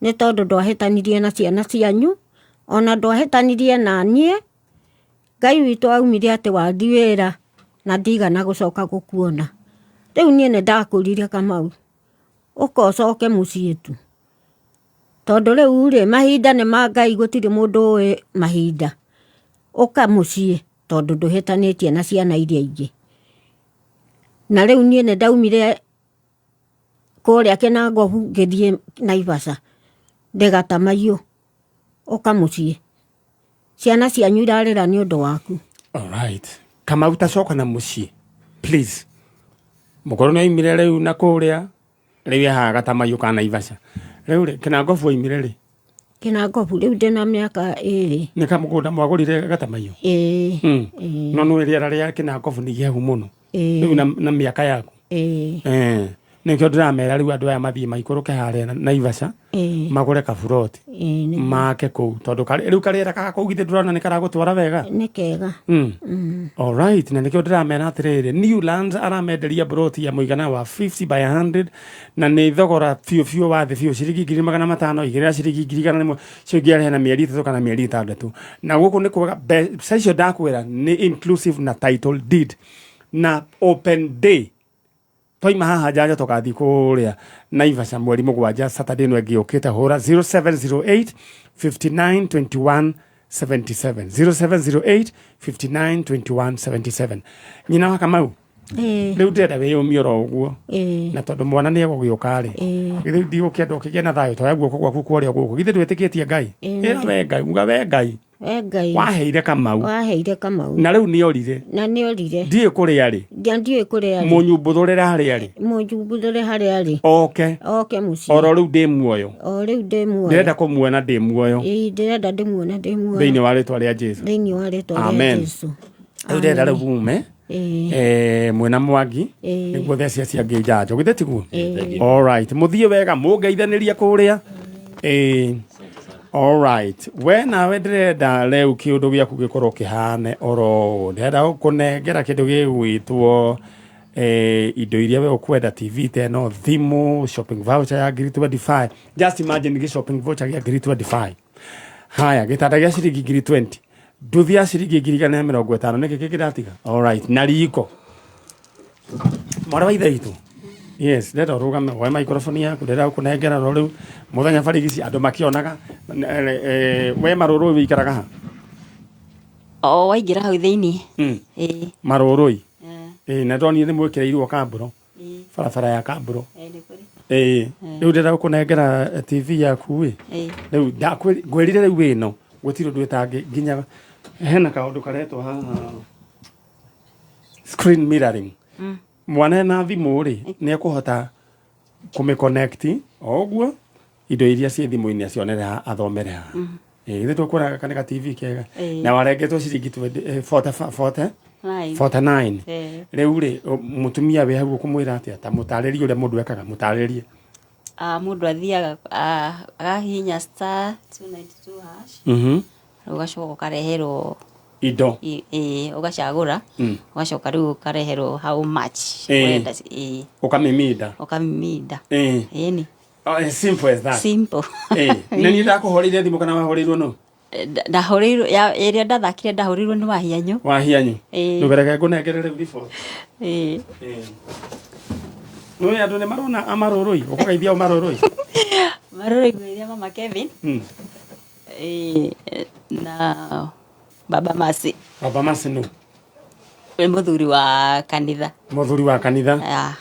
nĩ tondũ ndwahĩtanirie na ciana cianyu, ona ndwahĩtanirie na niĩ, Ngai witũ aumire atĩ wathiĩ wĩra na ndigana gũcoka gũkuona. Rĩu niĩ nĩ ndakũrire Kamau, ũka ũcoke mũciĩ tu. Tondũ rĩu rĩ, mahinda nĩ ma Ngai gũtirĩ mũndũ ũĩ mahinda. Ũka mũciĩ tondũ ndũhĩtanĩtie na ciana iria ingĩ. Na rĩu niĩ nĩ ndaumire kũrĩa Kĩnangobu ngĩthiĩ Naivasha ndĩ Gatamaiyũ. Ũka mũciĩ. Ciana cianyu irarĩra nĩ ũndũ waku. Alright. Kamau ta coka na mũciĩ please. Mũkũrũ nĩ oimire rĩu na kũrĩa Rĩu ehaga Gatamaiyũ ka Naivasha. Rĩu rĩ, Kĩnangobu oimire rĩ? Kĩnangobu rĩu ndĩna mĩaka ĩrĩ. Nĩ kamũgũnda mwagũrire Gatamaiyũ? Ĩĩ. Mm. No nĩ rĩera rĩa Kĩnangobu nĩ ihehu mũno. Ĩĩ. Rĩu na, na mĩaka yaku. Ĩĩ. Eh. Nĩkĩo ndĩramera rĩu andũ aya mathiĩ maikũrũke harĩa Naivasha Ĩĩ. magũre kaburoti Ĩĩ, nĩguo. make kũu tondũ rĩu karĩera ga kũu githĩ ndũrona nĩ karagũtwara wega. Nĩ kega. Alright, na nĩkĩo ndĩramera atĩrĩrĩ Newlands aramenderia broti ya mũigana wa 50 by 100 na nĩ thogora biũ biũ wa thĩ biũ ciringi 500,000 igĩrĩra ciringi 100,000 cio ingĩarĩha na mĩeri 3 kana mĩeri 6 na gũkũ nĩ kwega mbeca icio ndakwĩra nĩ inclusive na title deed na open day twaima haha njanja tũgathiĩ kũrĩa Naivasha mweri mũgwanja Saturday ĩno ĩngĩ yũkĩte hũra 0708 59 21 77 0708 59 21 77 nyina wa Kamau Ĩĩ. rĩu ndĩrenda wĩyũmie oro ũguo Ĩĩ. na tondũ mwana nĩ egũgĩũka rĩ Ĩĩ. githĩ ndigũkĩenda ũkĩgĩe na thayũ toya guoko gwaku kwa ũrĩo gũkũ githĩ ndwĩtĩkĩtie Ngai Ĩĩ. ĩra we Ngai uga we Ngai We Ngai. Waheire Kamau. Waheire Kamau. Na rĩu nĩorire. Na nĩorire. Ndiũĩ kũrĩa arĩ. Ndia ndiũĩ kũrĩa arĩ. Mũnyumbũthũrĩre harĩa arĩ. Mũnyumbũthũre harĩa arĩ. Oke. Oke mũciĩ. Oro rĩu ndĩ muoyo. O rĩu ndĩ muoyo. Ndĩrenda kũmuona ndĩ muoyo. Ĩĩ ndĩrenda ndĩmuone ndĩ muoyo. Thĩinĩ wa rĩtwa rĩa Jesu. Thĩinĩ wa rĩtwa rĩa Amen. Jesu. Rĩu ndĩrenda rĩu ume. Ĩĩ. Mwĩna Mwangi Ĩĩ. nĩguo theci acio angĩ njanjo githĩ tiguo? Ĩĩ. Alright, mũthiĩ wega mũngeithanĩria kũrĩa. Ĩĩ. Alright, we nawe ndĩrenda rĩu kĩũndũ gĩaku gĩkorwo kĩhane oro ũũ. Ndĩrenda gũkũnengera kĩndũ gĩgwĩtwo indo iria we ũkwenda TV ta ĩno, thimũ, shopping voucher ya 25,000. Just imagine gĩ shopping voucher gĩa 25,000. Haya, gĩtanda gĩa ciringi 20,000. Nduthi ya ciringi 150,000 nĩkĩ kĩngĩ ndatiga? Alright, na riko. Mwarĩ wa ithe witũ. Yes, ndĩrenda ũrũgame woe microphone yaku, ndĩrenda gũkũnengera ro rĩu mũthenya barigici andũ makĩonaga. We Marũrũi wĩikaraga ha? O waingĩra hau thĩinĩ. Ĩĩ. Marũrũi. Ĩĩ, na ndonire nĩ mwĩkĩrĩirwo kambũro. Barabara ya kambũro. Ĩĩ, nĩ kũrĩ. Ĩĩ. Rĩu ndĩrenda gũkũnengera TV yaku ĩ. Rĩu ngwĩrire rĩu ĩno gũtirĩ ũndũ ĩtangĩ nginya hena kaũndũ karetwo haha screen mirroring. Mwana ena thimũ rĩ, nĩ ekũhota kũmĩ connect o ũguo indo iria ciĩ thimũ-inĩ acionere haha athomere haha. Ĩĩ, githĩ tũkwĩra gaka nĩ ga TV kega? Na warengetwo ciringi 40 Nine. 49. Rĩu rĩ, mũtumia wĩ hau ũkũmwĩra atĩa? Ta mũtarĩrie ũrĩa mũndũ ekaga, mũtarĩrie. Ah, mũndũ athiaga, ah, akahihinya star 292 hash. Rĩu ũgacoka ũkareherwo Indo. Ĩĩ, ũgacagũra. Ũgacoka rĩu ũkareherwo how much ũrenda, ĩĩ. Ũkamĩminda. Ũkamĩminda. Ĩni. Oh, as simple as that. Simple. Nĩ niĩ ndakũhũrĩire thimũ kana wahũrĩirwo nũ? Ndahũrĩirwo, ya ĩrĩa ndathakire ndahũrĩirwo nĩ Wahianyũ. Wahianyũ. Ĩĩ. Ndũgereke ngũnengere rĩu report. Ĩĩ. Nĩ andũ nĩ marona amarũrũi, ũkũgeithia ũmarũrũi. Marũrũi ngũgeithia mama Kevin. Ĩĩ, na baba Mercy. Baba Mercy nũ? Nĩ mũthuri wa kanitha. Mũthuri wa kanitha. Yeah.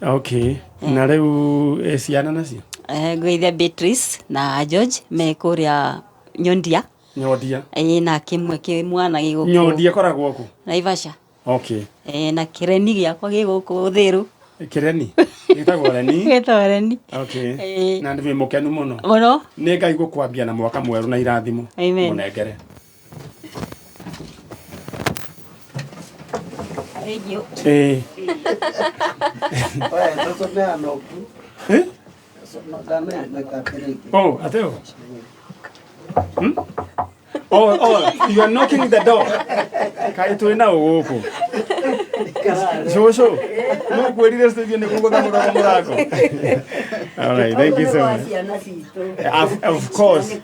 Okay. Na rĩu ciana nacio? Ngũgeithia Beatrice na George me kũrĩa Nyondia. Nyondia. Ĩĩ, na kĩmwe kĩmwana gĩ gũkũ. Nyondia ĩkoragwo kũ? Naivasha. Okay. Na kĩreni gĩakwa gĩ gũkũ Thĩrũ. Kĩreni? Gĩtagwo Reni? Gĩtagwo Reni. Okay. Ĩĩ. Na ndĩ mũkenu mũno. Mũno. Nĩ Ngai gũkwambia na mwaka mwerũ na irathimo. Amen. Mũnengere. Thank you. Ĩĩ. Eh? Oh, ateo. Oh, oh, you are knocking the door. Kaĩ twĩ na gũkũ. Cũcũ, no kwĩrire studio nĩ gũgũtha mũrango mũrango. All right, thank you so much. Of course.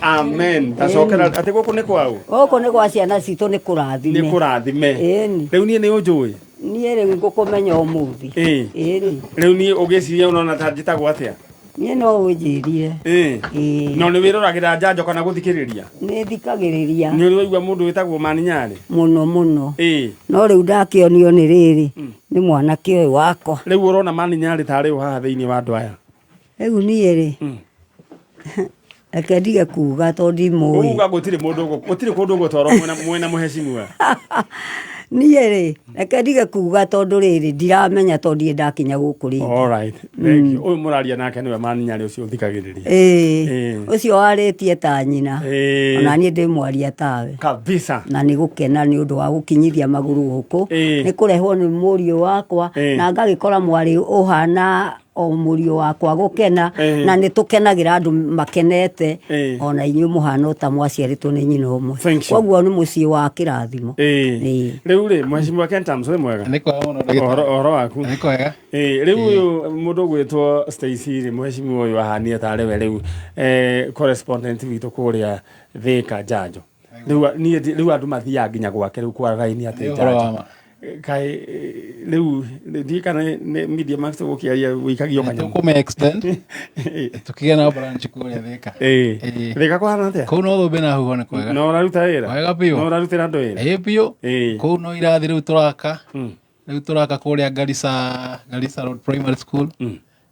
Amen. Tacokera atĩ gũkũ nĩ kwao. Gũkũ nĩ gwa ciana citũ nĩ kũrathime. Nĩ kũrathime. Ĩni. Rĩu niĩ nĩ ũnjũĩ. Niĩ rĩu ngũkũmenya ũmũthĩ. Ĩni. Rĩu niĩ ũgĩciria ũrona ta njĩtagwo atĩa? Niĩ no ũnjĩrire. Ĩĩ. No nĩ wĩroragĩra njanjo kana gũthikĩrĩria? Nĩ thikagĩrĩria. Nĩ ũrĩ waigua mũndũ wĩtagwo Maninyarĩ? Mũno mũno. Ĩĩ. No rĩu ndakĩonio nĩ rĩrĩ, nĩ mwanake ũyũ wakwa. Rĩu ũrona Maninyarĩ tarĩ ũ haha thĩinĩ wa andũ aya? Rĩu niĩ rĩ, reke ndige kuga tondũ ndimũĩ. Uga gũtirĩ mũndũ gũtirĩ kũndũ ũgũtwarwo mwena mũhecimiwa. Niĩ rĩ, reke ndige kuga tondũ rĩrĩ ndiramenya tondũ ndirĩ ndakinya gũkũ rĩngĩ. All right. Thank you. Ũyũ mũraria nake nĩwe Maninyarĩ ũcio ũthikagĩrĩria. Ĩĩ. Ũcio warĩtie ta nyina. Ona niĩ ndĩ mwaria tawe. Kabisa. Na nĩ gũkena nĩ ũndũ wa gũkinyithia magũrũ gũkũ. Nĩ kũrehwo nĩ mũriũ wakwa na ngagĩkora mwarĩ ũhana o mũriũ wakwa gũkena na nĩ tũkenagĩra andũ makenete ona inyuĩ mũhana ta mwaciarĩtwo nĩ nyina ũmwe. Koguo nĩ mũciĩ wa kĩrathimo. Rĩu rĩ, mheshimiwa Ken Tams, wĩ mwega? Nĩ kwega mũno ndagĩtarĩ. Ũhoro waku? Nĩ kwega. Rĩu ũyũ mũndũ ũgwĩtwo Stacy rĩ, mheshimiwa ũyũ ahania tarĩ we rĩu correspondent witũ kũrĩa Thĩka Njanjo. Rĩu niĩ rĩu andũ mathiaga nginya gwake rĩu kwara raini atĩ Nĩ ũhoro wa njanjo. ma. Kaĩ rĩu ndiĩ kana nĩ Media Max ũgũkĩaria wĩikagio kanyamũ. Tũkũmĩ extend tũkĩgĩa na branch kũrĩa Thĩka. Ĩĩ. Thĩka kũhana atĩa? Kũu no thũmbĩ na huho nĩ kwega. No ũraruta wĩra? Wega biũ. No ũrarutĩra andũ wĩra? Ĩĩ biũ. Kũu no irathi rĩu tũraka. Rĩu tũraka kũrĩa Garissa, Garissa Road Primary School.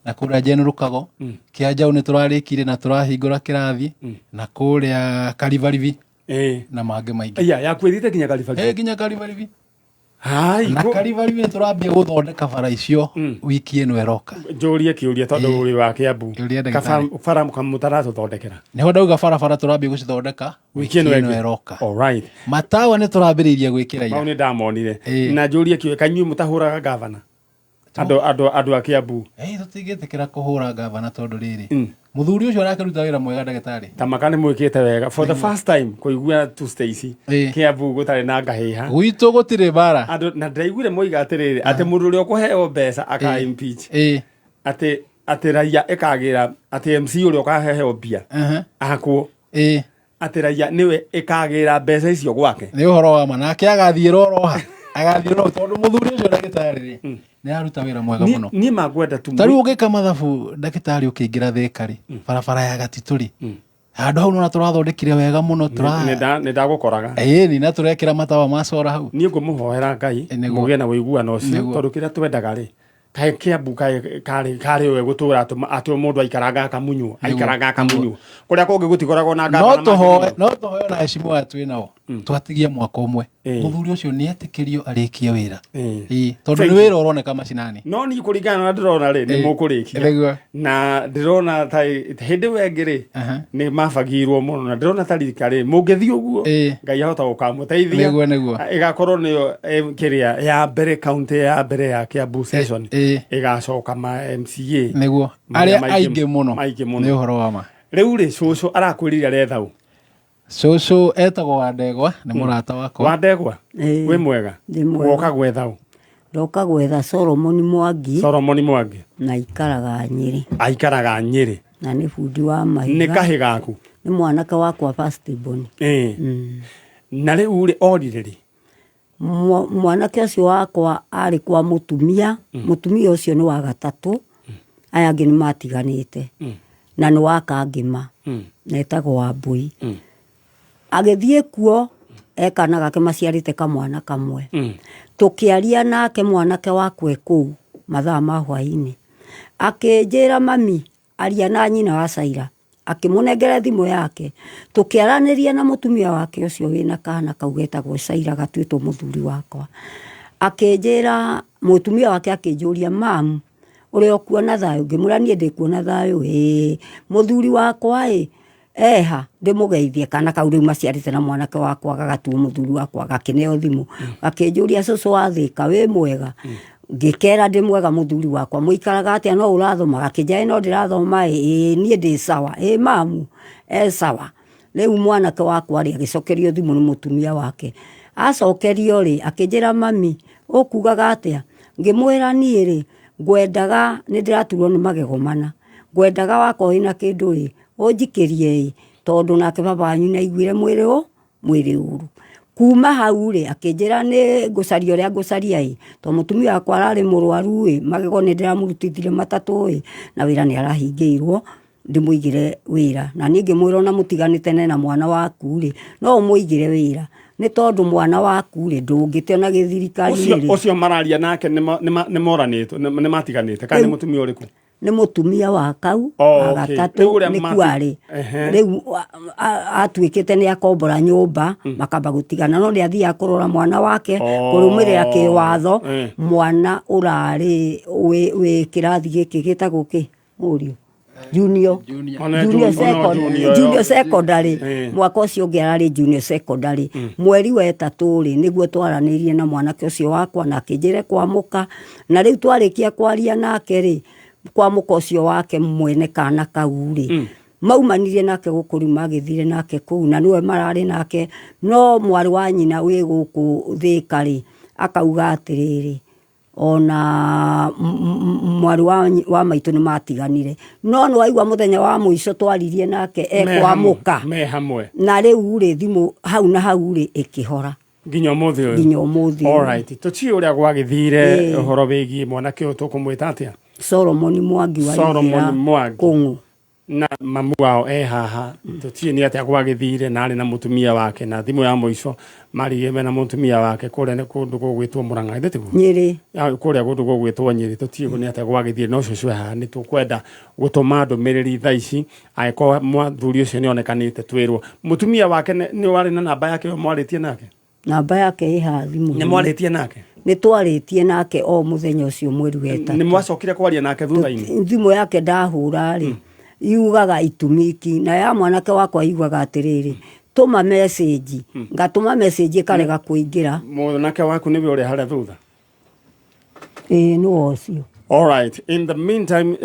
Na kũrĩa Jen Rũkago. Kĩanjaũ nĩ tũrarĩkirie na tũrahingũra kĩrathi. Na kũrĩa Karibaribi. Na mangĩ maingĩ. Iya, yaku ĩthiĩte nginya Karibaribi? Ĩĩ, nginya Karibaribi. Hai, Na Karibaribi nĩ tũrambia gũthondeka bara icio wiki ĩno ĩroka. Njũrie kĩũria tondũ ũrĩ wa Kĩambu. Kĩũria ndagĩtarĩ. Bara mũtaratũthondekera. Nĩho ndauga barabara tũrambia gũcithondeka Wiki ĩno ĩno ĩroka. All right. Matawa nĩ tũrambĩrĩirie gwĩkĩra ira. Mau nĩ ndamonire. Na njũrie kĩũria, kaĩ inyuĩ mũtahũraga gavana? Andũ andũ andũ a Kiambu. Ĩĩ tũtingĩtĩkĩra kũhũra gavana tondũ rĩrĩ mũthuri ũcio arakĩruta wĩra mwega ndagĩtarĩ. Ta maka nĩ mwĩkĩte wega. For the first time kũigua tu Stacy Kiambu gũtarĩ na ngahĩha. Gwitũ gũtirĩ mbara. Andũ na ndĩraiguire moiga atĩrĩrĩ atĩ mũndũ ũrĩa ũkũheo mbeca aka impeach. Atĩ atĩ raia ĩkagĩra atĩ MC ũrĩa ũkaheo mbia akwo. Atĩ raia nĩwe ĩkagĩra mbeca icio gwake. Nĩ ũhoro wa ma nake agathiĩ roroha. Agathiĩ no tondũ mũthuri ũcio ndagĩtarĩ rĩ nĩ aruta wĩra mwega mũno. Niĩ mangwenda tu Ta rĩu ũgĩka mathabu ndagĩtarĩ ũkĩingĩra Thĩka rĩ, barabara ya Gatitũ rĩ, handũ hau nona tũrathondekire wega mũno tũra Nĩ ndagũkoraga. Ĩĩ na tũrekĩra matawa ma cora hau. Niĩ ngũmũhoera Ngai Nĩguo. mũgĩe na ũiguano ũcio Nĩguo. tondũ kĩrĩa twendaga rĩ kaĩ Kĩambu kaĩ karĩ karĩ we gũtũra atĩ mũndũ aikaranga akamunywo aikaranga akamunywo kũrĩa kũngĩ gũtikoragwo na No ngavana tũhoe no tũhoe ona heshimu aya twĩ nao twatigia mwaka ũmwe mũthuri ũcio nĩ etĩkĩrio arĩkie wĩra. Ĩĩ, tondũ nĩ Thank you. wĩra ũroneka macinani. No niĩ kũringana na ndĩrona rĩ nĩ mũkũrĩkia Nĩguo. Na ndĩrona ta hĩndĩ ĩyo ĩngĩ rĩ nĩ mabagirwo mũno na ndĩrona ta rika rĩ mũngĩthiĩ ũguo Ngai ahota gũkamũteithia. Nĩguo, nĩguo. Ĩgakorwo nĩyo kĩrĩa ya mbere kaunti ya mbere ya Kiambu session ĩgacoka ma MCA. Nĩguo. Marĩa Arĩa aingĩ mũno. Maingĩ mũno. Nĩ ũhoro wa ma. Rĩu rĩ cũcũ arakwĩrire aretha ũ? Cũcũ etagwo Wandegwa nĩ mũrata wakwa. Wandegwa wĩ mwega? Ndĩ mwega. Woka gwetha ũ? Ndoka gwetha Solomon Mwangi. Solomon Mwangi. Na aikaraga Nyĩrĩ. Aikaraga Nyĩrĩ. Na nĩ bundi wa mahiga. Nĩ kahĩ gaku? Nĩ mwanake wakwa first born. Na rĩu rĩ orire rĩ? Mwanake ũcio wakwa arĩ kwa mũtumia, mũtumia ũcio nĩ wa gatatũ, aya angĩ nĩ matiganĩte, na nĩ wa Kangĩma, na etagwo Wambũi. Agĩthiĩ kuo e kana gake maciarĩte kamwana kamwe. Tũkĩaria nake mwanake wakwa e kũu mathaa ma hwainĩ, akĩnjĩra mami aria na nyina wa Caira, akĩmũnengera thimũ yake, tũkĩaranĩria na mũtumia wake ũcio wĩna kana kau getagwo Caira gatuĩtwo mũthuri wakwa. Akĩnjĩra, mũtumia wake akĩnjũria mamu ũrĩ o kuo na thayũ? Ngĩmwĩra niĩ ndĩ kuo na thayũ ĩĩ. Mũthuri wakwa ĩ eha ndĩmũgeithie kana kau rĩu maciarĩte na mwanake wakwa gagatuo mũthuri wakwa gakĩneo thimũ. Gakĩnjũria cũcũ wa Thĩka wĩ mwega? Ngĩkera ndĩ mwega mũthuri wakwa, mũikaraga atĩa no ũrathoma? Gakĩnjĩra ĩ no ndĩrathoma ĩ, ĩĩ niĩ ndĩ sawa, ĩ mamu e sawa. Rĩu mwanake wakwa rĩ agĩcokerio thimũ nĩ mũtumia wake. Acokerio rĩ akĩnjĩra mami ũkugaga atĩa? Ngĩmwĩra niĩ rĩ ngwendaga nĩ ndĩraturwo nĩ magego mana, ngwendaga wakorwo wĩna kĩndũ rĩ ũnjikĩrie ĩ, tondũ nake baba wanyu nĩ aiguire mwĩrĩ ũ mwĩrĩ ũru. Kuma hau rĩ akĩnjĩra nĩ ngũcaria ũrĩa ngũcaria ĩ, tondũ mũtumia wakwa ararĩ mũrwaru ĩ, magego nĩ ndĩramũrutithirie matatũ ĩ, na wĩra nĩ arahingĩirwo ndĩmũigĩre wĩra. Na niĩ ngĩmwĩra ona mũtiganĩte na mwana waku rĩ, no ũmũigĩre wĩra, nĩ tondũ mwana waku rĩ ndũngĩte ona gĩthirikari-inĩ rĩ. Ũcio mararia nake nĩ moranĩtwo, nĩ matiganĩte kana nĩ mũtumia ũrĩkũ? Nĩ mũtumia wa kau Oh, wa okay. gatatũ Rĩu ũrĩa nĩ mati- kuarĩ. Rĩu atuĩkĩte nĩ akombora nyũmba makamba gũtigana, no nĩ athiaga kũrora mwana wake kũrũmĩrĩra kĩwatho, mwana ũrarĩ wĩ kĩrathi gĩkĩ gĩtagwo kĩ mũriũ? Junior. Ona Junior ona junior, junior secondary. Mwaka ũcio ũngĩ ararĩ junior secondary. Mweri wa ĩtatũ rĩ nĩguo twaranĩirie na mwanake ũcio wakwa na akĩnjĩra kwamũka, na rĩu twarĩkia kwaria nake rĩ, kwa mũka ũcio wake mwene kana kau rĩ, maumanirie nake gũkũ rĩu magĩthire nake kũu na nĩwe mararĩ nake, no mwarĩ wa nyina wĩ gũkũ Thĩka rĩ, akauga atĩrĩrĩ, ona mwarĩ wa maitũ nĩ matiganire, no nĩ waigua mũthenya wa mũico twaririe nake ekwamũka Me hamwe. Na rĩu rĩ thimũ hau na hau rĩ ĩkĩhora. Nginya ũmũthĩ ũyũ. Nginya ũmũthĩ ũyũ. Alright, tũtiũĩ ũrĩa gwagĩthire ũhoro wĩgiĩ mwanake ũyũ tũkũmwĩta atĩa? Solomon Mwangi wa Solomon Ithĩra Mwangi. Kũng'ũ. Na mamu wao e haha, tũtiũĩ nĩ atĩa gwagĩthire na arĩ na mũtumia wake, na thimũ ya mũico maririe mena mũtumia wake kũrĩa nĩ kũndũ gũgwĩtwo Mũrang'a, githĩ tiguo? Nyĩrĩ. Kũrĩa kũndũ gũgwĩtwo Nyĩrĩ, tũtiũĩ nĩ atĩa gwagĩthire, no cũcũ e haha nĩ tũkwenda gũtũma ndũmĩrĩri thaa ici, angĩkorwo mũthuri ũcio nĩ onekanĩte twĩrwo. Mũtumia wake nĩ warĩ na namba yake ĩyo mwarĩtie nake? Namba yake ĩ haha thimũ-inĩ. Nĩ mwarĩtie nake? Nĩ twarĩtie nake o mũthenya ũcio mweri wa ĩtatũ. Nĩ mwacokire kwaria nake thutha-inĩ? Thimũ yake ndahũra rĩ, yugaga itumiki, na ya mwanake wakwa yugaga atĩrĩrĩ, tũma message, ngatũma message ĩkarega kũingĩra. Mwanake waku nĩwe ũrĩa harĩa thutha? Ĩĩ nĩwe ũcio. Alright, in the meantime,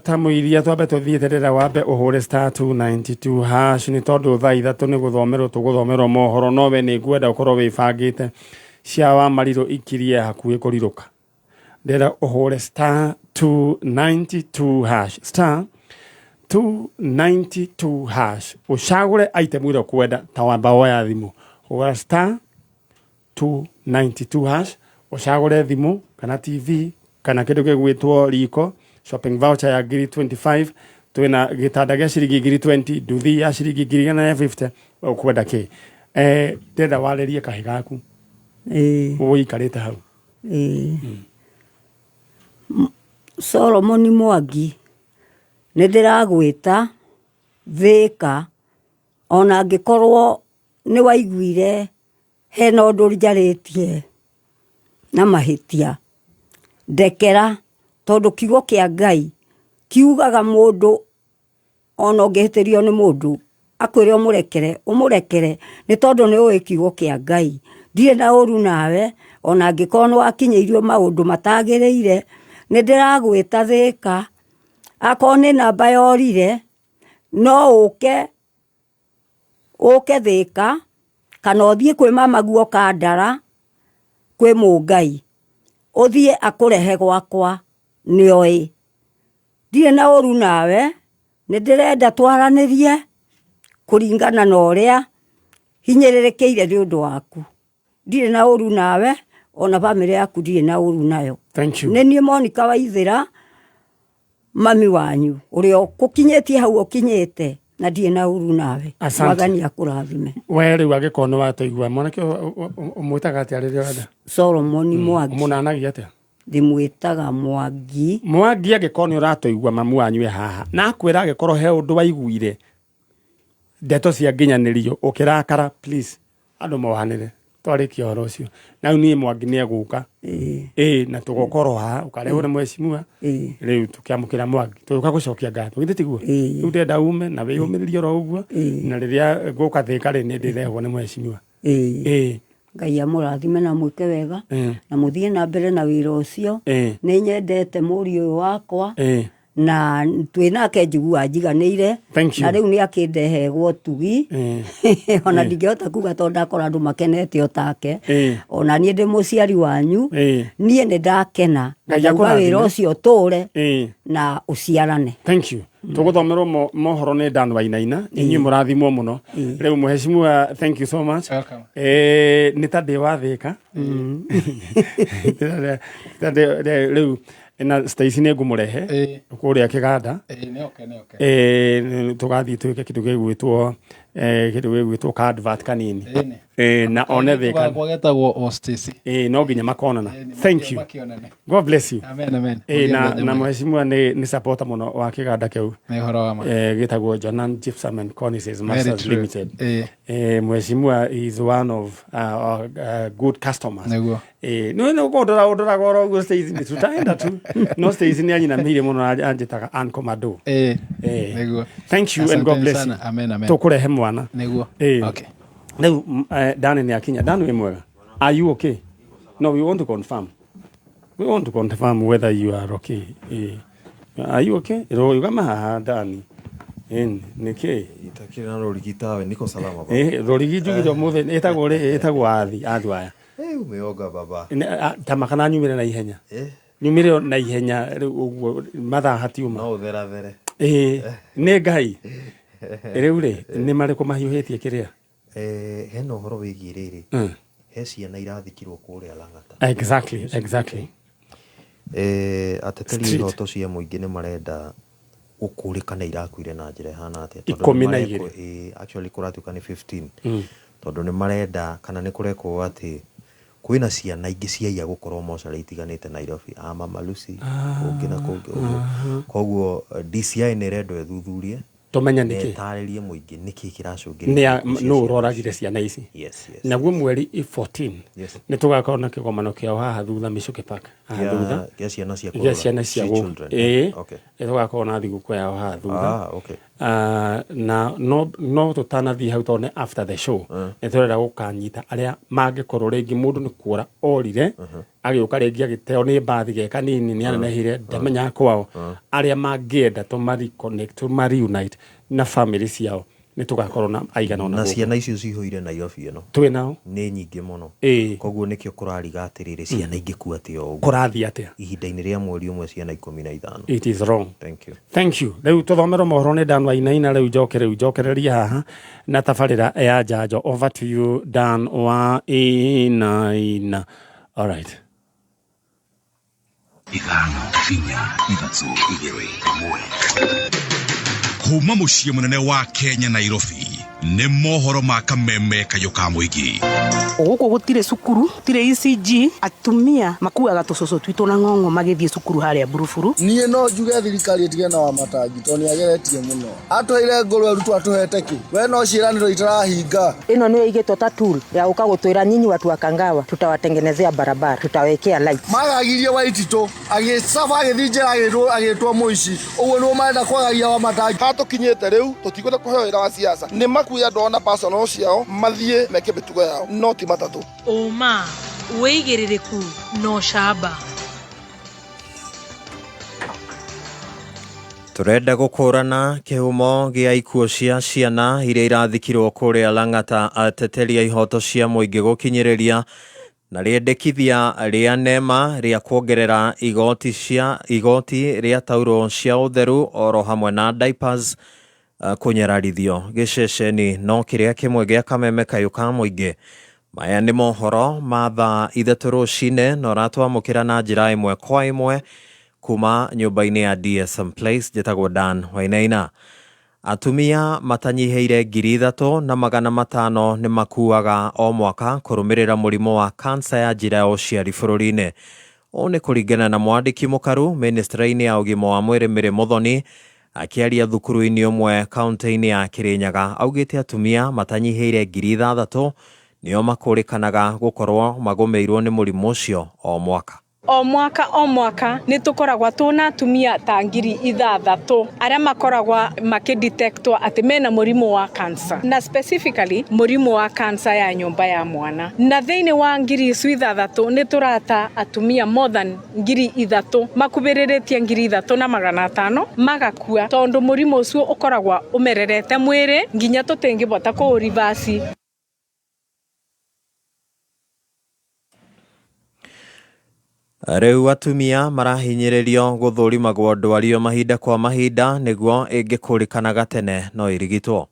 ta mũiria twambe tũthiĩte ndĩrenda wambe ũhũre star 292 hash nĩ tondũ thaa ithatũ nĩ gũthomerwo tũgũthomerwo mohoro no we nĩ ngwenda ũkorwo wĩbangĩte cia wa marirũ ikirie hakuhĩ kũrirũka. Ndĩrenda ũhũre star 292 hash star 292 hash ũcagũre item ĩrĩa ũkwenda ta wamba woya thimũ hũra star 292 hash ũcagũre thimũ kana tv kana kĩndũ gĩgwĩtwo riko shopping voucher ya ngiri 25 twĩna gĩtanda gĩa ciringi ngiri 20 nduthi ya ciringi ngiri 150 ũkwenda kĩ eh, ndĩrenda warĩrie kahĩ gaku Ĩĩ. ũikarĩte hau Ĩĩ. Solomon Mwangi, nĩ ndĩragwĩta Thĩka, ona angĩkorwo nĩ waiguire hena ũndũ njarĩtie na mahĩtia, ndekera tondũ kiugo kĩa Ngai kiugaga mũndũ ona ũngĩhĩtĩrio nĩ mũndũ akwĩre ũmũrekere, ũmũrekere nĩ tondũ nĩ ũĩ kiugo kĩa Ngai. Ndirĩ na ũru nawe ona angĩkorwo nĩ wakinyĩirio maũndũ matagĩrĩire, nĩ ndĩragwĩta Thĩka, akorwo nĩ namba yorire no ũke Ũke Thĩka, kana ũthiĩ kwĩ mamaguo Kandara, kwĩ Mũngai, ũthiĩ akũrehe gwakwa, nĩoĩ. Ndirĩ na ũru nawe, nĩndĩrenda twaranĩrie kũringana na ũrĩa hinyĩrĩrĩkĩire nĩũndũ waku. Ndirĩ na ũru nawe, ona bamĩrĩ yaku ndirĩ na ũru nayo. Thank you. Nĩ niĩ Monica Waithĩra, mami wanyu, ũrĩa ũkũkinyĩtie hau ũkinyĩte, na ndirĩ na ũru nawe. Asante. Mwathani akũrathime. We rĩu angĩkorwo nĩ watũigua mwanake ũmwĩtaga atĩa rĩrĩa ũrenda? Solomon Mwangi. Ũmũnanagia atĩa? Ndĩmwĩtaga Mwangi. Mwangi angĩkorwo nĩ ũratũigua mamu wanyu e haha na akwĩra angĩkorwo he ũndũ waiguire ndeto cia nginyanĩrio ũkĩrakara please andũ mohanĩre twarĩkia ũhoro ũcio na rĩu niĩ mwangi nĩ egũka ĩĩ na tũgokorwo haha ũkarehwo nĩ mheshimiwa rĩu tũkĩamũkĩra mwangi tũgĩũka gũcokia ngatho githĩ tiguo rĩu ndĩrenda ume na wĩyũmĩrĩrie oro ũguo na rĩrĩa ngũka Thĩka rĩ nĩ ndĩrehwo nĩ mheshimiwa ĩĩ Ngai amũrathime na mwĩke wega na mũthiĩ na mbere na wĩra ũcio. Nĩ nyendete mũriũ ũyũ wakwa na twĩ nake njiguaga njiganĩire. Thank you. Na rĩu nĩ akĩndehegwo ũtugi ona ndingĩhota kuga tondũ ndakora andũ makenete o take. Ona niĩ ndĩ mũciari wanyu niĩ nĩ ndakena na Ngai ndauga wĩra akũrathime. ũcio ũtũre na ũciarane. Thank you. Tũgũthomerwo mohoro nĩ Dan Wainaina inyuĩ mũrathimwo mũno rĩu mheshimiwa thank you so much eh, nĩ ta ndĩ wa Thĩka Ta rĩu na Stacy nĩ ngũmũrehe kũrĩa kĩganda Eh, tũgathiĩ twĩke kĩndũ gĩgwĩtwo eh, kĩndũ gĩgwĩtwo ka advert kanini Eh, na one Thĩka Gwakwa getagwo o Stacy. Eh, no nginya makonana thank you Makionane. God bless you Amen, amen. Eh, Mũgĩe na, mũthenya na mwega. mheshimiwa nĩ nĩ supporter mũno wa kĩganda kĩu Nĩ ũhoro wa ma. eh, gĩtagwo Jonan Gypsum and Cornices Very Masters true. Limited Eh. eh, mheshimiwa is one of our good customers Nĩguo. Eh, nĩ nĩ ũndora ũndoraga oro ũguo Stacy nĩ tutaenda tu no Stacy nĩ anyinamĩire mũno na anjĩtaga Uncle Mado Eh, Eh. nĩguo. Thank you and God Asanteni bless sana. you. Amen, amen. Tũkũrehe mwana Nĩguo. Eh. Okay. Rĩu Dan nĩ akinya. Dan wĩ mwega? Are you okay? No, we want to confirm. We want to confirm whether you are okay. Eh. Are you okay? Rũgama haha Dan. Eh, nĩkĩ? Itakĩrĩ na rũrigi tawe niko salama baba. Eh, rũrigi njugire ũmũthĩ ĩtagwo rĩ ĩtagwo athi athi aya. Eh, umeoga baba. Ta makana nyumĩre na ihenya. Eh. Nyumĩre na ihenya rĩu ũguo mathaa hatiuma. No ũtherathere. Ĩĩ, nĩ Ngai. Rĩu rĩ, nĩ marĩkũ mahiũhĩtie kĩrĩa? Eh, hena ũhoro wĩgiĩ rĩrĩ. He ciana irathikirwo kũrĩa Lang'ata. Exactly, exactly. Eh, ateteri a Street. ihoto cia mũingĩ nĩ marenda gũkũrĩkana irakuire na njĩra ĩhana atĩa. Tondũ 12. nĩmarekwo- ĩĩ, actually kũratuĩka nĩ 15. Tondũ nĩ marenda kana nĩ kũrekwo atĩ kwĩna ciana ingĩ ciaiya gũkorwo mocarĩ itiganĩte Nairobi, a Mama Lucy, kũngĩ na kũngĩ ũguo. Koguo DCI nĩ ĩrendwo ĩthuthurie Tũmenye na nĩkĩ. ĩtarĩrie mũingĩ nĩkĩ kĩracũngĩrĩria Nĩ a- ikuũ cia nũ ciana ũroragire ici. ciana ici. Yes, yes. Naguo mweri 14 Yes. nĩ tũgakorwo na kĩgomano kĩao haha thutha Michuki Park haha Kĩa- thutha kĩa ciana cia gĩa kũrora, ciana cia street gũ children. ĩĩ Okay. nĩ tũgakorwo na thigũkũ yao haha thutha Ah, okay. Ah, na no no tũtanathiĩ hau tondũ nĩ after the show nĩ tũrenda gũkanyita arĩa mangĩkorwo rĩngĩ mũndũ nĩ kuora orire agĩũka rĩngĩ agĩteo nĩ mbathi ge kanini nĩ anenehire ndamenyaga kwao arĩa mangĩenda tũma reconnect tũma reunite na family ciao. Nĩ tũgakorwo na aigana ũna Na gũkũ. ciana icio cihũire Nairobi ĩno Twĩ nao. nĩ nyingĩ mũno. Ĩĩ. Koguo nĩkĩo kũrariga atĩrĩrĩ, ciana ingĩkua atĩa o ũguo? Kũrathiĩ atĩa? Ihinda-inĩ rĩa mweri ũmwe ciana 15. It is wrong. Thank you. Thank you. Rĩu tũthomerwo mohoro nĩ Dan Wainaina rĩu njoke rĩu njokererie haha na tabarĩra ya njanjo. Over to you Dan Wainaina. All right. Ithano, inya, ithatũ, igĩrĩ, ĩmwe. Kuma mũciĩ mũnene wa Kenya Nairobi nĩ mohoro ma kameme kayũ ka mũingĩ. Gũkũ gũtirĩ cukuru, gũtirĩ ECG, atumia makuaga tũcũcũ twitũ na ng'ong'o magĩthiĩ cukuru harĩa Buruburu. Niĩ no njuge thirikari ĩtige na Wamatangi tondũ nĩ ageretie mũno. Atũheire ngũrwe arutwo atũhete kĩ? We no ciĩranĩro itarahinga. Ĩno nĩyo ĩigĩtwo ta tool ya gũka gũtwĩra nyinyi watu wa Kangawa tutawatengenezea barabara, tutawekea lights. Magagirie Waititũ agĩcaba agĩthiĩ njera agĩtwo mũici. Ũguo nĩguo marenda kwagagia Wamatangi. Haha tũkinyĩte rĩu tũtikwenda kũheo wĩra wa siasa. Nĩ makue andũ ao na personal ciao mathiĩ meke mĩtugo yao no ti matatũ. Ũma, wĩigĩrĩrĩku na ũcamba. Tũrenda gũkũrana kĩhumo gĩa ikuũ cia ciana iria irathikirwo kũrĩa Lang'ata ateteri a ihoto cia mũingĩ gũkinyĩrĩria na rĩendekithia rĩa NEMA rĩa kuongerera igoti cia igoti rĩa tauro cia ũtheru oro hamwe na diapers kũnyararithio gĩceceni no kĩrĩa kĩmwe gĩa kameme kayũ ka mũingĩ. Maya nĩ mohoro ma thaa ithatũ rũcinĩ na ũratwamũkĩra na njĩra ĩmwe kwa ĩmwe kuma nyũmba-inĩ ya DSM Place. Njĩtagwo Dan Wainaina. Atumia matanyihĩire 3500 nĩ makuaga o mwaka kũrũmĩrĩra mũrimũ wa kansa ya njĩra ya ũciari bũrũri-inĩ. Ũũ nĩ kũringana na mwandĩki mũkaru ministry-inĩ ya ũgima wa mwĩrĩ Mary Muthoni. Akĩaria thukuru-inĩ ũmwe kaunti-inĩ ya Kirinyaga augĩte atumia matanyihĩire 6000 nĩo makũrĩkanaga gũkorwo magũmĩirwo nĩ mũrimũ ũcio o mwaka. O mwaka o mwaka nĩ tũkoragwo tũna atumia ta 6000 arĩa makoragwo makĩdetectwo atĩ mena mũrimũ wa cancer, na specifically mũrimũ wa cancer ya nyũmba ya mwana. Na thĩinĩ wa 6000 nĩ tũrata atumia more than 3000 makubĩrĩrĩtie 3500 magakua tondũ mũrimũ ũcio ũkoragwo ũmererete mwĩrĩ nginya tũtingĩbota kũũrivasi. Rĩu atumia marahinyĩrĩrio gũthũrimagwo ndwari ĩyo mahinda kwa mahinda nĩguo ĩngĩkũrĩkanaga tene no ĩrigitwo.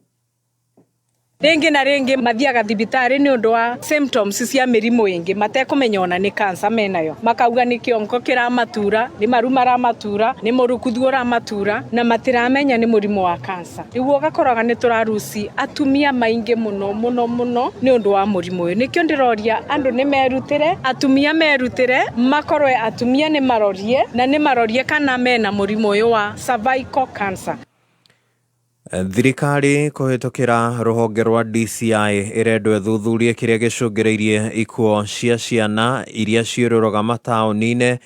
Rĩngĩ na rĩngĩ mathiaga thibitarĩ nĩ ũndũ wa symptoms cia mĩrimũ ĩngĩ matekũmenya ona nĩ cancer menayo, makauga nĩ kĩongo kĩramatura, nĩ maru maramatura, nĩ mũrukuthu ũramatura, na matiramenya nĩ mũrimũ wa cancer. Rĩu ũgakoraga nĩ tũraruci atumia maingĩ mũno mũno mũno nĩ ũndũ wa mũrimũ ũyũ. Nĩkĩo ndĩroria andũ nĩ merutĩre, atumia merutĩre, makorwe atumia nĩ marorie, na nĩ marorie kana mena mũrimũ ũyũ wa cervical cancer. Thirikari kũhĩtũkĩra rũhonge rwa DCI ĩrendwo ĩthuthurie kĩrĩa gĩcũngĩrĩirie ikuũ cia ciana iria ciũrũraga mataũni-inĩ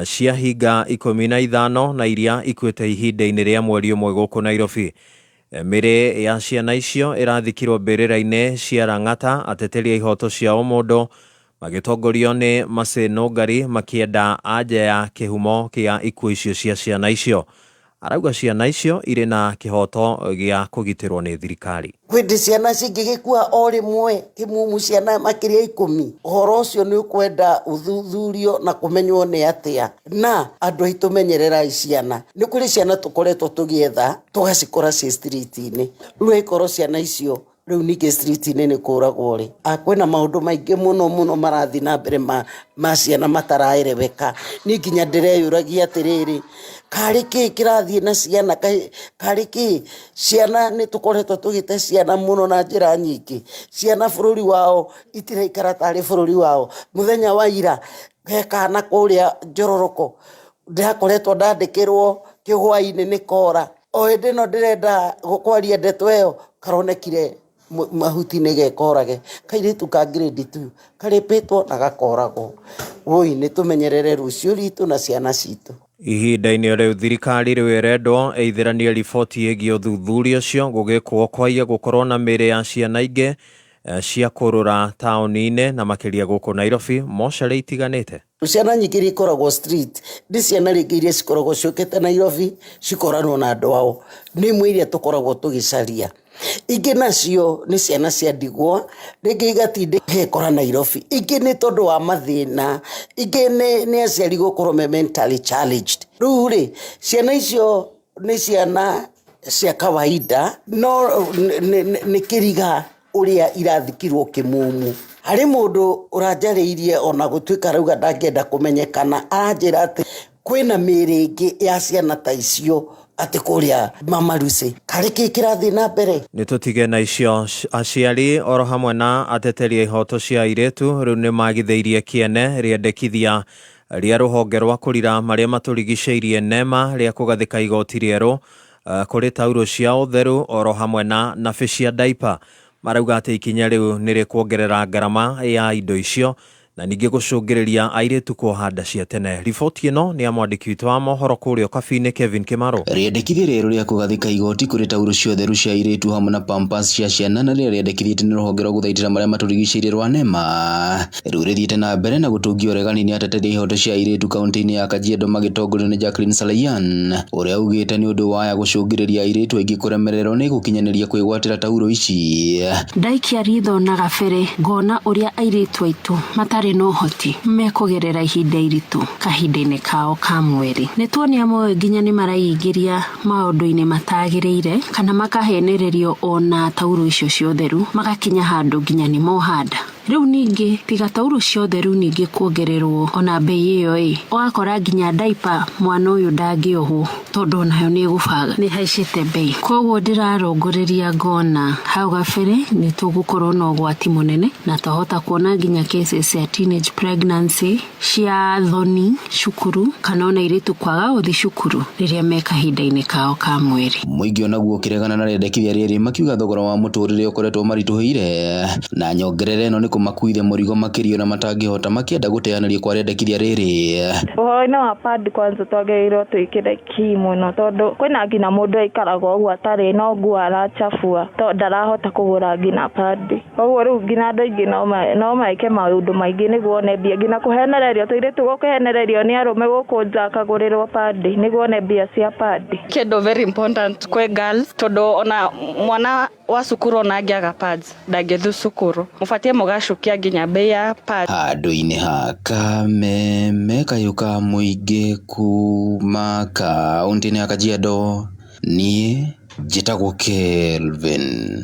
cia hinga 15 na iria ikuĩte ihinda-inĩ rĩa mweri ũmwe gũkũ Nairobi. Mĩrĩ ya ciana icio ĩrathikirwo mbĩrĩra-inĩ cia Lang'ata ateteri a ihoto cia ũmũndũ magĩtongorio nĩ Mercy Nũngari makĩenda anja ya kĩhumo kĩa ikuũ icio cia ciana icio. Arauga ciana icio irĩ na kĩhoto gĩa kũgitĩrwo nĩ thirikari. Kwĩndĩ ciana cingĩgĩkua o rĩmwe kĩmumu ciana makĩria 10, ũhoro ũcio nĩ ũkwenda ũthuthurio na kũmenywo nĩ atĩa. Na andũ aitũ menyererai ciana, nĩ kũrĩ ciana tũkoretwo tũgĩetha tũgacikora ciĩ street-inĩ. Rĩu angĩkorwo ciana icio rĩu ningĩ street-inĩ nĩ kũragwo rĩ, kwĩna maũndũ maingĩ mũno mũno marathiĩ na mbere ma ciana mataraereweka. Niĩ nginya ndĩreyũragia atĩrĩrĩ, karĩ kĩ kĩrathiĩ na ciana, karĩ kĩ? Ciana nĩ tũkoretwo tũgĩte ciana mũno na njĩra nyingĩ. Ciana bũrũri wao itiraikara tarĩ bũrũri wao. Mũthenya wa ira he kana kũrĩa Njororoko ndĩrakoretwo ndandĩkĩrwo kĩhwainĩ nĩ kora. O hĩndĩ ĩno ndĩrenda kwaria ndeto ĩyo karonekire mahuti-inĩ gekorage. Kairĩtu ka grade 2 karĩpĩtwo na gakoragwo. Woi, nĩ tũmenyerere rũciũ ritũ na ciana citũ. Ihinda-inĩ rĩu thirikari rĩu ĩrendwo ĩithĩranie riboti ĩgiĩ ũthuthuria ũcio gũgĩkwo kwaiya gũkorwo na mĩrĩ ya ciana ingĩ cia kũrũra taũni-inĩ na makĩria gũkũ Nairobi mocarĩ itiganĩte. Ciana nyingĩ iria ikoragwo street nĩ ciana rĩngĩ iria cikoragwo ciũkĩte Nairobi cikoranwo na andũ ao, nĩ imwe iria tũkoragwo tũgĩcaria. Ingĩ nacio nĩ ciana cia ndigwa, rĩngĩ igatindĩka Nairobi. Ingĩ nĩ tondũ wa mathĩna, ingĩ nĩ aciari gũkorwo me mentally challenged. Rĩu rĩ, ciana icio nĩ ciana cia kawaida, no nĩ kĩriga ũrĩa irathikirwo kĩmumu. Harĩ mũndũ ũranjarĩirie ona gũtuĩka arauga ndangĩenda kũmenyekana, aranjĩra atĩ kwĩna mĩĩrĩ ĩngĩ ya ciana ta icio atĩ kũrĩa Mama Lucy. Karĩ kĩ kĩrathiĩ na mbere? Nĩ tũtige na icio. Aciari oro hamwe na ateteri a ihoto cia airĩtu rĩu nĩ magithĩirie kĩene rĩendekithia rĩa rũhonge rwa kũrira marĩa matũrigicĩirie NEMA rĩa kũgathĩka igoti rĩerũ kũrĩ taurũ cia ũtheru oro hamwe na nabĩ cia diaper. Marauga atĩ ikinya rĩu nĩ rĩkuongerera ngarama ya indo icio na ningĩ gũcũngĩrĩria airĩtu kuoha nda cia tene. Riboti ĩno nĩ ya mwandĩki witũ wa mohoro kũrĩa Ũkabi-inĩ Kevin Kĩmarũ. Rĩendekithia rĩerũ rĩa kũgathĩka igoti kũrĩ taurũ cia ũtheru cia airĩtu hamwe na pampers cia ciana na rĩrĩa rĩendekithĩtio nĩ rũhonge rwa gũthaitĩra marĩa matũrigicĩirie rwa NEMA rĩu rĩthiĩte na mbere na gũtũngia ũregani nĩ ateteri a ihoto cia airĩtu kaunti-inĩ ya Kajiado magĩtongorio nĩ Jacqueline Salaiyan ũrĩa augĩte nĩ ũndũ wa aya gũcũngĩrĩria airĩtu aingĩ kũremererwo nĩ gũkinyanĩria kwĩgwatĩra taurũ ici. Ndaikia ritho na gabere ngona ũrĩa airĩtu aitũ matarĩ na ũhoti mekũgerera ihinda iritũ kahinda-inĩ kao ka mweri. Nĩ tuonia amwe nginya nĩ mareingĩria maũndũ-inĩ matagĩrĩire kana makahenererio ona taurũ icio cia ũtheru magakinya handũ nginya nĩ moha nda. Rĩu ningĩ tiga taurũ cia ũtheru ningĩ kuongererwo ona mbei ĩyo ĩ, ũgakora nginya diaper mwana ũyũ ndangĩohwo tondũ onayo nĩ ĩgũbaga nĩ ĩhaicĩte mbei. Koguo ndĩrarongoreria ngona hau gabere nĩ tũgũkorwo na ũgwati mũnene na twahota kuona nginya cases cia teenage pregnancy cia thoni cukuru kana ona airĩtu kwaga gũthiĩ cukuru rĩrĩa me kahinda-inĩ kao ka mweri. Mũingĩ onaguo ũkĩregana na rĩendekithia rĩrĩ makiuga thogora wa mũtũrĩre ũkoretwo ũmaritũhĩire na nyongerera ĩno nĩ kũmakuithia mũrigo makĩria ũrĩa matangĩhota makĩenda gũteanĩrio kwa rĩendekithia rĩrĩ. Ũhoro-inĩ wa pad kwanza twagĩrĩirwo twĩkĩre key mũno tondũ kwĩna nginya mũndũ aikaraga ũguo atarĩ no nguo arachafua tondũ ndarahota kũgũra nginya pad. Koguo rĩu nginya andũ aingĩ no meke maũndũ maingĩ nĩguo one mbia, nginya kũhenererio tũirĩtu gũkĩhenererio nĩ arũme gũkũ nja akagũrĩrwo pad nĩguo one mbia cia pad. Kĩndũ very important kwĩ girls tondũ ona mwana wa cukuru ona angĩaga pads ndangĩthiĩ cukuru. Mũbatiĩ mũgacukia nginya mbei ya pads. Handũ-inĩ ha Kameme kayũ ka mũingĩ kuma kaũntĩ-inĩ ya Kajiado, niĩ njĩtagwo Kelvin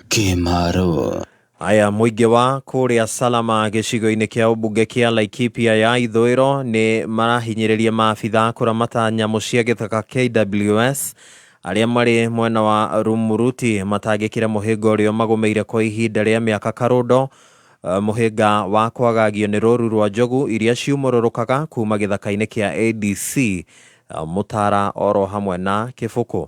Kĩmaro. Aya mũingĩ wa kũrĩa Salama gĩcigo-inĩ kĩa ũmbunge kĩa Laikipia ya ithũĩro nĩ marahinyĩrĩria maabitha kũramata nyamũ cia gĩthaka KWS arĩa marĩ mwena wa Rumuruti matangĩkĩre mũhĩnga ũrĩa ũmagũmĩire kwa ihinda rĩa mĩaka karũndo mũhĩnga wa kwagagio nĩ rũru rwa njogu iria ciumũrũrũkaga kuma gĩthaka-inĩ kĩa ADC Mũtara oro hamwe na Kĩbũkũ.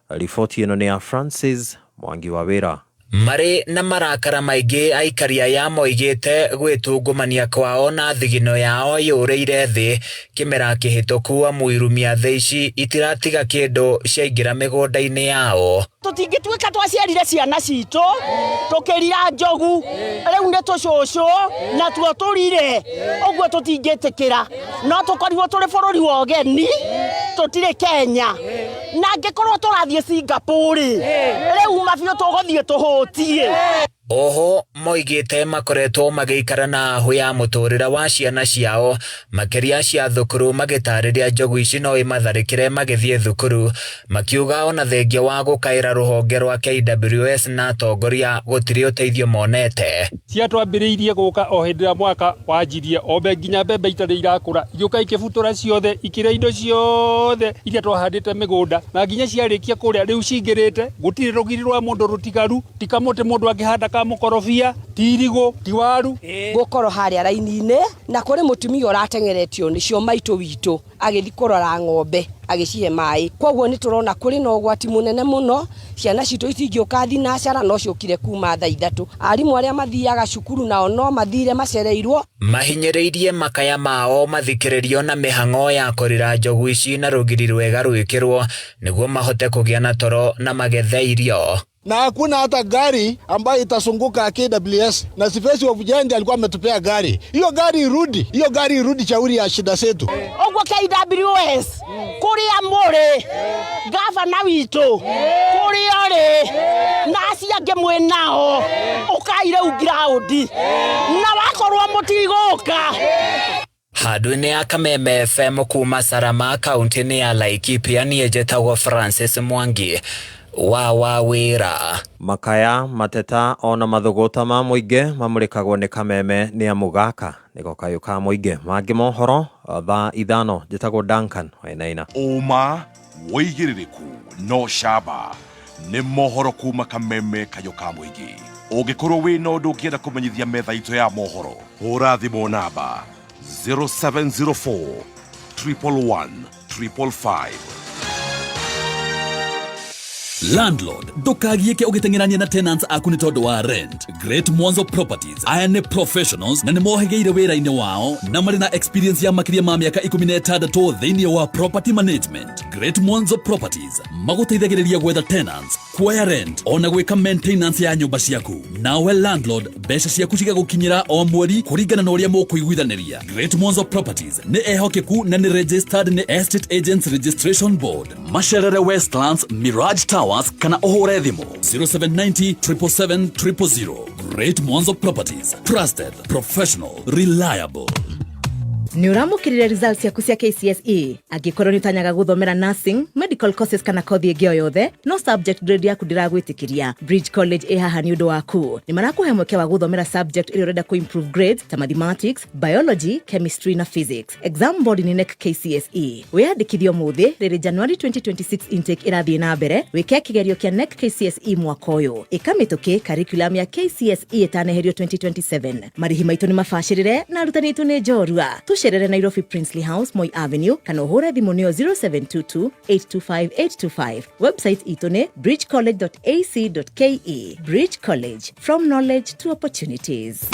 Riboti ĩno nĩ ya Francis Mwangi wa Wĩra. Marĩ na marakara maingĩ aikari aya moigĩte gwĩtungumania kwao na thigino yao yũrĩire thĩ kĩmera kĩhĩtũku amu irumia thĩ ici itiratiga kĩndũ ciaingĩra mĩgũnda-inĩ yao. Tũtingĩtuĩka twaciarire ciana citũ tũkĩrira njogu, rĩu nĩ tũcũcũ natuo tũrire, ũguo tũtingĩtĩkĩra. No tũkorirwo tũrĩ bũrũri wa ũgeni, tũtirĩ Kenya. Na angĩkorwo tũrathiĩ Singapore rĩ, rĩu mabiũ tũgũthiĩ tũhũtiĩ. Oho moigĩte makoretwo magĩikara na hũ ya mũtũrĩre wa ciana ciao makĩria cia thukuru magĩtarĩria njogu ici no imatharĩkĩre magĩthiĩ thukuru makiuga ona thengia wa gũkaĩra rũhonge rwa KWS na atongoria gũtirĩ ũteithio monete. Ciatwambĩrĩirie gũka o hĩndĩ ĩrĩa mwaka wanjirie, o mbe nginya mbembe itarĩ irakũra, igĩũka ikĩbutura ciothe, ikĩrĩa indo ciothe iria twahandĩte mĩgũnda, na nginya ciarĩkia kũrĩa rĩu cingĩrĩte, gũtirĩ rũgiri rwa mũndũ rũtigaru, ti kamũtĩ mũndũ angĩhanda ka mũkorobia, ti irigũ, ti waru. Gũkorwo harĩa raini-inĩ na kũrĩ mũtumia ũrateng'eretio nĩcio maitũ witũ agĩthiĩ kũrora ng'ombe agĩcihe maĩ. Kwoguo nĩ tũrona kũrĩ na ũgwati mũnene mũno, ciana citũ itingĩũka thinacara no ciũkire kuma thaa ithatũ. Arimũ arĩa mathiaga cukuru nao no mathire macereirwo. Mahinyĩrĩirie makaya mao mathikĩrĩrio na mĩhang'o ya kũrira njogu ici na rũgiri rwega rwĩkĩrwo nĩguo mahote kũgĩa na toro na magethe irio. Na hakuna hata gari ambayo itasunguka KWS, na Sifesi wa Vujanja alikuwa ametupea gari. Hiyo gari irudi, hiyo gari irudi shauri ya shida zetu. Ũguo KWS kuria mũrĩ gavana witũ Kũrĩa ũrĩ na acio angĩ mwĩ nao, ũkai rĩu ngiraũndi, na wakorwo mũtigũka. Handũ-inĩ ya Kameme FM kuma Sarama kaunti-inĩ ya Laikipia niĩ njĩtagwo Francis Mwangi wa wa wĩra. Makaya, mateta ona mathũgũta ma mũingĩ mamũrĩkagwo nĩ Kameme nĩ amu gaka nĩko kayũ ka mũingĩ. Mangĩ mohoro thaa ithano njĩtagwo Duncan Wainaina. Ũma, wũigĩrĩrĩku na ũcamba nĩ mohoro kuma Kameme kayũ ka mũingĩ. Ũngĩkorwo wĩna ũndũ ũngĩenda kũmenyithia metha itũ ya mohoro, hũra thimũ namba 0704 111 555. Landlord, ndũkagiĩke ũgĩteng'erania na tenants aku nĩ tondũ wa rent. Great Mwanzo Properties aya nĩ professionals na nĩ mohĩgĩire wĩra-inĩ wao na marĩ na experience ya makĩria ma mĩaka 16 thĩinĩ wa property management. Great Mwanzo Properties magũteithagĩrĩria gwetha tenants, kuoya rent ona gwĩka maintenance ya nyũmba ciaku. Nawe landlord, mbeca ciaku cigagũkinyĩra o mweri kũringana na ũrĩa mũkũiguithanĩria. Great Mwanzo Properties nĩ ehokeku na nĩ registered nĩ Estate Agents Registration Board. Macerere Westlands, Mirage Towers kana ũhũre thimũ 0790 777 000. Great Mwanzo Properties, trusted, professional, reliable. Nĩ ũramũkĩrire results ciaku cia KCSE? Angĩkorwo nĩ ũtanyaga gũthomera nursing, medical courses kana kothi ĩngĩ o yothe, no subject grade yaku ndĩragwĩtĩkĩria, Bridge College ĩ haha nĩ ũndũ waku. Nĩ marakũhe mweke wa gũthomera subject ĩrĩa ũrenda kũ-improve grades ta mathematics, biology, chemistry na physics. Exam board nĩ KNEC KCSE. Wĩyandĩkithie ũmũthĩ rĩrĩ January 2026 intake ĩrathiĩ na mbere, wĩke kĩgerio kĩa KNEC KCSE mwaka ũyũ. Ĩka mĩtũkĩ curriculum ya KCSE ĩtaneherio 2027. Marĩhi maitũ nĩ mabacĩrĩre na arutani aitũ nĩ njorua. Tũcerere Nairobi Princely House, Moi Avenue, kana ũhũre thimũ nĩyo 0722 825 825. Website itũ nĩ bridgecollege.ac.ke. Bridge College, from knowledge to opportunities.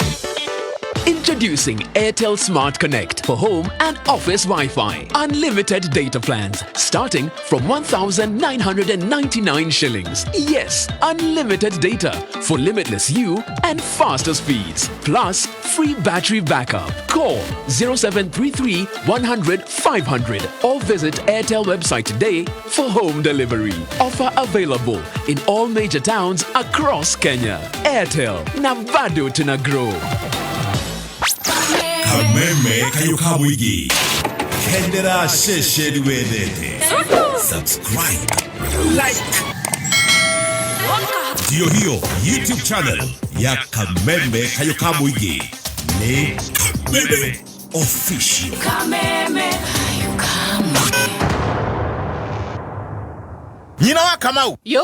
Introducing Airtel Smart Connect for home and office Wi-Fi. Unlimited data plans starting from 1,999 shillings. Yes, unlimited data for limitless you and faster speeds. Plus, free battery backup. Call 0733 100 500 or visit Airtel website today for home delivery. Offer available in all major towns across Kenya. Airtel, na bado tuna grow. Kameme kayũ ka mũingĩ, kendera ceceni wendete, subscribe, like, ndiyo hiyo YouTube channel ya Kameme kayũ ka mũingĩ nĩ Kameme Official. Kameme. Nyina wa Kamau. Yo.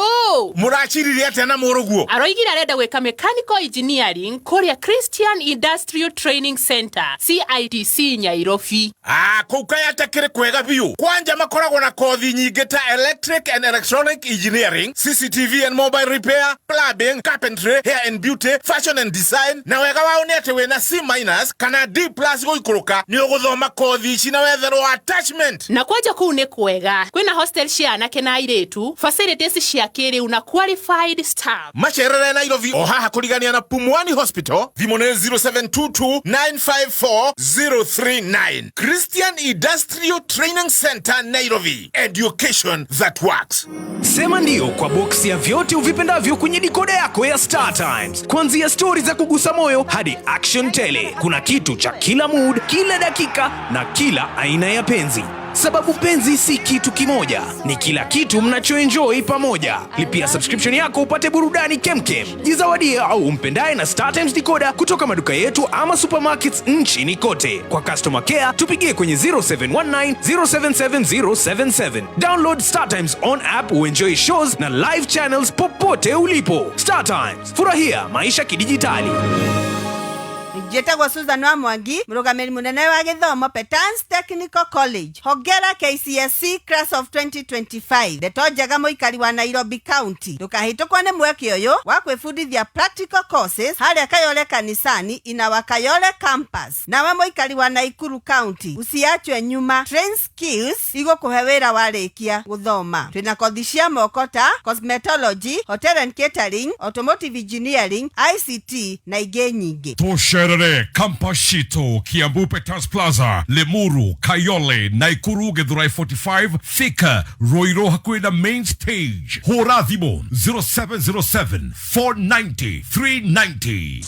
Mũracirire atĩa na mũrũguo? Aroigire arenda gwĩka mechanical engineering kũrĩa Christian Industrial Training Center CITC Nyairobi. Ah, kũu kaĩ atakĩrĩ kwega biũ. Kwanja makoragwo na kothi nyingĩ ta electric and electronic engineering, CCTV and mobile repair, plumbing, carpentry, hair and beauty, fashion and design. Na wega wao nĩ atĩ wĩna C minus kana D plus gũikũrũka nĩ ũgũthoma kothi ici na wetherwo attachment. Na kwanja kũu nĩ kwega, kwĩna hostel cia anake na airĩtu, facilities cia kĩrĩu na qualified staff. Macerere Nairobi o haha kũrigania na Pumwani Hospital. Thimũ nĩ 0722 954 039. Christian Industrial Training Center Nairobi. Education that works. Sema ndio kwa boksi ya vyote uvipendavyo kwenye dikoda yako ya Star Times. Kuanzia stori za kugusa moyo hadi action tele. Kuna kitu cha kila mood, kila dakika na kila aina ya penzi. Sababu penzi si kitu kimoja, ni kila kitu mnachoenjoy pamoja. Lipia subscription yako upate burudani kemkem. Jizawadie au umpendaye na Star Times decoder kutoka maduka yetu ama supermarkets nchini kote. Kwa customer care tupigie kwenye 0719 077 077. Download Star Times on app uenjoy shows na live channels popote ulipo. Star Times, furahia maisha kidijitali. Njĩtagwo Susan wa Mwangi, mũrũgamĩrĩri mũnene wa gĩthomo Petans Technical College. Hongera KCSE class of 2025. Ndeto njega mũikari wa Nairobi County, ndũkahĩtũkwo nĩ mweke ũyũ wa kwĩbundithia practical courses harĩa Kayole kanisani ina Kayole campus. Nawe mũikari wa Naikuru County, usiachwe nyuma. Train skills igũkũhe wĩra warĩkia gũthoma. Twĩna kothi cia moko ta cosmetology, hotel and catering, automotive engineering, ICT na ingĩ nyingĩ. Tũcerere. Tũrore campus citũ Kiambu Peters Plaza, Limuru, Kayole, Naikuru, Githurai 45, Thika, Ruiru hakuhĩ na main stage. Hũra thimũ 0707 490 390.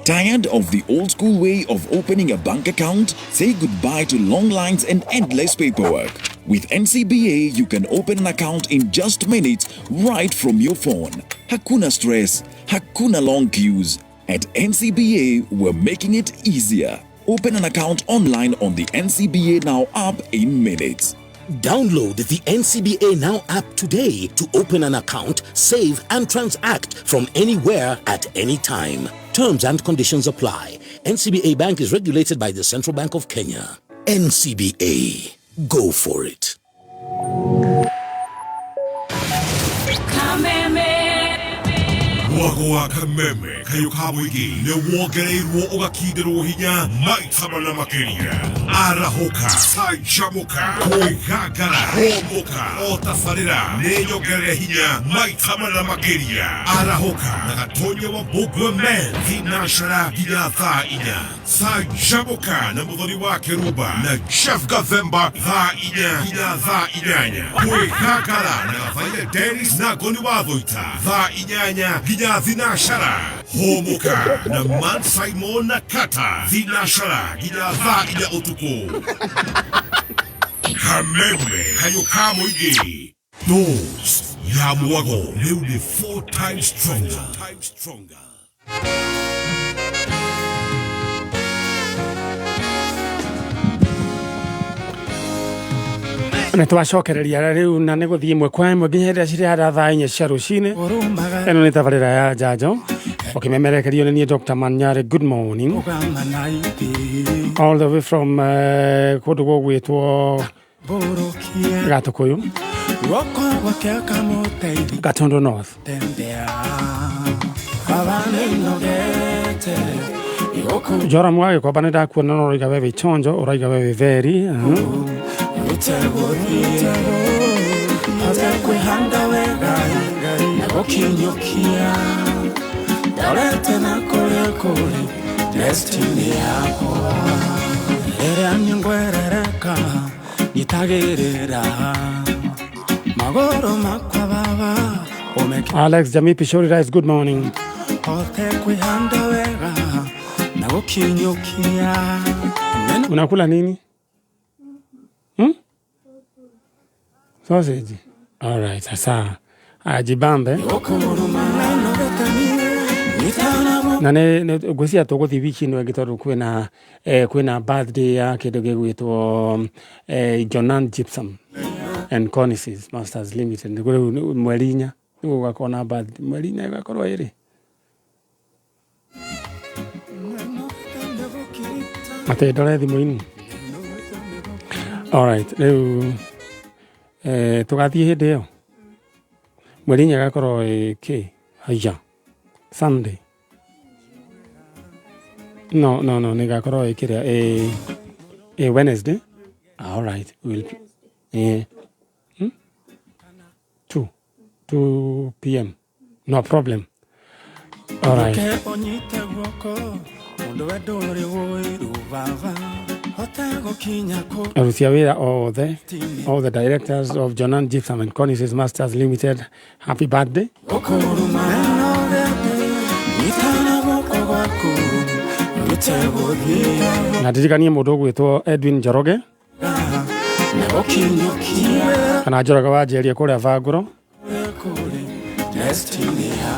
Tired of the old school way of opening a bank account? Say goodbye to long lines and endless paperwork. With NCBA, you can open an account in just minutes right from your phone. Hakuna stress, hakuna long queues. At NCBA, we're making it easier. Open an account online on the NCBA Now app in minutes. Download the NCBA Now app today to open an account, save, and transact from anywhere at any time. Terms and conditions apply. NCBA Bank is regulated by the Central Bank of Kenya. NCBA. Go for it. Mwago wa kameme kayũ ka mũingĩ nĩ wongereirwo ũgakindĩrwo hinya maita mana makĩria. Arahũka, canjamũka, kwĩgangara, hũmũka, o tabarĩra nĩ nyongerere hinya maita mana makĩria. Arahũka na Gatonya wa Mbũngwe Men thinacara nginya thaa inya. Canjamũka na Mũthoni wa Kĩrumba na Jeff Gathemba thaa inya nginya thaa inyanya. Kwĩgangara na Gathaia Dennis na Ngoni wa Thũita thaa inyanya nginya thinacara. Hũmũka na Man Simon na Kata thinacara nginya thaa inya ũtukũ. Kameme kayũ ka mũingĩ. Dose ya mwago rĩu nĩ 4 times stronger. Nä twacokereria rä u na nä gå thiä ĩmwe kwa ĩmwe nginya hĩndĩ ĩrĩa cirĩhanda thaa inya cia rũcinĩ. Ĩno nĩ tabarĩra ya njanjo ũkĩmemerekerio nĩ niĩ Dr. Manyare. Good morning all the way from kũndũ gũgwĩtwo Gatũkũyũ, Gatundu North. Joram wa Gĩkomba nĩ ndakuona no ũraiga we wĩ chonjo, ũraiga we wĩ very kwihanda wega na gũkinyũkia ndorete na kũrĩa kũrĩ destiny yakwa rĩrĩa nĩngwerereka nyitagĩrĩra magũrũ makwa baba. Alex Jamii Pishori Rice, good morning. Hote kwihanda wega na gũkinyũkia. Unakula nini? Sausage. All right, sasa ajibambe na nä ngwĩciria tũgũthiĩ wiki ĩno ĩngĩ tondũ kwĩna kwĩna birthday ya kĩndũ gĩgwĩtwo Jonan Gypsum and Cornices Masters Limited. Nĩguo rĩu mweri inya nĩguo gũgakorwo na birthday, mweri inya ĩgakorwo ĩrĩ atĩ ndore thimũ-inĩ. All right, rĩu tũgathiĩ hĩndĩ ĩyo mweri inya ĩgakorwo ĩ kĩ haiya Sunday. No, nĩ ĩgakorwo ĩ kĩrĩa ĩ Wednesday. All right, we'll 2 p.m. No problem. All right. Aruti a wĩra othe, all the directors of Jonan Gypsum and Cornices Masters Limited, happy birthday. Na ndirikanie mũndũ ũgwĩtwo Edwin Njoroge kana Njoroge wa Njeria kũrĩa Bangũro.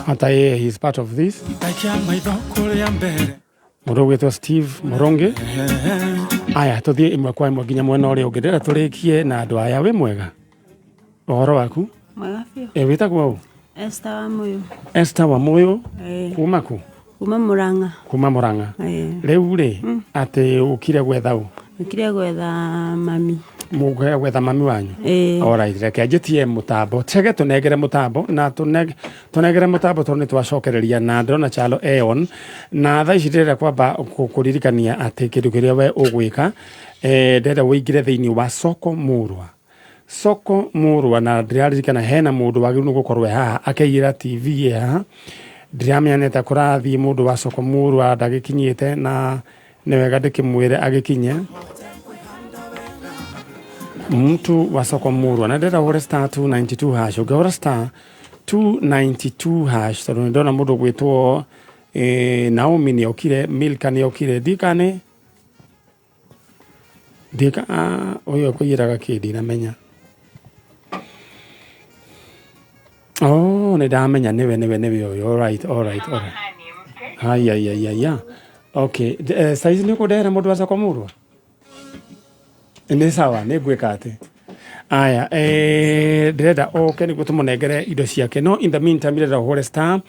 Hata yeye he is part of this. Mũndũ ũgwĩtwo Steve Mũrũngĩ. Aya tũthiĩ ĩmwe kwa ĩmwe nginya mwena ũrĩa ũngĩ. Ndĩrenda tũrĩkie na andũ aya. Wĩ mwega? Ũhoro waku? Mwega biũ. Ĩ wĩtagwo ũ? Esther Wamuyu. Esther Wamuyu. Kuma kũ? Kuma Murang'a. Kuma Murang'a. Rĩu rĩ atĩ ũkire gwetha ũ? Ũkire gwetha mami. Mũgwe gwetha mami wanyu? Alright, reke njĩtie mũtambo. Chege tũnengere mũtambo na tũnengere mũtambo tondũ nĩ twacokereria na ndĩrona Chalo Eon na thaa ici ndĩrenda kwamba kũririkania atĩ kĩndũ kĩrĩa we ũgwĩka ndĩrenda ũingĩre thĩinĩ wa soko mũrwa. Soko mũrwa na ndĩraririkana hena mũndũ wagĩrĩirwo nĩ gũkorwo e haha akeigĩra TV e haha Ndiramenya nĩ atĩa kũrathiĩ mũndũ wa soko mũrwa ndagĩkinyĩte na nĩ wega ndĩkĩmwĩre agĩkinye. Mtu wa soko murwa na ndĩrenda ũhũre star 292 hash. Ũngĩhũra star 292 hash tondũ nĩ ndona mũndũ ũgwĩtwo Naomi nĩ okire, Milka nĩ okire, ndikane ndika ũyũ ekũiyĩraga kĩ ndinamenya. Oh, nĩ ndamenya nĩwe nĩwe nĩwe ũyũ. All right, all right, all right. Haya, ya ya ya. Okay, saizi nĩ ũkũndehera mũndũ wa soko murwa? Nĩ sawa, nĩ ngwĩka atĩ aya, ndĩrenda oke nĩguo tũmũnengere indo ciake, no in the meantime ndĩrenda ũhũre star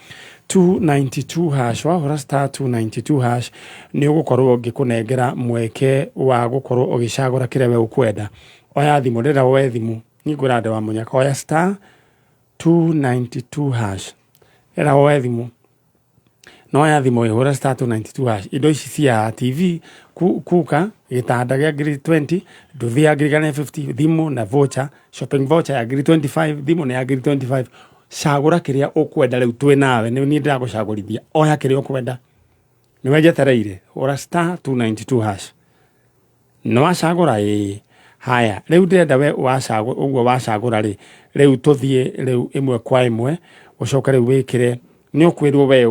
292 hash. Wahũra star 292 hash nĩ ũgũkorwo ngĩkũnengera mweke wa gũkorwo ũgĩcagũra kĩrĩa we ũkwenda. Oya thimũ, ndĩrenda woe thimũ, ningũra ndĩ wa mũnyaka. Oya star 292 hash, ndĩrenda woe thimũ. No ya thimũ ĩhũra star 292 hash. Indo ici cia TV, kuka gĩtanda gĩa ngiri 20, nduthi ya ngiri 150, thimũ na voucher, shopping voucher ya ngiri 25, thimũ nĩ ya ngiri 25. Cagũra kĩrĩa ũkwenda rĩu twĩ nawe, nĩ niĩ ndĩragũcagũrithia. Oya kĩrĩa ũkwenda, nĩwe njetereire. Hũra star 292 hash. Nĩ wacagũra? Ĩĩ. Haya, rĩu ndĩrenda we wacagũra ũguo wacagũra rĩ, rĩu tũthiĩ rĩu ĩmwe kwa ĩmwe, ũcoke rĩu wĩkĩre, nĩ ũkwĩrwo we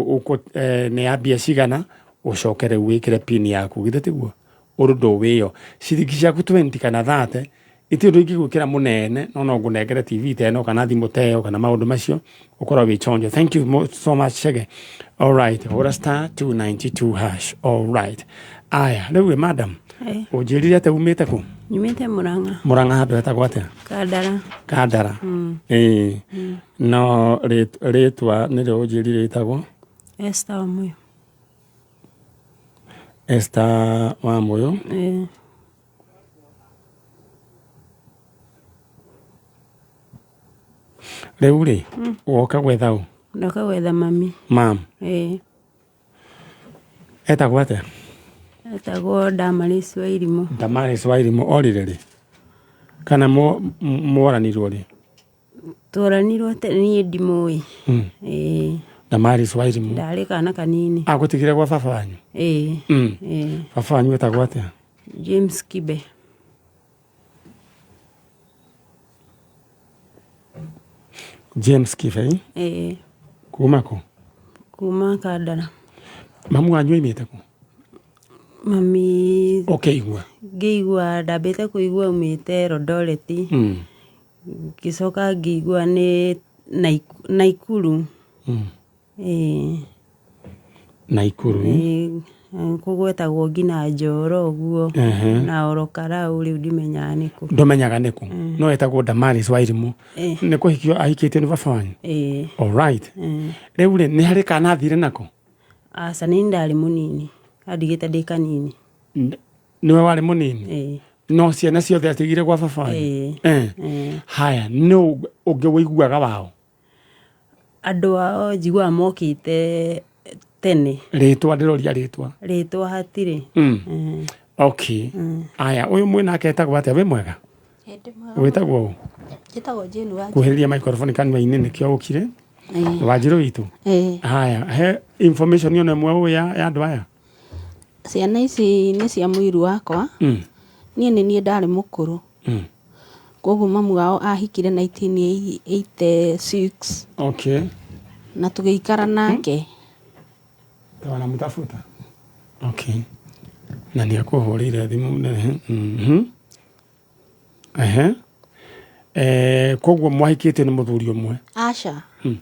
nĩ ya mbia cigana, ũcoke rĩu wĩkĩre pin yaku. Githĩ tiguo ũndũ ndũwĩyo ciringi ciaku 20 kana 30 itirĩ ũndũ ingĩgwĩkĩra mũnene, no no ngũnengere TV ta ĩno kana thimũ ta ĩyo kana maũndũ macio ũkorwo wĩ chonjo. Thank you so much, Chege. All right, hũra star 292 hash. All right, aya rĩu ĩ madam, ũnjĩrire atĩ umĩte kũ? Nyumĩte Murang'a. Mũrang'a handũ hetagwo atĩa? Kandara. Kandara. Ĩĩ, no rĩtwa nĩrĩo ũnjĩrire rĩtagwo? Esther Wamuyu. Esther Wamuyu. Ĩĩ. Rĩu rĩ, woka gwetha ũ? Ndoka gwetha mami. Mam? Ĩĩ. Etagwo atĩa? Etagwo Damaris Wairimũ. Damaris Wairimũ. Orire rĩ kana mworanirwo rĩ? Tworanirwo tene, niĩ ndimũĩ. Ĩĩ. Damaris Wairimũ. Ndarĩ kana kanini. Agũtigire gwa baba wanyu? Ĩĩ. Ĩĩ. Baba wanyu etagwo atĩa? James Kibe. James Kibei? Ĩĩ. Kuma kũ? Kuma Kandara. Mamu wanyu oimĩte kũ? Mami. Ũkĩigua? Ngĩigua, ndambĩte kũigua aumĩte Eldoret. Ngĩcoka ngĩigua nĩ Naikuru. Ĩĩ. Naikuru. Ĩĩ, kũgwetagwo nginya Njoro ũguo. Na Orokarau, rĩu ndimenyaga nĩkũ. Ndũmenyaga nĩkũ, no etagwo Damaris Wairimũ? Ĩĩ. Nĩ kũhikio ahikĩtio nĩ baba wanyu? Ĩĩ. All right. Rĩu rĩ, nĩ harĩ kana athire nako? Aca, nĩ ndarĩ mũnini, andigĩte ndĩ kanini. Nĩwe warĩ mũnini? Ĩĩ. No ciana ciothe atigire gwa baba wanyu? Ĩĩ. Haya, nũ ũngĩ wĩiguaga wao? Andũ ao njiguaga mokĩte tene. Rĩtwa, ndĩroria rĩtwa. Rĩtwa hatirĩ. Okay. Aya, ũyũ mwĩnake etagwo atĩa? Wĩ mwega? Wĩtagwo ũ? Njĩtagwo Jane wa Kuhĩrĩria microphone kanua-inĩ nĩkĩo ũkire. Wanjirũ witũ. Ĩĩ. Haya, he information ona ĩmwe ũĩ ya andũ aya? Ciana ici nĩ cia mũiru wakwa. Niĩ nĩ niĩ ndarĩ mũkũrũ. Koguo mamu wao ahikire 1986. Na tũgĩikara nake. Wanamtafuta. Okay. Na nĩ akũhũrĩire thimũ. Ehe. Koguo mwahikĩtio nĩ mũthuri ũmwe? Aca. Mũthuri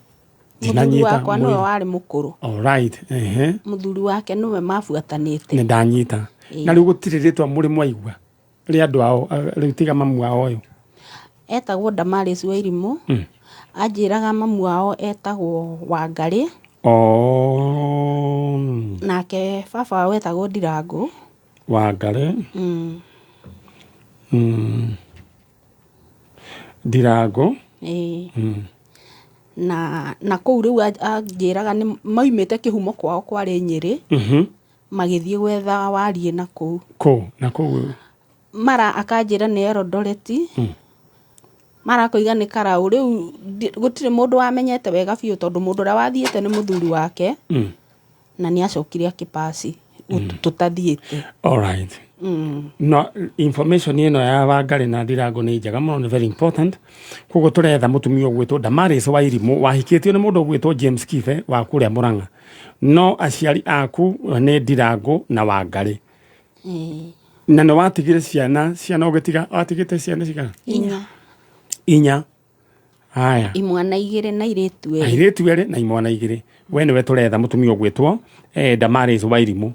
Ndinanyita. wakwa nĩwe Mwĩrĩ. warĩ mũkũrũ. All right. Ehe. Mũthuri wake nĩwe mabuatanĩte. Nĩ ndanyita. Ĩĩ. Na rĩu gũtirĩ rĩtwa mũrĩ mwaigua rĩa andũ ao, rĩu tiga mamu wao ũyũ? Etagwo Damaris Wairimũ. Anjĩraga mamu wao etagwo Wangarĩ. Oh. Nake baba wao etagwo Ndirangũ. Wangarĩ. Ndirangũ. Ĩĩ. Na kũu rĩu anjĩraga nĩ maumĩte kĩhumo kwao kwarĩ Nyĩrĩ. Magĩthiĩ gwetha wariĩ na kũu. Kũ? Na kũu? Mara akanjĩra nĩ Eldoret. Marakoiga nĩ karaũ rĩu gũtirĩ mũndũ wamenyete wega biũ tondũ mũndũ ũrĩa wathiĩte nĩ mũthuri wake na nĩ acokire akĩpaci tũtathiĩte. All right. No information ĩno ya Wangarĩ na Ndirango nĩ njega mũno, nĩ very important. Koguo tũretha mũtumia ũgwĩtwo Damaris Wairimũ wahikĩtio nĩ mũndũ ũgwĩtwo James Kibe wa kũrĩa Mũrang'a, no aciari aku nĩ Ndirango na Wangarĩ. Na nĩ watigire ciana, ciana ũgĩtiga watigĩte ciana cigana? Inya. Inya. Haya. Imwana igĩrĩ na airĩtu erĩ. Airĩtu erĩ na imwana igĩrĩ. We nĩwe tũretha mũtumia ũgwĩtwo Damaris Wairimũ.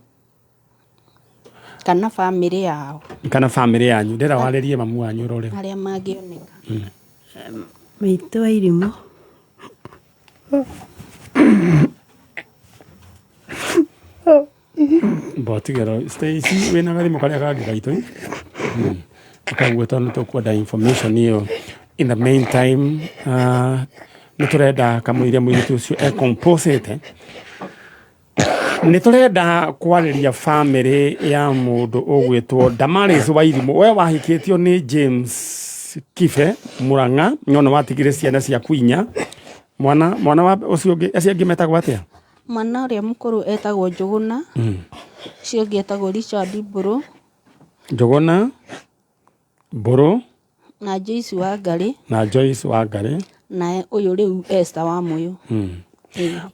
Kana bamĩrĩ yao. Kana bamĩrĩ yanyu. Ndĩrenda warĩrie mamu wanyu oro rĩu. Arĩa mangĩoneka. Maitũ Wairimũ. Mbotigero Stacy wĩna gathimũ karĩa kangĩ gaitũ ĩ? Koguo tondũ nĩ tũkwenda information ĩyo in the meantime nĩ tũrenda kamũiria mũirĩtu ũcio ecomposete nĩ tũrenda kwarĩria bamĩrĩ ya mũndũ ũgwĩtwo Damaris Wairimũ. We wahikĩtio nĩ James Kibe Mũrang'a no nĩ watigire ciana ciaku inya. Mwana mwana wa ũcio ũngĩ acio angĩ metagwo atĩa? Mwana ũrĩa mũkũrũ etagwo Njũgũna, ũcio ũngĩ etagwo Richard Mbũrũ. Njũgũna, Mbũrũ. Na Joyce Wangarĩ. Na Joyce Wangarĩ. Na ũyũ rĩu Esther Wamũyũ.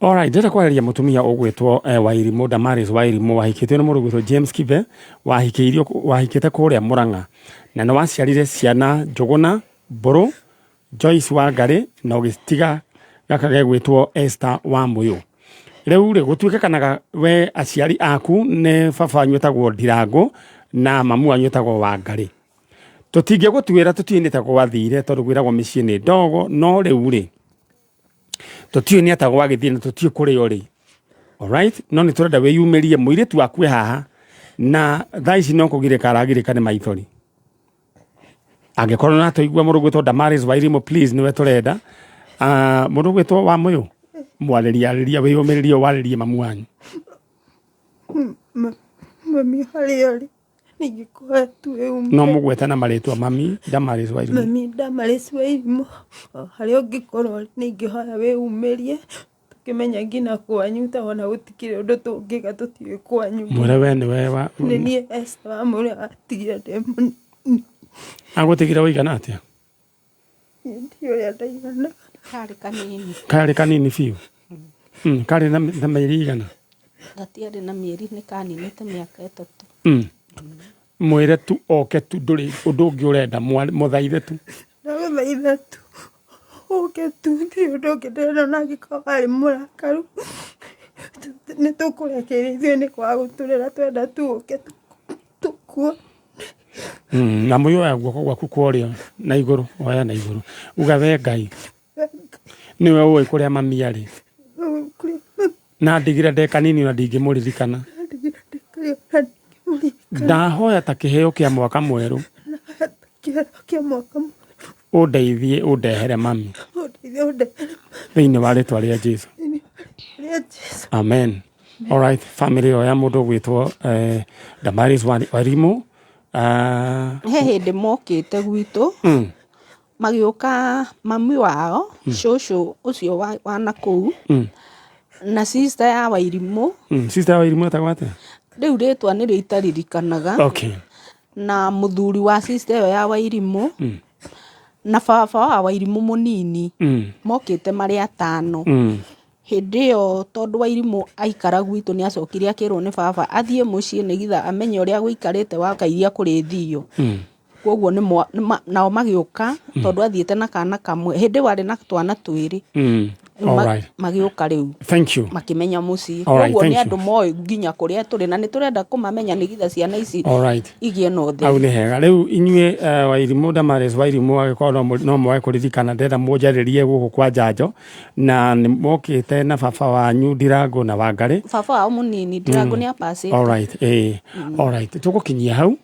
Alright, ndĩrenda kwarĩria mũtumia ũgwĩtwo Wairimũ Damaris Wairimũ wahikĩtio nĩ mũndũ ũgwĩtwo James Kibe wahikĩirio wahikĩte kũrĩa Mũrang'a na nĩ waciarire ciana Njũgũna, Mbũrũ, Joyce Wangarĩ na ũgĩtiga gaka gegwĩtwo Esther Wamũyũ. Rĩu rĩ gũtuĩkanaga we aciari aku nĩ baba wanyu etagwo Ndirango na mamu wanyu etagwo Wangarĩ. Tũtingĩgũtuĩra tũtiũĩ nĩ ta gwathire tondũ kwĩragwo mĩciĩ nĩ ndogo no rĩu rĩ tũtiũĩ nĩ atĩa gwagĩthiĩ na tũtiũĩ kũrĩa ũrĩ. Alright, no nĩ tũrenda wĩyumĩrie mũirĩtu waku e haha na thaa ici no kũgirĩka aragirĩka nĩ maithori. Angĩkorwo no tũigua mũndũ ũgwĩtwo Damaris Wairimu please nĩwe tũrenda. Mũndũ ũgwĩtwo Wamũyũ mwarĩrie arĩria wĩyũmĩrĩrie warĩrie mamu wanyu. Mami harĩa ũrĩ ningĩkũhoya tu wĩyumĩrie. No mũgwete na marĩtwa mami Damaris Wairimu. Mami Damaris Wairimu o harĩa ũngĩkorwo ũrĩ nĩingĩhoya wĩyumĩrie tũkĩmenye nginya kwanyu ta ona gũtikĩrĩ ũndũ tũngĩka tũtiũĩ kwanyu. Mwĩre we nĩwe wa Nĩ niĩ Esther Wamũyũ watigire ndĩ mũnini. Agũtigire ũigana atĩa? Ndiũĩ ũrĩa ndaigana. Karĩ kanini. Karĩ kanini biũ. Karĩ na mĩeri igana? Gatiarĩ na mĩeri nĩ kaninĩte mĩaka 3. Mwĩre tu oke tu ndũrĩ ũndũ ũngĩ ũrenda mũthaithe tu. Ndagũthaitha tu ũke tu ndirĩ ũndũ ũngĩ ndĩrenda ona angĩkorwo warĩ mũrakaru nĩ tũkũrekereria ithuĩ nĩ kwaga gũtũrera twenda tu ũke tũkuone. Na mũyũ oya guoko gwaku kwa ũrĩo na igũrũ, oya na igũrũ uga we Ngai nĩwe ũĩ kũrĩa mami arĩ na ndigire ndĩ kanini na ndingĩmũririkana. Ndahoya ta kĩheo kĩa mwaka mwerũ ũndeithie ũndehere mami thĩinĩ wa rĩtwa rĩa Jesu. Amen. All right, family ĩyo ya mũndũ ũgwĩtwo Damaris Wairimu. He hĩndĩ mokĩte gwitũ magĩũka mami wao cũcũ ũcio wa nakũu na sister ya Wairimũ. Sister ya Wairimũ etagwo atĩa? Rĩu rĩtwa nĩrĩo itaririkanaga. Okay. Na mũthuri wa sister ĩyo ya Wairimũ na baba wa Wairimũ mũnini mokĩte marĩ atano. Hĩndĩ ĩyo tondũ Wairimũ aikara gwitũ nĩ acokire akĩrwo nĩ baba athiĩ mũciĩ nĩgetha amenye ũrĩa gũikarĩte waka iria kũrĩ thio. Koguo nao magĩũka tondũ athiĩte na kana kamwe hĩndĩ ĩyo arĩ na twana twĩrĩ. Magĩũka rĩu. Thank you. Makĩmenya mũciĩ. All right, Koguo thank nĩ you. andũ moĩ nginya kũrĩa tũrĩ na nĩ tũrenda kũmamenya nĩgetha ciana ici All right. igĩe na ũtheru. Hau nĩ hega. Rĩu inyuĩ Wairimũ Damaris Wairimũ angĩkorwo no mwage kũririkana ndĩrenda mũnjarĩrie gũkũ kwa njanjo na nĩ mokĩte na baba wanyu Ndirango na Wangarĩ. Baba wao mũnini Ndirango nĩ apacĩte. All right, All right. Tũgũkinyia hau.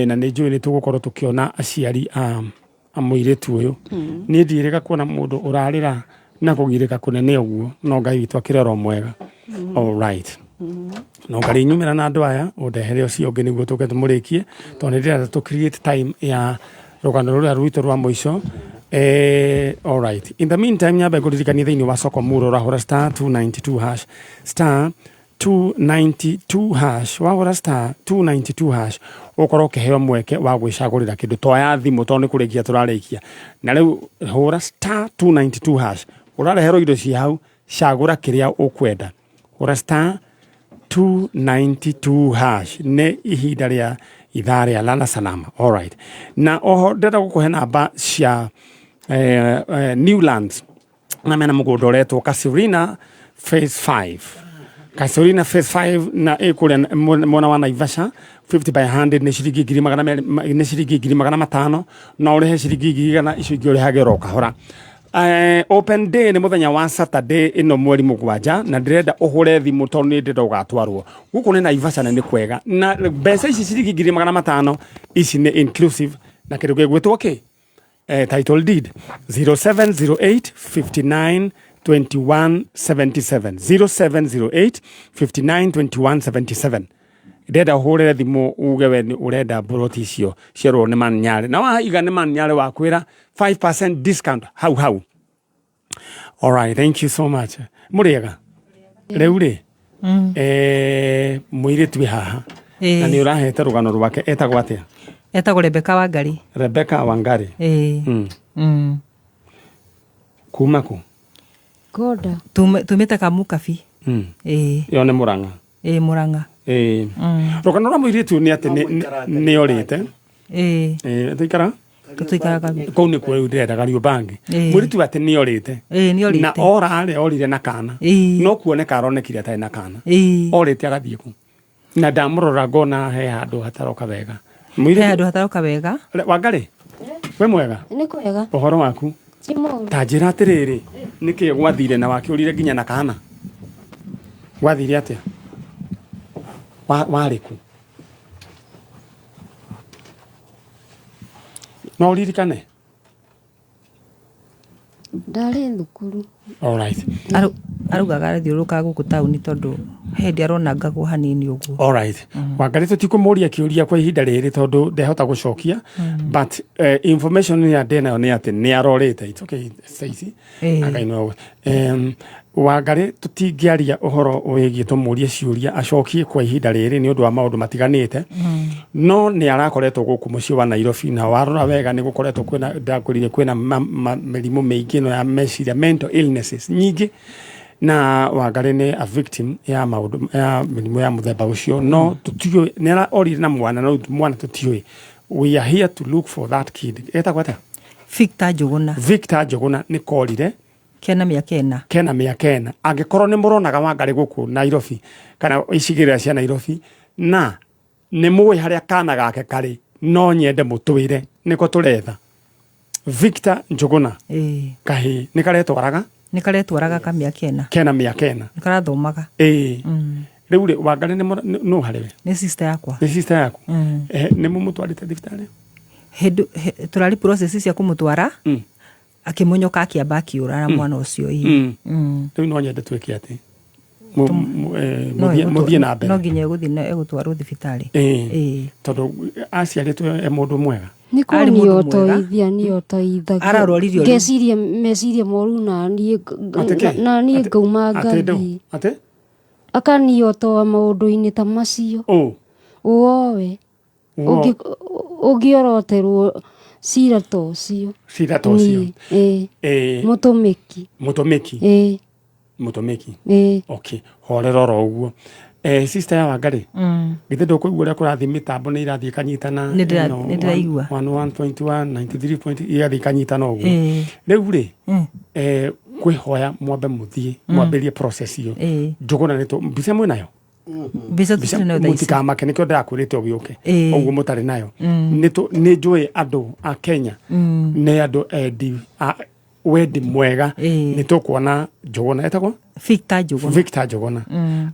Na nĩ njũĩ nĩ tũgũkorwo tũkĩona aciari a mũirĩtu ũyũ. Niĩ ndiĩrĩga kuona mũndũ ũrarĩra na kũgirĩka kũnene ũguo no Ngai witũ akĩrĩ oro mwega. All right. No ngarĩ nyumĩra na andũ aya ũndehere ũcio ũngĩ nĩguo tũke tũmũrĩkie tondũ nĩ ndĩrenda tũ create time ya rũgano rũrĩa rwitũ rwa mũico. All right. In the meantime nyambe ngũririkanie thĩinĩ wa soko muro ũrahũra star 292 hash, star 292 hash. Wahũra star 292 hash ũkorwo ũkĩheo mweke wa gwĩcagũrĩra kĩndũ. Toya thimũ tondũ nĩ kũrĩkia tũrarĩkia na rĩu. Hũra star 292 hash, ũrareherwo indo ci hau, cagũra kĩrĩa ũkwenda. Hũra star 292 hash. Nĩ ihinda rĩa ithaa rĩa lala salama. Alright, na oho ndĩrenda gũkũhe namba cia Newlands na mena mũgũnda ũretwo Casuarina Phase 5, Casuarina Phase 5, na ĩ kũrĩa mwena wa Naivasha. 50 by 100 nĩ ciringi 200,000, nĩ ciringi 500,000. No ũrĩhe ciringi 100,000, icio ingĩ ũrĩhage oro kahora. Open day nĩ mũthenya wa Saturday ĩno mweri 7, na ndĩrenda ũhũre thimũ tondũ nĩ ndĩrenda ũgatwarwo gũkũ nĩ Naivasha na nĩ kwega. Na mbeca ici ciringi 500,000 ici nĩ inclusive na kĩndũ gĩgwĩtwo kĩ title deed. 0708 59 21 77, 0708 59 21 77. Ndĩrenda ũhũrĩre thimũ uge we nĩ ũrenda mburoti icio cierwo nĩ Manyarĩ, na waiga nĩ Manyarĩ wakwĩra 5% discount hau hau. Alright, thank you so much. Mũrĩega rĩu rĩ? Mũirĩtu wĩ haha na nĩ ũrahete rũgano rwake, etagwo atĩa? Etagwo Rebecca Wangari. Rebecca Wangari. Ĩĩ. Kuma kũ? Ngoda. Tumĩte Kamukabi. Ĩĩ. Ĩyo nĩ Mũrang'a? Ĩĩ, Mũrang'a. Ĩĩ. Rũgano rwa mũirĩtu nĩ atĩ nĩ orĩte. Ĩĩ. Ĩĩ, tũikara Tũikaraga kũu nĩkuo rĩu ndĩrenda Kariũmbangi. Ĩĩ. Mũirĩtu atĩ nĩ orĩte. Ĩĩ, nĩ orĩte. Na ora rĩ, orire na kana? Ĩĩ. No kuoneka aronekire atarĩ na kana? Ĩĩ. Orĩte agathiĩ kũ? Na ndamũrora ngona he handũ hataroka wega. He Mũirĩtu handũ hataroka wega. Wangari, wĩ mwega? Nĩ kwega. Ũhoro waku? Ti mũũru. Ta njĩra atĩrĩrĩ, nĩkĩ gwathire na wakĩũrire nginya na kana? Gwathire atĩa? Warĩ kũ? No ũririkane? Ndarĩ thukuru. Alright. Araugaga arathiũrũrũkaga gũkũ taũni tondũ he hĩndĩ aronangagwo hanini ũguo. Alright. Wangari, tũtikũmũria kĩũria kwa ihinda rĩrĩ tondũ ndehota gũcokia, but information ĩrĩa ndĩnayo nĩ atĩ nĩ arorĩte. It's okay, Stacy. Ngai no Wangari, tũtingĩaria ũhoro wĩgiĩ tũmũrie ciũria acokie kwa ihinda rĩrĩ nĩ ũndũ wa maũndũ matiganĩte, no nĩ arakoretwo gũkũ mũciĩ wa Nairobi, na warora wega nĩ gũkoretwo kwĩna, ndakwĩrire kwĩna mĩrimũ mĩingĩ ĩno ya meciria, mental illnesses nyingĩ, na Wangari nĩ a victim ya maũndũ ya mĩrimũ ya mũthemba ũcio. No tũtiũĩ nĩ arorire na mwana, no mwana tũtiũĩ. We are here to look for that kid. Etagwo atĩa? Victor Njũgũna. Victor Njũgũna nĩ korire. Kena mĩaka 4. Kena mĩaka 4. Angĩkorwo nĩ mũronaga Wangari gũkũ Nairobi kana icigĩrĩra cia Nairobi na nĩ mũĩ harĩa kana gake karĩ, no nyende mũtwĩre, nĩko tũretha Victor Njũgũna. Ĩĩ. Kahĩĩ nĩ karetwaraga? Nĩ karetwaraga ka mĩaka 4. Kena mĩaka 4. Nĩ karathomaga. Ĩĩ. Rĩu rĩ, Wangari nĩ nũ harĩ we? Nĩ sister yakwa. Nĩ sister yaku? Nĩ mũmũtwarĩte thibitarĩ? Hĩndĩ tũrarĩ process cia kũmũtwara, akĩmonyoka, akĩamba akĩũra na mwana ũcio, ĩĩ. Rĩu no nyende twĩke atĩ mũthiĩ na mbere. No nginya egũthiĩ na egũtwarwo thibitarĩ. Ĩĩ. Tondũ aciarĩtwo e mũndũ mwega. Nĩ Arĩ mũndũ mwega. kũniotoithia, niotoithagia. Ararwaririo rĩ? Ngeciria meciria moru na niĩ Atĩ kĩ? na niĩ ngauma Atĩ ndũ? ngathiĩ. Atĩ? Akaniotoa maũndũ-inĩ ta macio. Ũ? Ũowe. Ũngĩoroterwo cira ta ũcio. Cira ta ũcio. Niĩ, ĩĩ. Ĩĩ. Mũtũmĩki. Mũtũmĩki. Ĩĩ. Mũtũmĩki. Ĩĩ. Okay, horera oro ũguo. Sister ya Wangari, githĩ ndũkũigua ũrĩa kũrathiĩ? Mĩtambo nĩ irathiĩ ikanyitana. Nĩ ndĩraigua. 101.1, 93 point, igathiĩ ikanyitana ũguo. Rĩu rĩ, kwĩhoya mwambe mũthiĩ mwambĩrie process ĩyo. Njũgũna nĩ mbica mwĩ nayo? Mbica tũtirĩ nayo thaa ici. Mũtikamake, nĩkĩo ndĩrakwĩrĩte ũgĩũke. Ũguo mũtarĩ nayo. Nĩ njũĩ andũ a Kenya nĩ andũ endi a wendi mwega. Nĩ tũkuona Njũgũna etagwo Victor Njũgũna. Victor Njũgũna.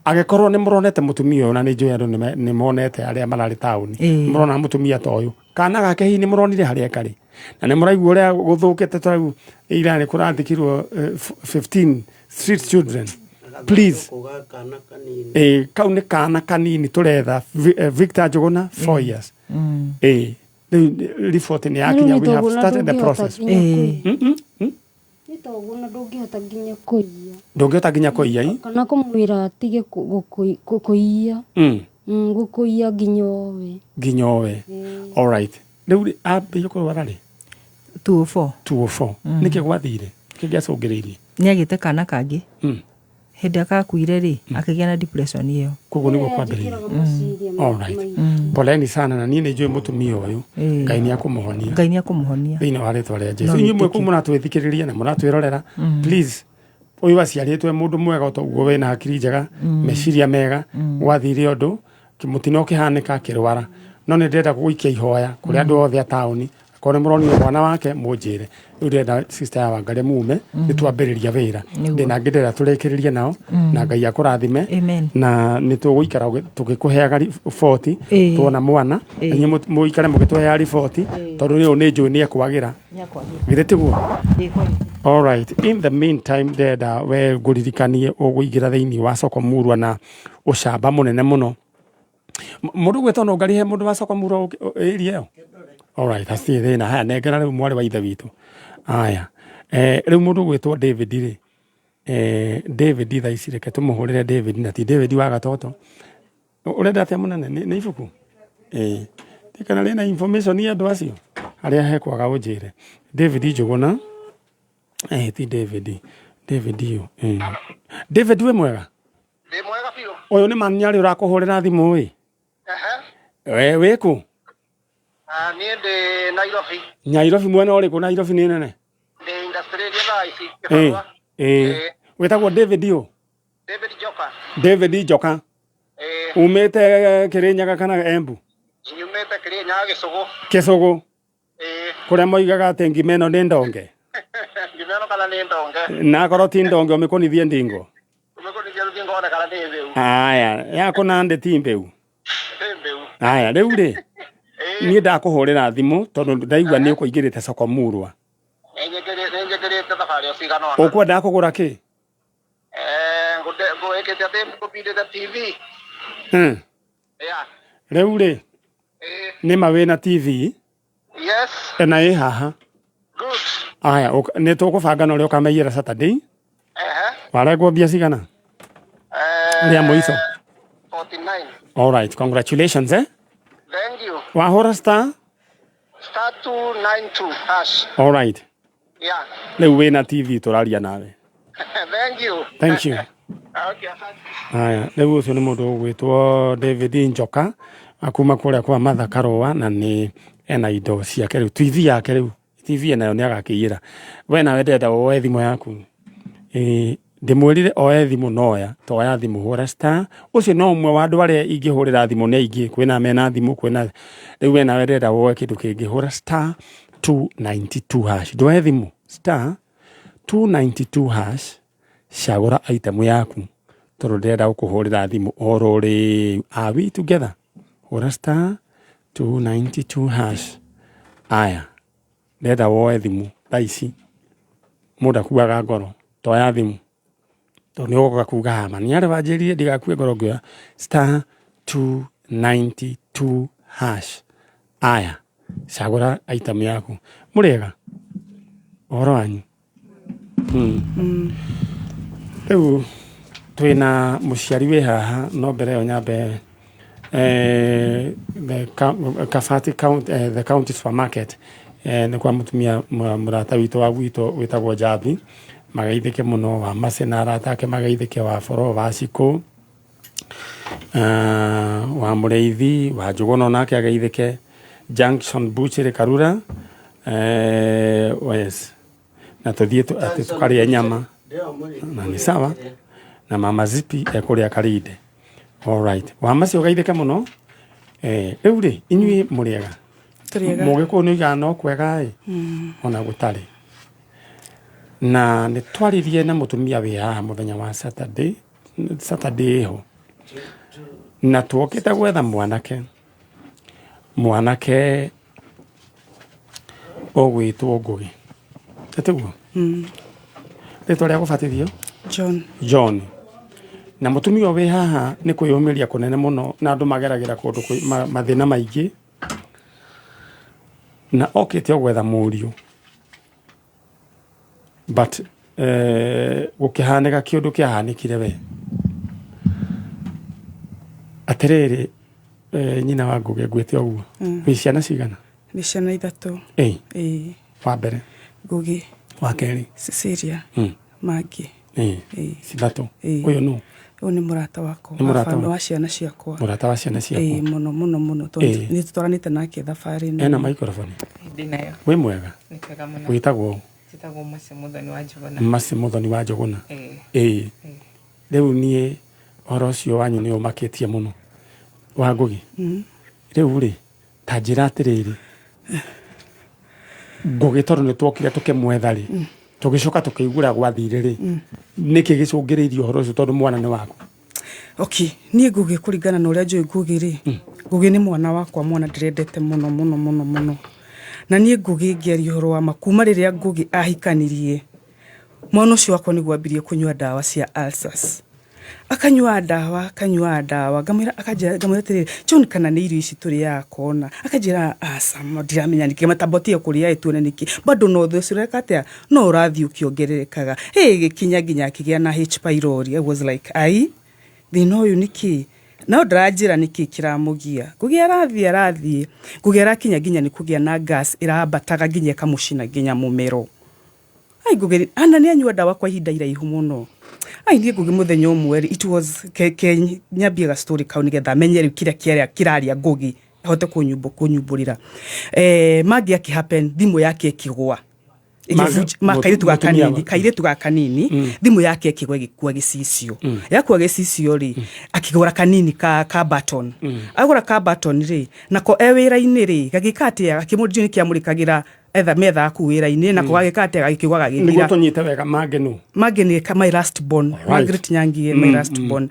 Angĩkorwo nĩ mũronete mũtumia ũyũ, na nĩ njũĩ andũ nĩ monete arĩa mararĩ taũni, mũrona mũtumia ta ũyũ, kana gake hihi nĩ mũronire harĩa karĩ, na nĩ mũraigua ũrĩa gũthũkĩte. Ta rĩu ira nĩ kũrathikirwo 15 street children. Please, kau nĩ kana kanini tũretha, Victor Njũgũna, 4 years. Ĩĩ. Rĩu riboti nĩ yakinya, we have started the process. Nĩ toguo na ndũngĩhota nginya kũiya. Ndũngĩhota nginya kũiya i? Kana kũmwĩra atige kũiya. Gũkũiya nginya owe. Nginya owe. Alright, rĩu rĩ, ambĩrĩirie kũrwara rĩ? 204. 204. Nĩkĩ gwathire? Kĩ gĩacũngĩrĩirie? Nĩ agĩte kana kangĩ. Hĩndĩ ĩrĩa kakuire rĩ, akĩgĩa na depression ĩyo. Koguo nĩguo kwambĩrĩirie. Alright, poleni sana, na niĩ nĩ njũĩ mũtumia ũyũ. Ngai nĩ akũmũhonia. Ngai nĩ akũmũhonia. Thĩinĩ wa rĩtwa rĩa Jesu. No Inyuĩ mwĩ kũu wĩtĩkie. mũratwĩthikĩrĩria na mũratwĩrorera, please, ũyũ aciarĩtwo e mũndũ mwega o toguo wĩna hakiri njega, meciria mega. Gwathire ũndũ mũtino ũkĩhanĩka, akĩrwara, no nĩ ndĩrenda gũikia ihoya kũrĩ andũ othe a taũni, akorwo nĩ mũronire mwana wake mũnjĩre. Rĩu ndĩrenda sister ya Wangarĩ mume nĩ twambĩrĩria wĩra. Ndĩna angĩ ndĩrenda tũrĩkĩrĩrie nao. Na Ngai akũrathime. Amen. Na nĩ tũgũikara tũgĩkũheaga riboti tuona mwana. Na inyuĩ mũikare mũgĩtũheaga riboti, tondũ rĩu nĩ njũĩ nĩ ekwagĩra. Githĩ tiguo? Alright, in the meantime ndĩrenda we ngũririkanie ũgũingĩra thĩinĩ wa soko murwa na ũcamba mũnene mũno. Mũndũ gwĩtwo no ngari he mũndũ wa soko murwa area ĩyo. Alright, hatirĩ thĩna. Haya, nengera rĩu mwarĩ wa ithe witũ. Aya, rĩu mũndũ gwĩtwo David rĩ, David thaa ici reke tũmũhũrĩre David, na ti David wa Gatoto. Ũrenda atĩa mũnene? Nĩ ibuku? Ĩĩ. Kana rĩna information ya andũ acio? Harĩa hekwaga ũnjĩre. David Njũgũna. Ti David. David ũyũ. David wĩ mwega? Ndĩ mwega biũ. Ũyũ nĩ Manyarĩ ũrakũhũrĩra thimũ ĩ. We wĩkũ? Ah, niĩ ndĩ Nairobi. Nairobi mwena ũrĩkũ? Nairobi nĩ nene. Ndĩ industrial area thaa ici. Ĩ. Ĩ. Wĩtagwo David ũ? David Njoka. David Njoka. Umĩte Kĩrĩnyaga kana Embu? Nyumĩte Kĩrĩnyaga Gĩcũgũ. Kĩcũgũ. Kũrĩa moigaga atĩ ngima ĩno nĩ ndonge. Ngima ĩno kana nĩ ndonge. Na akorwo ti ndonge ũmĩkũnithie ndingo. Ũmĩkũnithie rũthingo one kana nĩ mbĩu. Aya, yakũna ndĩ ti mbĩu. Nĩ mbĩu. Aya, rĩu rĩ, niĩ ndakũhũrĩra thimũ tondũ ndaigua nĩ ũkũingĩrĩte soko murwa. Nĩ njĩkĩrĩte thabarĩ o cigana ũna. Ũkwendaga kũgũra kĩ? Ngwĩkĩte atĩ ngũbindĩte TV. Yeah. Rĩu rĩ, nĩ ma wĩna TV? Yes. Na ĩ haha. Good. Aya, nĩ tũkũbanga na ũrĩa ũkamaiyĩra Saturday. Warengwo mbia cigana? Rĩa mũico. 49. All right, congratulations, eh? Thank you. Wahũra star? Star 292 hash. All right. Yeah. Rĩu wĩna TV tũraria nawe. Thank you. Thank you. Okay, asante. Haya, rĩu ũcio nĩ mũndũ ũgwĩtwo David Njoka akuma kũrĩa kwa Martha Karũa, na nĩ ena indo ciake rĩu, TV yake rĩu, TV nayo nĩ agakĩiyĩra. We nawe ndĩrenda woe thimũ yaku. Ĩĩ, ndĩmwĩrire oe thimũ noya, toya thimũ hũra star. Ũcio no ũmwe wa andũ arĩa ingĩhũrĩra thimũ, nĩ aingĩ, kwĩna mena thimũ, kwĩna rĩu we nawe ndĩrenda woe kĩndũ kĩngĩ, hũra star 292 hash. Ndwoe thimũ, star 292 hash, cagũra item yaku tondũ ndĩrenda gũkũhũrĩra thimũ oro rĩu. Are we together? Hũra star 292 hash. Aya, ndĩrenda woe thimũ thaa ici. Mũndũ akuaga ngoro, toya thimũ tondũ nĩ ũgoka kuga hama nĩ arĩ wanjĩrire ndigakue ngoro ngĩoya star 292 hash. Aya, cagũra item yaku. Mũrĩega? Ũhoro wanyu? Rĩu twĩna mũciari wĩ haha, no mbere ĩyo nyambe the Kabati County, the county supermarket, nĩ kwa mũtumia mũrata witũ wa gwitũ wĩtagwo Njambi, mageithĩke mũno, wa Mercy na arata ake mageithĩke, wa Boro, wa Cikũ, wa Mũrĩithi, wa Njũgũna onake ageithĩke, Junction Butchery Karura, yes, na tũthiĩ atĩ tũkarĩe nyama na nĩ sawa, na mama Zipi ekũrĩa Karinde. Alright, wa macio ũgeithĩke mũno. Rĩu rĩ, inyuĩ mũrĩega? Tũrĩega. Mũgĩkũyũ nĩ oigaga no kwega ĩ ona gũtarĩ. Na nĩ twaririe na mũtumia wĩ haha mũthenya wa Saturday, Saturday ĩho, na tuokĩte gwetha mwanake ũgwĩtwo Ngũgĩ, ĩtiguo? Rĩtwa rĩa gũbatithio? John. John. Na mũtumia ũyũ wĩ haha nĩ kwĩyũmĩria kũnene mũno, na andũ mageragĩra kũndũ mathĩna maingĩ. Na okĩte o gwetha mũriũ, but gũkĩhanĩka kĩũndũ kĩahanĩkire we atĩrĩrĩ, nyina wa Ngũgĩ, ngwĩte ũguo. Wĩ ciana cigana? Nĩ ciana ithatũ. Ĩĩ. Ĩĩ. Wa mbere? Ngũgĩ. Wa kerĩ? Cecilia. Mangĩ. Ĩĩ. Ĩĩ. Ithatũ. Ĩĩ. Ũyũ nũ? Ũyũ nĩ mũrata wakwa. Nĩ mũrata wa ciana ciakwa. Mũrata wa ciana ciaku. Ĩĩ, mũno mũno mũno, tondũ nĩ tũtwaranĩte nake thabarĩ ĩno. Ena microphone? Ndĩnayo. Wĩ mwega? Nĩ kwega mũno. Wĩtagwo ũ? Njĩtagwo Mercy Mũthoni wa Njũgũna. Mercy Mũthoni wa Njũgũna. Ĩĩ. Ĩĩ. Rĩu niĩ ũhoro ũcio wanyu nĩ ũmakĩtie mũno, wa Ngũgĩ. Rĩu rĩ, ta njĩra atĩrĩrĩ, Ngũgĩ, tondũ nĩ twokire tũkĩmwetha rĩ, tũgĩcoka tũkĩigura gwathire rĩ, nĩkĩ gĩcũngĩrĩirie ũhoro ũcio, tondũ mwana nĩ waku? Okay, niĩ Ngũgĩ, kũringana na ũrĩa njũĩ Ngũgĩ rĩ, Ngũgĩ nĩ mwana wakwa, mwana ndĩrendete mũno mũno mũno mũno. Na niĩ Ngũgĩ ngĩaria ũhoro wa ma, kuma rĩrĩa Ngũgĩ ahikanirie, mwana ũcio wakwa nĩguo ambirie kũnyua ndawa cia ulcers. Akanyua ndawa, akanyua ndawa, ngamwĩra, akanjĩra, ngamwĩra atĩrĩrĩ, John, kana nĩ irio ici tũrĩaga kona? Akanjĩra aca, ndiramenya nĩkĩ, matambotie kũrĩa ĩ tuone nĩkĩ. Bado no ũthĩ ũcio ũreka atĩa, no ũrathiĩ ũkĩongererekaga. Ĩ gĩkinya nginya akĩgĩa na H pylori. I was like, ai, thĩna ũyũ nĩ kĩ? No ndaranjĩra nĩkĩ kĩramũgia. Ngũgĩ arathiĩ arathiĩ, ngũgĩ arakinya nginya nĩ kũgĩa na gas ĩrambataga nginya ĩkamũcina nginya mũmero. Ai Ngũgĩ, ana nĩ anyua ndawa kwa ihinda iraihu mũno. Ai niĩ Ngũgĩ mũthenya ũmwe rĩ, it was ke nyambie ga story kau nĩgetha menye rĩu kĩrĩa kĩarĩa kĩraria Ngũgĩ, ahote kũnyumbũrĩra. Mangĩ akĩ happen, thimũ yake ĩkĩgũa. Kairĩtu ga kanini, kairĩtu ga kanini, thimũ yake ĩkĩgwa ĩgĩkua gĩcicio. Yakua gĩcicio rĩ, akĩgũra kanini ka button. Agũra ka button rĩ, nako e wĩra-inĩ rĩ, gagĩka atĩa, gakĩmũ kĩamũrĩkagĩra etha metha kuu wĩra-inĩ, nako gagĩka atĩa, gagĩkĩgwa gagĩthira. Nĩguo tũnyite wega, Mangĩ nũ? Mangĩ nĩ my last born. Margaret Nyangi, my last born.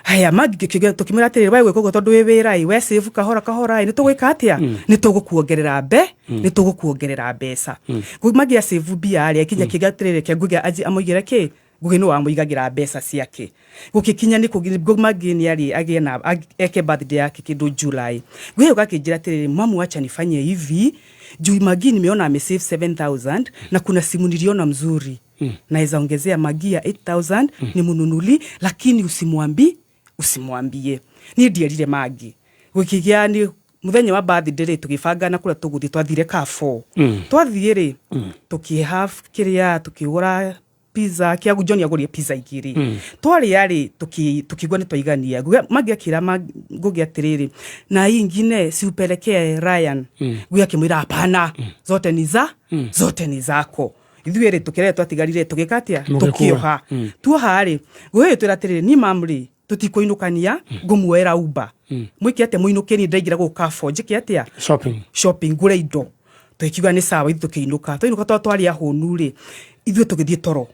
Haya, Mangĩ tũkĩmwĩra atĩrĩrĩ, we gwĩka ũguo tondũ wĩ wĩra ĩ, we save kahora kahora ĩ, nĩ tũgwĩka atĩa, nĩ tũgũkuongerera mbe nĩ tũgũkuongerera mbeca. Mangĩ a save mbia rĩ, akinya kĩga atĩrĩrĩ, ke Ngũgĩ amũigĩre kĩ, Ngũgĩ nĩ wamũigagĩra mbeca ciake. Gũgĩkinya nĩ Mangĩ nĩ arĩ agĩe na eke birthday yake kĩndũ July. Ngũgĩ agĩũka akĩnjĩra atĩrĩrĩ, mamu, acha nifanye hivi juu Magi nimeona amesave 7000 na kuna simu niliona mzuri, naweza ongezea Magi ya 8000 nimnunuli, lakini usimwambie. Niĩ ndierire Magi. Gũkĩgĩa nĩ mũthenya wa birthday rĩ, tũgĩbanga na kũrĩa tũgũthiĩ, twathire Carrefour. Twathiĩ rĩ, tũkĩ have kĩrĩa, tũkĩgũra pizza kĩa John, agũrire pizza igĩrĩ. Twarĩa rĩ, tukigua nĩ twaigania. Magi akĩra Ngũgĩ atĩrĩrĩ, na hii ingine si upelekee Ryan? Ngũgĩ akĩmwĩra hapana, zote ni za zote ni zako. Ithuĩ rĩ, tũkĩrĩa twatigarire, tũgĩka atĩa? Mũgĩkua. Tũkĩoha. Tuoha rĩ, Ngũgĩ twĩra atĩrĩrĩ, ni mam rĩ, tũtikũinũkania, ngũmuoera Uber. Mwĩke atĩa, mũinũke, niĩ ndaingĩra gũkũ Carrefour njĩke atĩa? Shopping. Shopping, ngũre indo. Tũkiuga nĩ sawa. Ithuĩ tũkĩinũka. Twainũka, twarĩ ahũnu rĩ, ithuĩ tũgĩthiĩ toro.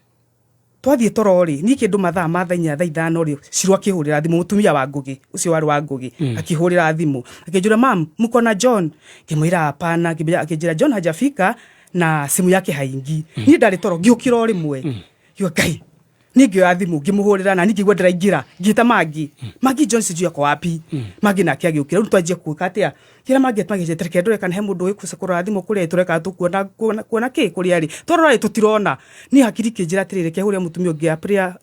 Twathiĩ toro rĩ, niĩ kĩndũ mathaa ma thaa 4, thaa 5 rĩ, Shiro akĩhũrĩra thimũ, mũtumia wa Ngũgĩ ũcio warĩ wa Ngũgĩ. Akĩhũrĩra thimũ akĩnjũra, mam, mko na John? Ngĩmwĩra hapana. Akĩnjĩra John hajafika na simu yake haingii. Niĩ ndarĩ toro, ngĩũkĩra o rĩmwe, ngiuga Ngai, niĩ ngĩoya thimũ ngĩmũhũrĩra, na niĩ ngĩigua ndĩraingĩra, ngĩta Magi, Magi, John sijui ako wapi. Magi nake agĩũkĩra. Rĩu twanjia kuĩka atĩa, kĩra Magi atmagĩte, reke ndore kana he mũndũ ũĩ kũrora thimũ kũrĩa tũreka tũkuona kuona kĩ kũrĩa rĩ. Twarora rĩ, tũtirona. Niĩ hakiri kĩnjĩra atĩrĩrĩ, reke hũre mũtumia ũngĩ ya prayer.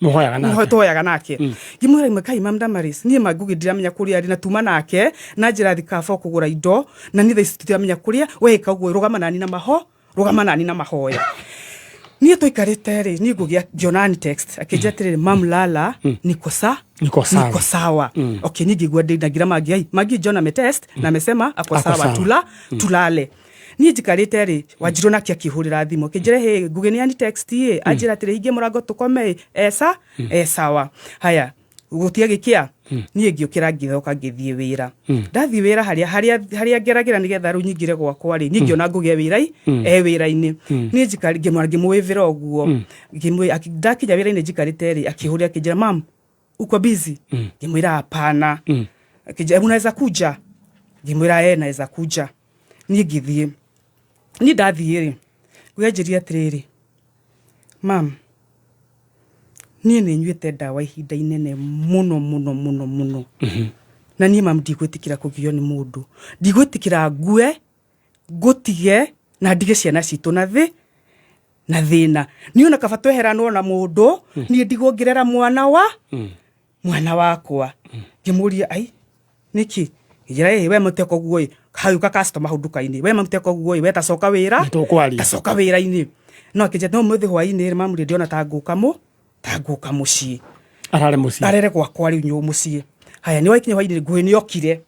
Mũhoyaga nake. Tũhoyaga nake. Ngĩmwĩra imwe, kai mam Damaris, niĩ ma Ngũgĩ ndiramenya kũrĩa arĩ, na tuma nake na njĩra thikaba kũgũra indo, na niĩ thaa ici tũtiramenya kũrĩa. We ĩka ũguo, rũgama nani na maho rũgama nani na mahoya. Niĩ tũikarĩte rĩ, niĩ Ngũgĩ ngĩona ni text akĩnjĩra atĩrĩrĩ, mam, lala, niko sa Niko sawa. Niko sawa. Okay, niĩ ngĩigua ndĩ ndagira Magi, ai, Magi, John ametest na amesema ako Ako sawa, sawa. Tulale. Niĩ njikarĩte rĩ, Wanjirũ nake akĩhũrĩra thimũ akĩnjĩra, hĩ, Ngũgĩ nĩ ani text ĩ, anjĩra atĩrĩ, hingie mũrango tũkome ĩ, esa e sawa. Haya, gũtia gĩkĩa, niĩ ngĩũkĩra, ngĩthoka, ngĩthiĩ wĩra. Ndathiĩ wĩra, harĩa ngeragĩra nĩgetha rĩu nyingĩre gwakwa rĩ, niĩ ngĩona Ngũgĩ e wĩra e wĩra-inĩ. Niĩ ngĩmwĩvĩra ũguo. Ndakinya wĩra-inĩ, njikarĩte rĩ, akĩhũrĩra akĩnjĩra, mam, uko busy? Ngĩmwĩra hapana. Akĩnjĩra, unaweza kuja? Ngĩmwĩra eh, naweza kuja. Niĩ ngĩthiĩ. Niĩ ndathiĩ rĩ, Ngũgĩ anjĩrire atĩrĩrĩ, mam, niĩ nĩ nyuĩte ndawa ihinda inene mũno mũno mũno mũno, na niĩ mam ndigwĩtĩkĩra kũgio nĩ mũndũ, ndigwĩtĩkĩra ngue. Ngũtige na ndige ciana citũ na thĩ na thĩna. Niĩ ona kaba tweheranwo na mũndũ, niĩ ndigwo ngĩrera mwana wa mwana wakwa. Ngĩmũria, ai, nĩkĩ? Njĩra ĩ we mũteko guo ĩ hagĩũka customer hau nduka-inĩ, we mũteko guo ĩ, we tacoka wĩra, Nĩtũkwaria. Tacoka wĩra-inĩ. No akĩnjĩra no mũthĩ hwaĩ-inĩ rĩ, mamu rĩ, ndĩrona ta ngũka mũ ta ngũka mũciĩ. Arare mũciĩ. Arere gwakwa rĩu nyũ mũciĩ. Haya, nĩ wakinya hwaĩ-inĩ, Ngũgĩ nĩ okire.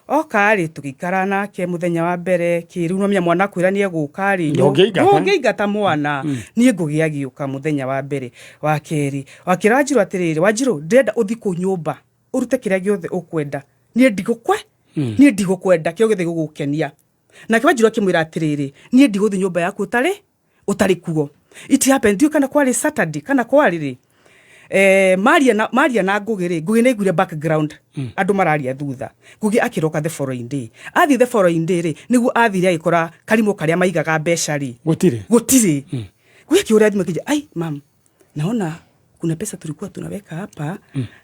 Oka rĩ, tũgĩikara nake mũthenya wa mbere kĩ, rĩu nomenya mwana akwĩra nĩ egũka rĩ, Ndũngĩingata. Ndũngĩingata mwana. Niĩ Ngũgĩ agĩũka mũthenya wa mbere, wa kerĩ. Wakĩra Wanjirũ atĩrĩrĩ, Wanjirũ, ndĩrenda ũthiĩ kũu nyũmba ũrute kĩrĩa gĩothe ũkwenda, niĩ ndigũkwe niĩ ndigũkwenda, kĩrĩa gĩothe gĩgũgũkenia. Nake Wanjirũ akĩmwĩra atĩrĩrĩ, niĩ ndigũthiĩ nyũmba yaku ũtarĩ kuo. It happened, ndiũĩ kana kwarĩ Saturday kana kwarĩ rĩ, maria na Ngũgĩ rĩ, Ngũgĩ nĩ aiguire background andũ mararia thutha. Ngũgĩ akĩroka the following day. Athiĩ the following day rĩ, nĩguo athire agĩkora karimũ karĩa maigaga mbeca rĩ Gũtirĩ. Gũtirĩ. Ngũgĩ akĩhũra thimũ akĩnjĩra, ai mam, naona kuna pesa tulikuwa tunaweka hapa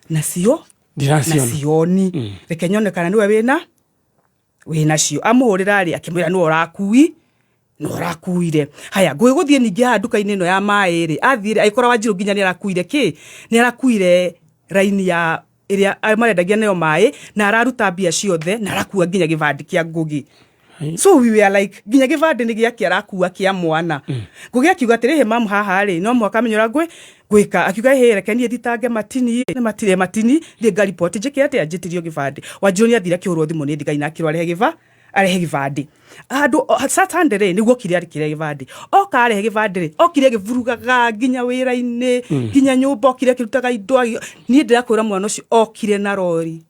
na sio Ndiraciona. Na sioni, reke nyone kana niwe wĩna cio. Amũhũrĩra rĩ, akĩmwĩra nĩwe ũrakui, nĩwe ũrakuire. Haya, Ngũgĩ gũthiĩ ningĩ haha nduka-inĩ ĩno ya maĩ rĩ, athiĩ rĩ, agĩkora Wanjirũ nginya nĩ arakuire kĩ, nĩ arakuire raini ya ĩrĩa marendagia nayo maĩ, na araruta mbia ciothe, na arakua nginya gĩbandĩ kĩa Ngũgĩ. So we were like, nginya gĩbandĩ nĩ gĩake arakua kĩa mwana. Ngũgĩ akiuga atĩrĩ, mamu, haha rĩ, no mũhaka menye ũrĩa ngwĩka. Akiuga, hĩ, reke niĩ thitange matini, nĩ matire matini, thiĩ ngariboti, njĩke atĩa, njĩtirio gĩbandĩ. Wanjirũ nĩ athire akĩhũrwo thimũ nĩ thigari na akĩrwo arehe gĩbandĩ. Handũ Saturday rĩ, nĩguo okire arĩkĩre gĩbandĩ. Oka arehe gĩbandĩ rĩ, okire agĩburugaga nginya wĩra-inĩ, nginya nyũmba, okire akĩrutaga indo. Niĩ ndĩrakwĩra, mwana ũcio okire na rori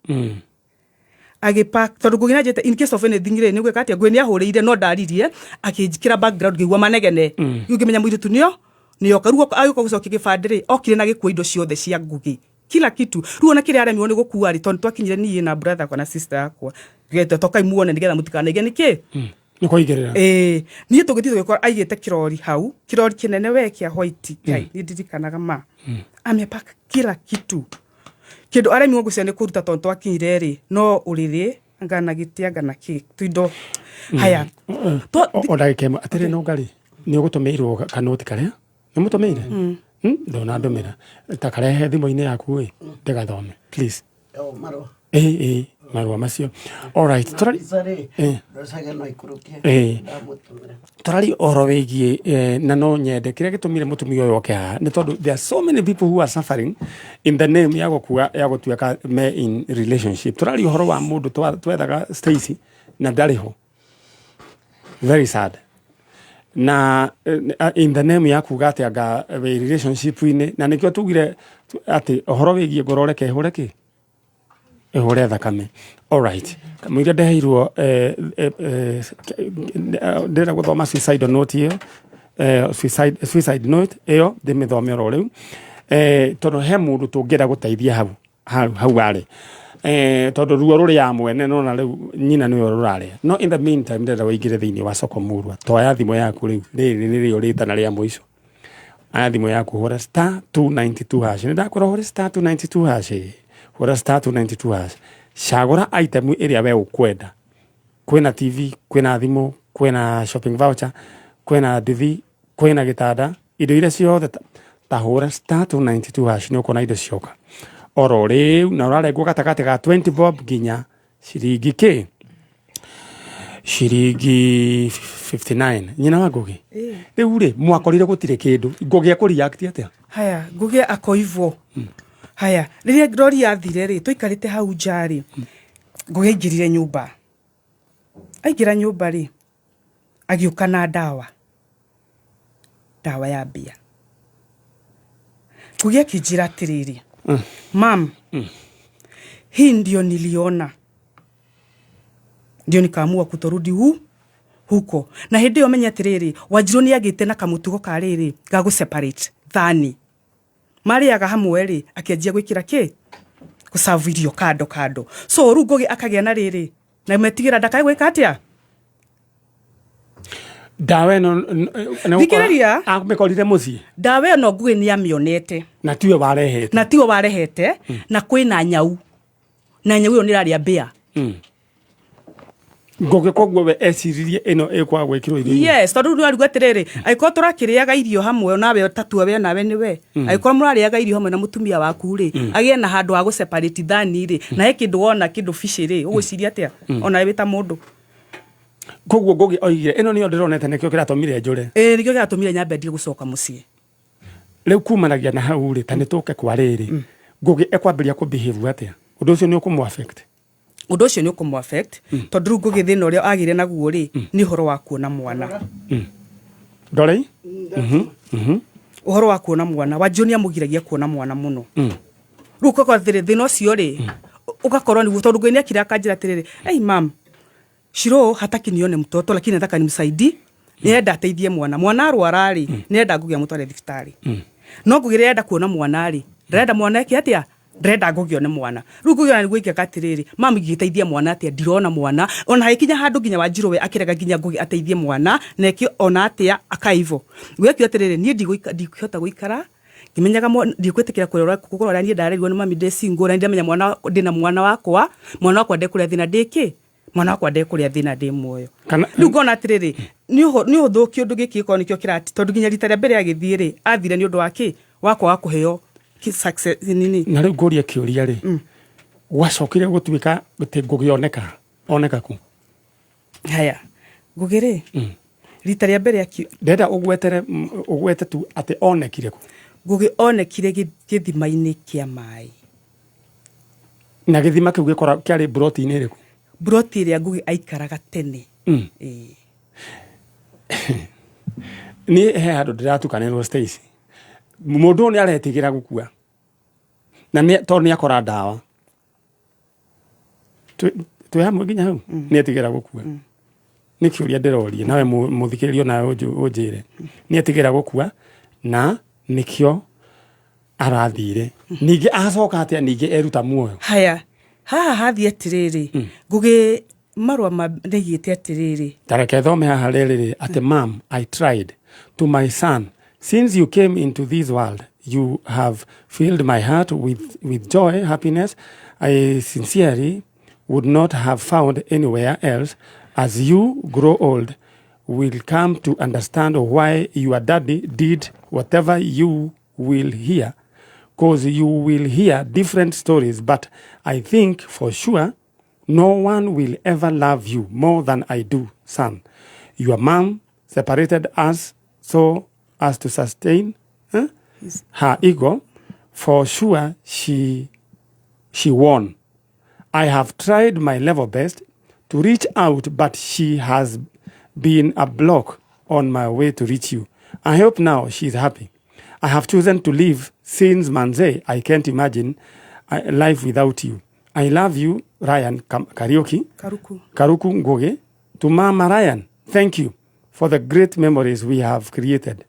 agĩpack, tondũ Ngũgĩ nĩanjĩte in case of anything rĩ, nĩ gwĩka atĩa. Ngũgĩ nĩ ahũrĩire no ndaririe, akĩnjĩkĩra background, ngĩigua manegene. Rĩu ngĩmenya mũirĩtu nĩo nĩoka. Rĩu agĩũka gũcokia gĩbandĩ rĩ, okire na gĩkua indo ciothe cia Ngũgĩ, kila kitu. Rĩu ona kĩrĩa aremirwo nĩ gũkua rĩ, tondũ twakinyire niĩ na brother yakwa na sister yakwa, tugete tokai muone nĩgetha mũtikanaige nĩkĩ. Nĩ kwaigĩrĩra. Ĩĩ, niĩ tũgĩthiĩ tũgĩkora aigĩte kĩrori hau, kĩrori kĩnene we kĩa white. Kai, niĩ ndirikanaga ma amepack kila kitu. Kĩndũ aremirwo ngũcia nĩ kũruta, tondũ twakinyire rĩ, no ũrĩrĩ anga na gĩtĩ anga na kĩ tuindo. Haya. O ndagĩka ĩmwe atĩrĩ, no ngarĩ nĩ ũgũtũmĩirwo kanoti karĩa nĩ mũtũmĩire? Ndona ndũmĩra ta karehe thimũ-inĩ yaku ĩ, ndĩgathome please. Oh, marũa. Ĩ marũa macio. Alright, tũrari Mbica rĩ, ndocage no ikũrũkie. Ndamũtũmĩra. Tũrari ũhoro wĩgiĩ na no nyende kĩrĩa gĩtũmire mũtumia ũyũ oke haha nĩ tondũ there are so many people who are suffering in the name ya gũkua ya gũtuĩka me in relationship. Tũrari ũhoro wa mũndũ twethaga Stacy na ndarĩ ho, very sad, na in the name ya kuga atĩ anga wĩ relationship-inĩ, na nĩkĩo tugire atĩ ũhoro wĩgiĩ ngoro reke ĩhũre kĩ ĩhũre thakame. Alright, kamũira ndeheirwo, ndĩrenda gũthoma suicide note ĩyo, suicide note ĩyo ndĩmĩthome oro rĩu, tondũ he mũndũ tũngĩenda gũteithia hau hau hau arĩ, tondũ ruo rũrĩ ya mwene no na rĩu nyina nĩwe rũrarĩa. No in the meantime, ndĩrenda ũingĩre thĩinĩ wa soko murwa, toya thimũ yaku rĩu, rĩrĩ nĩrĩo rĩtana rĩa mũico. Aya, thimũ yaku, hũra star 292 hash. Nĩ ndakwĩra ũhũre star 292 hash. Ĩ hũra star 292 hash, cagũra item ĩrĩa we ũkwenda. Kwĩna TV, kwĩna thimũ, kwĩna shopping voucher, kwĩna nduthi, kwĩna gĩtanda, indo iria ciothe. Ta hũra star 292 hash, nĩ ũkuona indo cioka oro rĩu, na ũrarengwo gatagatĩ ga 20 bob nginya ciringi kĩ ciringi 59. Nyina wa Ngũgĩ, rĩu rĩ, mwakorire gũtirĩ kĩndũ, Ngũgĩ ekũreact atĩa? Haya, Ngũgĩ akoivwo. Haya, rĩrĩa rori yathire rĩ, tũikarĩte hau nja rĩ, Ngũgĩ aingĩrire nyũmba. Aingĩra nyũmba rĩ, agĩũka na ndawa ya mbia. Ngũgĩ akĩnjĩra atĩrĩrĩ, mam, hii ndio niliona ndio nikaamua kutorudi huko. Na hĩndĩ ĩyo menye atĩrĩrĩ, Wanjirũ nĩ agĩte na kamũtugo ka rĩrĩ ga gũ separate thani marĩaga hamwe rĩ, akĩanjia gwĩkĩra kĩ gũcabu irio kando kando. So rĩu Ngũgĩ akagĩa na rĩrĩ na metigĩra ndakae gwĩka atĩa. Ndawa ĩno Thikĩrĩria. Amĩkorire mũciĩ? Ndawa ĩno Ngũgĩ nĩ amĩonete. Na tiwe warehete? Na tiwe warehete. Na kwĩna nyau, na nyau ĩyo nĩ ĩrarĩa mbĩa. Ngũgĩ koguo we eciririe ĩno ĩkwaga gwĩkĩrwo irio-inĩ. Yes, tondũ rĩu ariuga atĩrĩrĩ, angĩkorwo tũrakĩrĩaga irio hamwe nawe tatua we nawe nĩwe, angĩkorwo mũrarĩaga irio hamwe na mũtumia waku rĩ, agĩe na handũ ha gũ separate thani rĩ, na he kĩndũ wona kĩndũ fish rĩ, ũgwĩciria atĩa onawe wĩ ta mũndũ? Koguo Ngũgĩ oigire ĩno nĩyo ndĩronete nĩkĩo kĩratũmire njũre. Ĩĩ, nĩkĩo kĩratũmire nyambe ndige gũcoka mũciĩ. Rĩu kumanagia na hau rĩ, ta nĩ tũke kwa rĩrĩ, Ngũgĩ ekwambĩrĩria kũ behave atĩa? Ũndũ ũcio nĩ ũkũmũ affect? Ũndũ ũcio nĩ ũkũmũ affect, tondũ rĩu Ngũgĩ thĩna ũrĩa agĩire naguo rĩ, nĩ ũhoro wa kuona mwana. Ndorei? Ũhoro wa kuona mwana, Wanjiũ nĩ amũgiragia kuona mwana mũno. Rĩu ũgakora atĩrĩrĩ, thĩna ũcio rĩ, ũgakorwo nĩguo, tondũ Ngũgĩ nĩ akire akanjĩra atĩrĩrĩ, ei mam, Shiro hataki nione mtoto lakini nataka nimsaidie, nĩarenda ateithie mwana. Mwana arwara rĩ, nĩarenda Ngũgĩ amũtware thibitarĩ. No Ngũgĩ rĩrĩa arenda kuona mwana rĩ, ndarenda mwana eke atĩa? Ndarenda Ngũgĩ one mwana. Rĩu Ngũgĩ ona nĩguo ingĩka atĩrĩrĩ, mam ingĩteithia mwana atĩa? Ndirona mwana. Ona hagĩkinya handũ nginya Wanjirũ we akĩrega nginya Ngũgĩ ateithie mwana na eke ona atĩa akae hivo. Ngũgĩ akiuga atĩrĩrĩ, niĩ ndingĩhota gũikara ngĩmenyaga ndikwĩtĩkĩra kũrerwo gũkorwo ũrĩa niĩ ndarerirwo nĩ mami ndĩ single, na nĩndamenya mwana ndĩna mwana wakwa, mwana wakwa ndekũrĩa thĩna ndĩkĩ? Mwana wakwa ndekũrĩa thĩna ndĩ muoyo. Rĩu ngona atĩrĩrĩ, nĩ ũhũthũ kĩũndũ gĩkĩ gĩkorwo nĩkĩo kĩrati, tondũ nginya rita rĩa mbere agĩthiĩ rĩ, athire nĩ ũndũ wa kĩ? Wa kwaga kũheo success nini. Na rĩu ngũrie kĩũria rĩ, gwacokire gũtuĩka atĩ Ngũgĩ oneka, oneka kũ? Haya, Ngũgĩ rĩ, rita rĩa mbere aki Ndĩrenda ũgwetere, ũgwete tu atĩ onekire kũ? Ngũgĩ onekire gĩthima-inĩ kĩa maĩ. Na gĩthima kĩu gĩkora kĩarĩ mburoti-inĩ ĩrĩkũ? Mburoti ĩrĩa Ngũgĩ aikaraga tene. Ĩĩ. Niĩ he handũ ndĩratukanĩrwo Stacy. Mũndũ ũyũ nĩ aretigĩra gũkua. Na nĩ tondũ nĩ akora ndawa. Twĩ hamwe nginya hau? Nĩ etigĩra gũkua. Nĩ kĩũria ndĩroria nawe mũthikĩrĩria nawe ũnjĩre. Nĩ etigĩra gũkua na nĩkĩo arathire. Ningĩ acoka atĩa ningĩ eruta muoyo? Haya, haha hathiĩ atĩrĩrĩ, Ngũgĩ marũa ma ndaigĩte atĩrĩrĩ. Ta reke thome haha rĩrĩ atĩ mam, I tried to my son since you came into this world you have filled my heart with joy, happiness I sincerely would not have found anywhere else. As you grow old will come to understand why your daddy did whatever you will hear, because you will hear different stories, but I think for sure no one will ever love you more than I do, son. Your mom separated us so as to sustain her ego. For sure she won. I have tried my level best to reach out, but she has been a block on my way to reach you. I hope now she's happy. I have chosen to live since manze. I can't imagine life without you. I love you, Ryan Kariuki. Karuku. Karuku Ngugi. To Mama Ryan, thank you for the great memories we have created,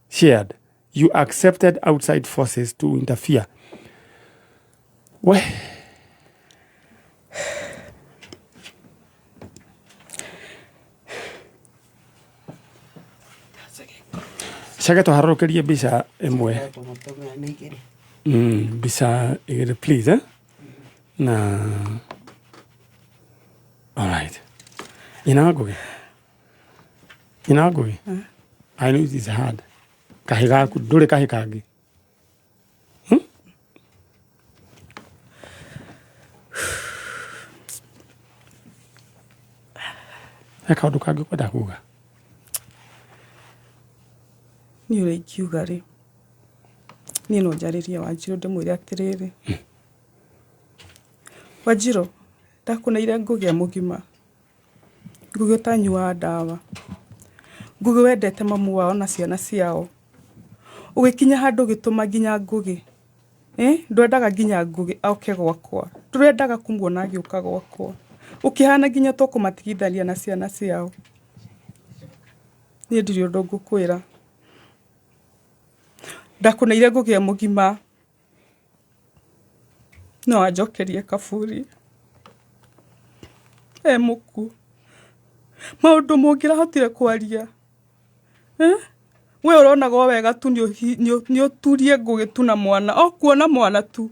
shared. You accepted outside forces to interfere. We. Cage tũharũrũkĩrie mbica ĩmwe. Mbica igĩrĩ please, eh? Na all right. Nyina wa Ngũgĩ. Nyina wa Ngũgĩ. I know it is hard. Kahĩ gaku ndũrĩ kahĩ kangĩ. He kaũndũ kangĩ ũkwenda kuga? Niĩ ũrĩa ingiuga rĩ, niĩ no njarĩrie Wanjirũ ndĩmwĩre atĩrĩrĩ, Wanjirũ, ndakũneire Ngũgĩ e mũgima, Ngũgĩ ũtanyuaga ndawa, Ngũgĩ wendete mamu wao na ciana ciao, ũgĩkinya handũ ũgĩtũma nginya Ngũgĩ, ndwendaga nginya Ngũgĩ oke gwakwa, ndwendaga kũmuona agĩũka gwakwa, ũkĩhana nginya ta ũkũmatigithania na ciana ciao. Niĩ ndirĩ ũndũ ngũkwĩra. Ndakũneire Ngũgĩ e mũgima, no anjokerie kaburi e mũkuũ. Maũndũ mũngĩrahotire kwaria, we ũronaga o wega tu nĩ ũturie Ngũgĩ tu na mwana, o kuona mwana tu,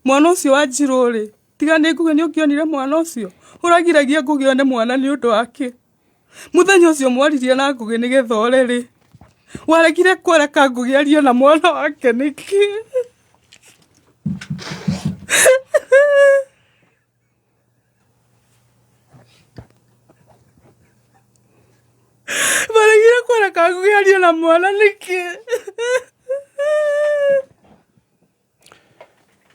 mwana ũcio wa Njirũ rĩ, Tiga nĩ Ngũgĩ nĩ ũngĩonire mwana ũcio. Ũragiragia Ngũgĩ one mwana nĩ ũndũ wake. Mũthenya ũcio mwaririe na Ngũgĩ nĩgetha ore rĩ. Waregire kũreka Ngũgĩ arie na mwana wake nĩkĩ? Waregire kũreka Ngũgĩ arie na mwana nĩkĩ?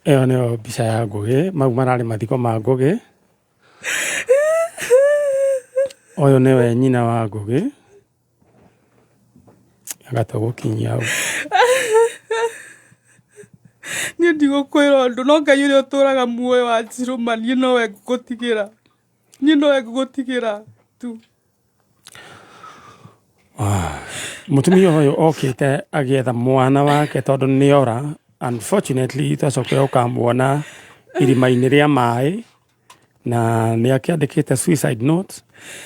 Ĩyo nĩyo mbica ya Ngũgĩ, mau mararĩ mathiko ma Ngũgĩ. Ũyũ nĩwe nyina wa Ngũgĩ, anga tũgũkinyia hau. Niĩ ndigũkwĩra ũndũ no Ngai ũrĩa ũtũraga muoyo wa Njirũma niĩ nowe ngũgũtigĩra. Niĩ nowe ngũgũtigĩra tu. Mũtumia ũyũ okĩte agĩetha mwana wake tondũ nĩ ora. Unfortunately twacokire gũkamuona irima-inĩ rĩa maĩ na nĩ akĩandĩkĩte suicide note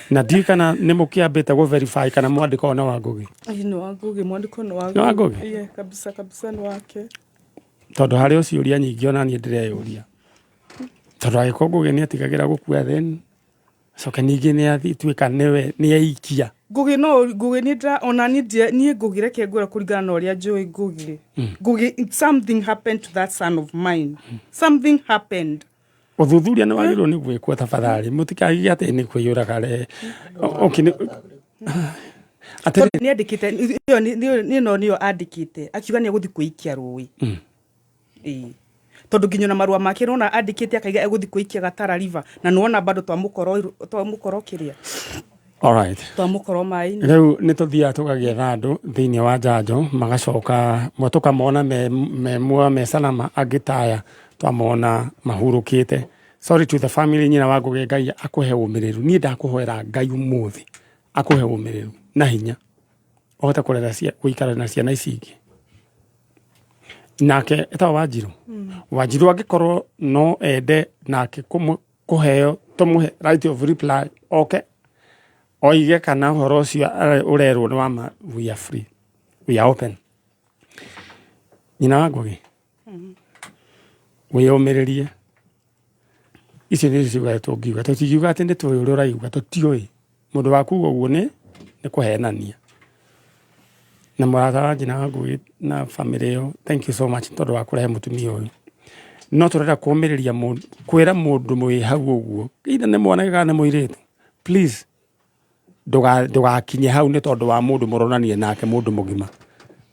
na ndiũĩ kana nĩ mũkĩambĩte gũ verify kana mwandĩko ũyũ nĩ wa Ngũgĩ. Ĩĩ nĩ wa Ngũgĩ, mwandĩko nĩ wa Nĩ wa Ngũgĩ? Ĩĩ kabisa kabisa nĩ wake. Tondũ harĩ o ciũria nyingĩ ona niĩ ndĩreyũria. Tondũ angĩkorwo Ngũgĩ nĩ etigagĩra gũkua then Acoke ningĩ nĩ atuĩka nĩwe nĩ eikia. Ngũgĩ no Ngũgĩ nĩ ndĩra ona niĩ ndire niĩ Ngũgĩ reke ngwĩre kũringana na ũrĩa njũĩ Ngũgĩ. Ngũgĩ something happened to that son of mine. Something happened. Ũthuthuria nĩ wagĩrĩirwo nĩ gwĩkwo tafadhali mũtikagige atĩ nĩ kwĩyũraga re. Okay, nĩ Atĩrĩrĩ. Nĩ andĩkĩte ĩyo ĩno nĩyo andĩkĩte akiuga nĩ egũthiĩ kwĩikia rũĩ. Ĩĩ. Tondũ nginya ona marũa make nĩwona andĩkĩte akaiga egũthiĩ kwĩikia Gatara River na nĩwona bado twamũkora twamũkora kĩrĩa Alright. twamũkora maĩ-inĩ. Rĩu nĩ tũthiaga tũgagĩetha andũ thĩinĩ wa njanjo magacoka mwe tũkamona me, me muoyo me salama angĩ taya twamona mahurũkĩte. Sorry to the family nyina wa Ngũgĩ Ngai akũhe ũmĩrĩru. Niĩ ndakũhoera Ngai ũmũthĩ akũhe ũmĩrĩru na hinya ũhote kũrera gũikara na ciana ici ingĩ. Nake etagwo Wanjirũ. Wanjirũ angĩkorwo no ende nake kũheo tũmũhe right of reply oke oige kana ũhoro ũcio ũrerwo nĩ wa ma, we are free, we are open. Nyina wa Ngũgĩ, wĩyũmĩrĩrie. Icio nĩcio ciugo tũngiuga. Tũtingiuga atĩ nĩ tũĩ ũrĩa ũraigua, tũtiũĩ. Mũndũ wa kuga ũguo nĩ kũhenania. Na mũrata wa nyina wa Ngũgĩ na bamĩrĩ ĩyo, thank you so much tondũ wa kũrehe mũtumia ũyũ. No tũrenda kũmĩrĩria mũndũ, kwĩra mũndũ wĩ hau ũguo, either nĩ mwanake kana nĩ mũirĩtu, please ndũgakinye hau nĩ tondũ wa mũndũ mũronania nake mũndũ mũgima.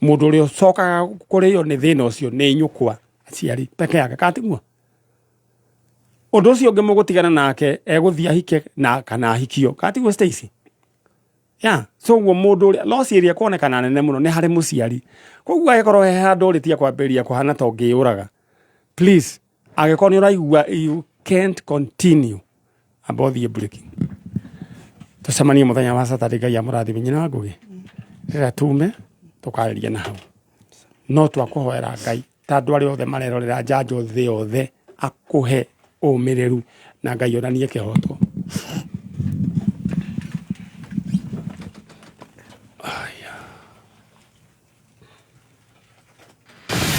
Mũndũ ũrĩa ũcokaga kũrĩo nĩ thĩna ũcio nĩ nyũkwa, aciari peke yake, kana tiguo? Ũndũ ũcio ũngĩ mũgũtigana nake egũthiĩ ahike na kana ahikio, kana tiguo Stacy? Yeah. So ũguo mũndũ ũrĩa loss ĩrĩa ĩkuonekana nene mũno nĩ harĩ mũciari. Koguo angĩkorwo he handũ ũrĩtie kwambĩrĩria kũhana ta ũngĩyũraga, please angĩkorwo nĩ ũraigua you can't continue, amba ũthiĩ break. Tũcemanie mũthenya wa Saturday, Ngai amũrathime. Nyina wa Ngũgĩ, rĩrĩa tume tũkarĩria na hau. No twakũhoera Ngai ta andũ arĩa othe marerorera njanjo thĩ yothe akũhe ũmĩrĩru na Ngai onanie kĩhoto.